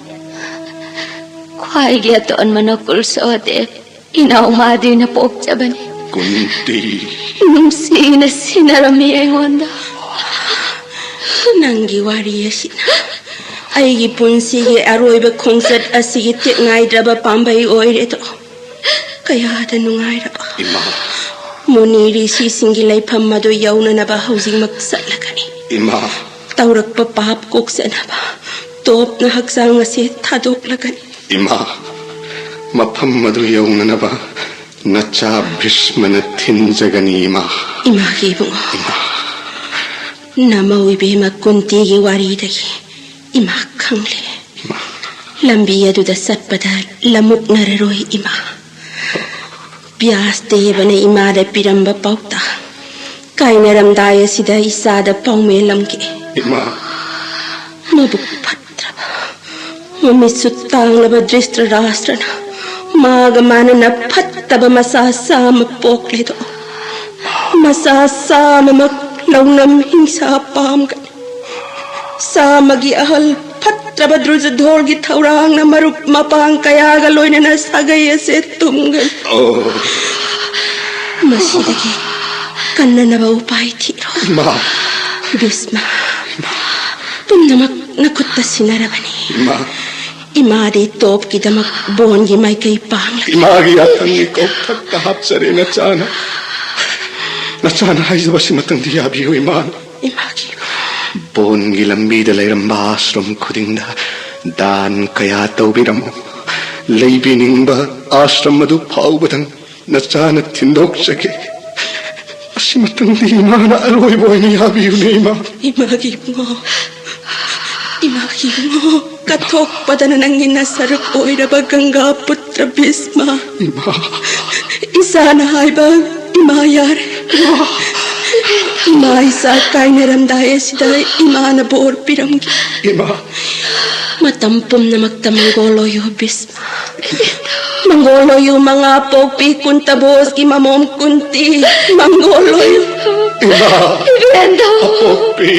ꯈ꯭ꯋꯥꯏꯒꯤ ꯑꯇꯣꯟꯕ ꯅꯀꯨꯜ ꯁꯍꯗꯦꯕ ꯏꯅꯥꯎ ꯃꯥꯗ꯭ꯔꯤꯅ ꯄꯣꯛꯆꯕꯅꯤ꯫ ꯀꯨꯟꯇꯤ꯫ ꯅꯨꯡꯁꯤꯅ ꯁꯤꯟꯅꯔꯝꯃꯤ ꯑꯩꯉꯣꯟꯗ꯫ ꯅꯪꯒꯤ ꯋꯥꯔꯤ ꯑꯁꯤꯅ ꯑꯩꯒꯤ ꯄꯨꯟꯁꯤꯒꯤ ꯑꯔꯣꯏꯕ ꯈꯣꯡꯆꯠ ꯑꯁꯤꯒꯤ ꯇꯦꯛꯉꯥꯏꯗ꯭ꯔꯕ ꯄꯥꯝꯕꯩ ꯑꯣꯏꯔꯦꯗꯣ꯫ ꯀꯌꯥꯗ ꯅꯨꯡꯉꯥꯏꯔꯕ꯫ ꯏꯃꯥ꯫ ꯃꯨꯅꯤ ꯔꯤꯁꯤꯁꯤꯡꯒꯤ ꯂꯩꯐꯝ ꯑꯗꯨ ꯌꯧꯅꯅꯕ ꯍꯧꯖꯤꯛꯃꯛ ꯆꯠꯂꯒꯅꯤ꯫ ꯏꯃꯥ꯫ ꯇꯧꯔꯛꯄ ꯄꯥꯞ ꯀꯣꯛꯆꯅꯕ ꯇꯣꯞꯅ ꯍꯛꯆꯥꯡ ꯑꯁꯤ ꯊꯥꯗꯣꯛꯂꯒꯅꯤ꯫ ꯏꯃꯥ꯫ ꯃꯐꯝ ꯑꯗꯨ ꯌꯧꯅꯅꯕ ꯅꯆꯥ ꯚꯤꯁꯃꯅ ꯊꯤꯟꯖꯒꯅꯤ, ꯏꯃꯥ꯫ ꯏꯃꯥꯒꯤ ꯏꯕꯨꯡꯉꯣ꯫ ꯏꯃꯥ꯫ ꯅꯃꯧ ꯏꯕꯦꯝꯃ ꯀꯨꯟꯇꯤꯒꯤ ꯋꯥꯔꯤꯗꯒꯤ ꯏꯃꯥ ꯈꯪꯂꯦ꯫ ꯏꯃꯥ꯫ ꯂꯝꯕꯤ ꯑꯗꯨꯗ ꯆꯠꯄꯗ ꯂꯃꯨꯛꯅꯔꯔꯣꯏ ꯏꯃꯥ꯫ ꯕ꯭ꯌꯥꯁ ꯗꯦꯕꯅ ꯏꯃꯥꯗ ꯄꯤꯔꯝꯕ ꯄꯥꯎꯇꯥꯛ ꯀꯥꯏꯅꯔꯝꯗꯥꯏ ꯑꯁꯤꯗ ꯏꯆꯥꯗ ꯄꯥꯎꯃꯦꯜꯂꯝꯒꯦ꯫ ꯏꯃꯥ꯫ ꯃꯕꯨꯛ ꯐꯠꯇ꯭ꯔꯕ, ꯃꯃꯤꯠꯁꯨ ꯇꯥꯡꯂꯕ ꯙ꯭ꯔꯤꯁꯇ꯭ꯔꯥꯁꯇ꯭ꯔꯅ ꯃꯥꯒ ꯃꯥꯟꯅꯅ ꯐꯠꯇꯕ ꯃꯆꯥ ꯆꯥꯝꯃ ꯄꯣꯛꯂꯦꯗꯣ꯫ ꯃꯆꯥ ꯆꯥꯝꯃꯃꯛ ꯂꯧꯅꯝ ꯍꯤꯡꯁꯥ ꯄꯥꯝꯒꯅꯤ꯫ ꯆꯥꯝꯃꯒꯤ ꯑꯍꯜ ꯐꯠꯇ꯭ꯔꯕ ꯗ꯭ꯔꯨꯖꯙꯣꯔꯒꯤ ꯊꯧꯔꯥꯡꯅ ꯃꯔꯨꯞ ꯃꯄꯥꯡ ꯀꯌꯥꯒ ꯂꯣꯏꯅꯅ ꯁꯥꯒꯩ ꯑꯁꯦ ꯇꯨꯝꯒꯅꯤ꯫ ꯑꯣ꯫ ꯃꯁꯤꯗꯒꯤ ꯀꯟꯅꯅꯕ ꯎꯄꯥꯏ ꯊꯤꯔꯣ꯫ ꯏꯃꯥ꯫ ꯚꯤꯁꯃ, ꯄꯨꯝꯅꯃꯛ ꯅꯈꯨꯠꯇ ꯁꯤꯟꯅꯔꯕꯅꯤ꯫ ꯏꯃꯥ꯫ ꯏꯃꯥꯗꯤ ꯇꯣꯞꯀꯤꯗꯃꯛ ꯕꯣꯟꯒꯤ ꯃꯥꯏꯀꯩ ꯄꯥꯡꯂꯒꯦ꯫ ꯏꯃꯥꯒꯤ ꯌꯥꯊꯪꯒꯤ ꯀꯧꯊꯛꯇ ꯍꯥꯞꯆꯔꯦ ꯅꯆꯥꯅ꯫ ꯅꯆꯥꯅ ꯍꯥꯏꯖꯕꯁꯤꯃꯇꯪꯗꯤ ꯌꯥꯕꯤꯌꯨ, ꯏꯃꯥ꯫ ꯏꯃꯥꯒꯤ ꯕꯣꯟꯒꯤ ꯂꯝꯕꯤꯗ ꯂꯩꯔꯝꯕ ꯑꯥꯁ꯭ꯔꯝ ꯈꯨꯗꯤꯡꯗ ꯗꯥꯟ ꯀꯌꯥ ꯇꯧꯕꯤꯔꯝꯃꯨ꯫ ꯂꯩꯕꯤꯅꯤꯡꯕ ꯑꯥꯁ꯭ꯔꯝ ꯑꯗꯨ ꯐꯥꯎꯕꯗꯪ ꯅꯆꯥꯅ ꯊꯤꯟꯗꯣꯛꯆꯒꯦ꯫ ꯑꯁꯤꯃꯇꯪꯗꯤ ꯏꯃꯥꯅ ꯑꯔꯣꯏꯕ ꯑꯣꯏꯅ ꯌꯥꯕꯤꯌꯨꯅꯦ, ꯏꯃꯥ꯫ ꯏꯃꯥꯒꯤ ꯏꯕꯨꯡꯉꯣ, ꯏꯃꯥꯒꯤ ꯏꯕꯨꯡꯉꯣ, ꯀꯠꯊꯣꯛꯄꯗꯅ ꯅꯪꯒꯤ ꯅꯁꯔꯨꯛ ꯑꯣꯏꯔꯕ ꯒꯪꯒꯥ ꯄꯨꯇ꯭ꯔ ꯚꯤꯁꯃ꯫ ꯏꯃꯥ꯫ ꯏꯆꯥꯅ ꯍꯥꯏꯕ ꯏꯃꯥ ꯌꯥꯔꯦ꯫ ꯏꯃꯥ ꯏꯆꯥ ꯀꯥꯏꯅꯔꯝꯗꯥꯏ ꯑꯁꯤꯗ ꯏꯃꯥꯅ ꯕꯣꯔ ꯄꯤꯔꯝꯒꯦ꯫ ꯏꯃꯥ꯫ ꯃꯇꯝ ꯄꯨꯝꯅꯃꯛꯇ ꯃꯪꯒꯣꯜ ꯑꯣꯏꯌꯨ ꯚꯤꯁꯃ꯫ ꯃꯪꯒꯣꯜ ꯑꯣꯏꯌꯨ ꯃꯉꯥ ꯄꯣꯛꯄꯤ ꯀꯨꯟꯇ ꯚꯣꯖꯒꯤ ꯃꯃꯣꯝ ꯀꯨꯟꯇꯤ꯫ ꯃꯪꯒꯣꯜ ꯑꯣꯏꯌꯨ꯫ ꯏꯃꯥ꯫ ꯏꯕꯦꯟꯗꯣ꯫ ꯑꯄꯣꯛꯄꯤ꯫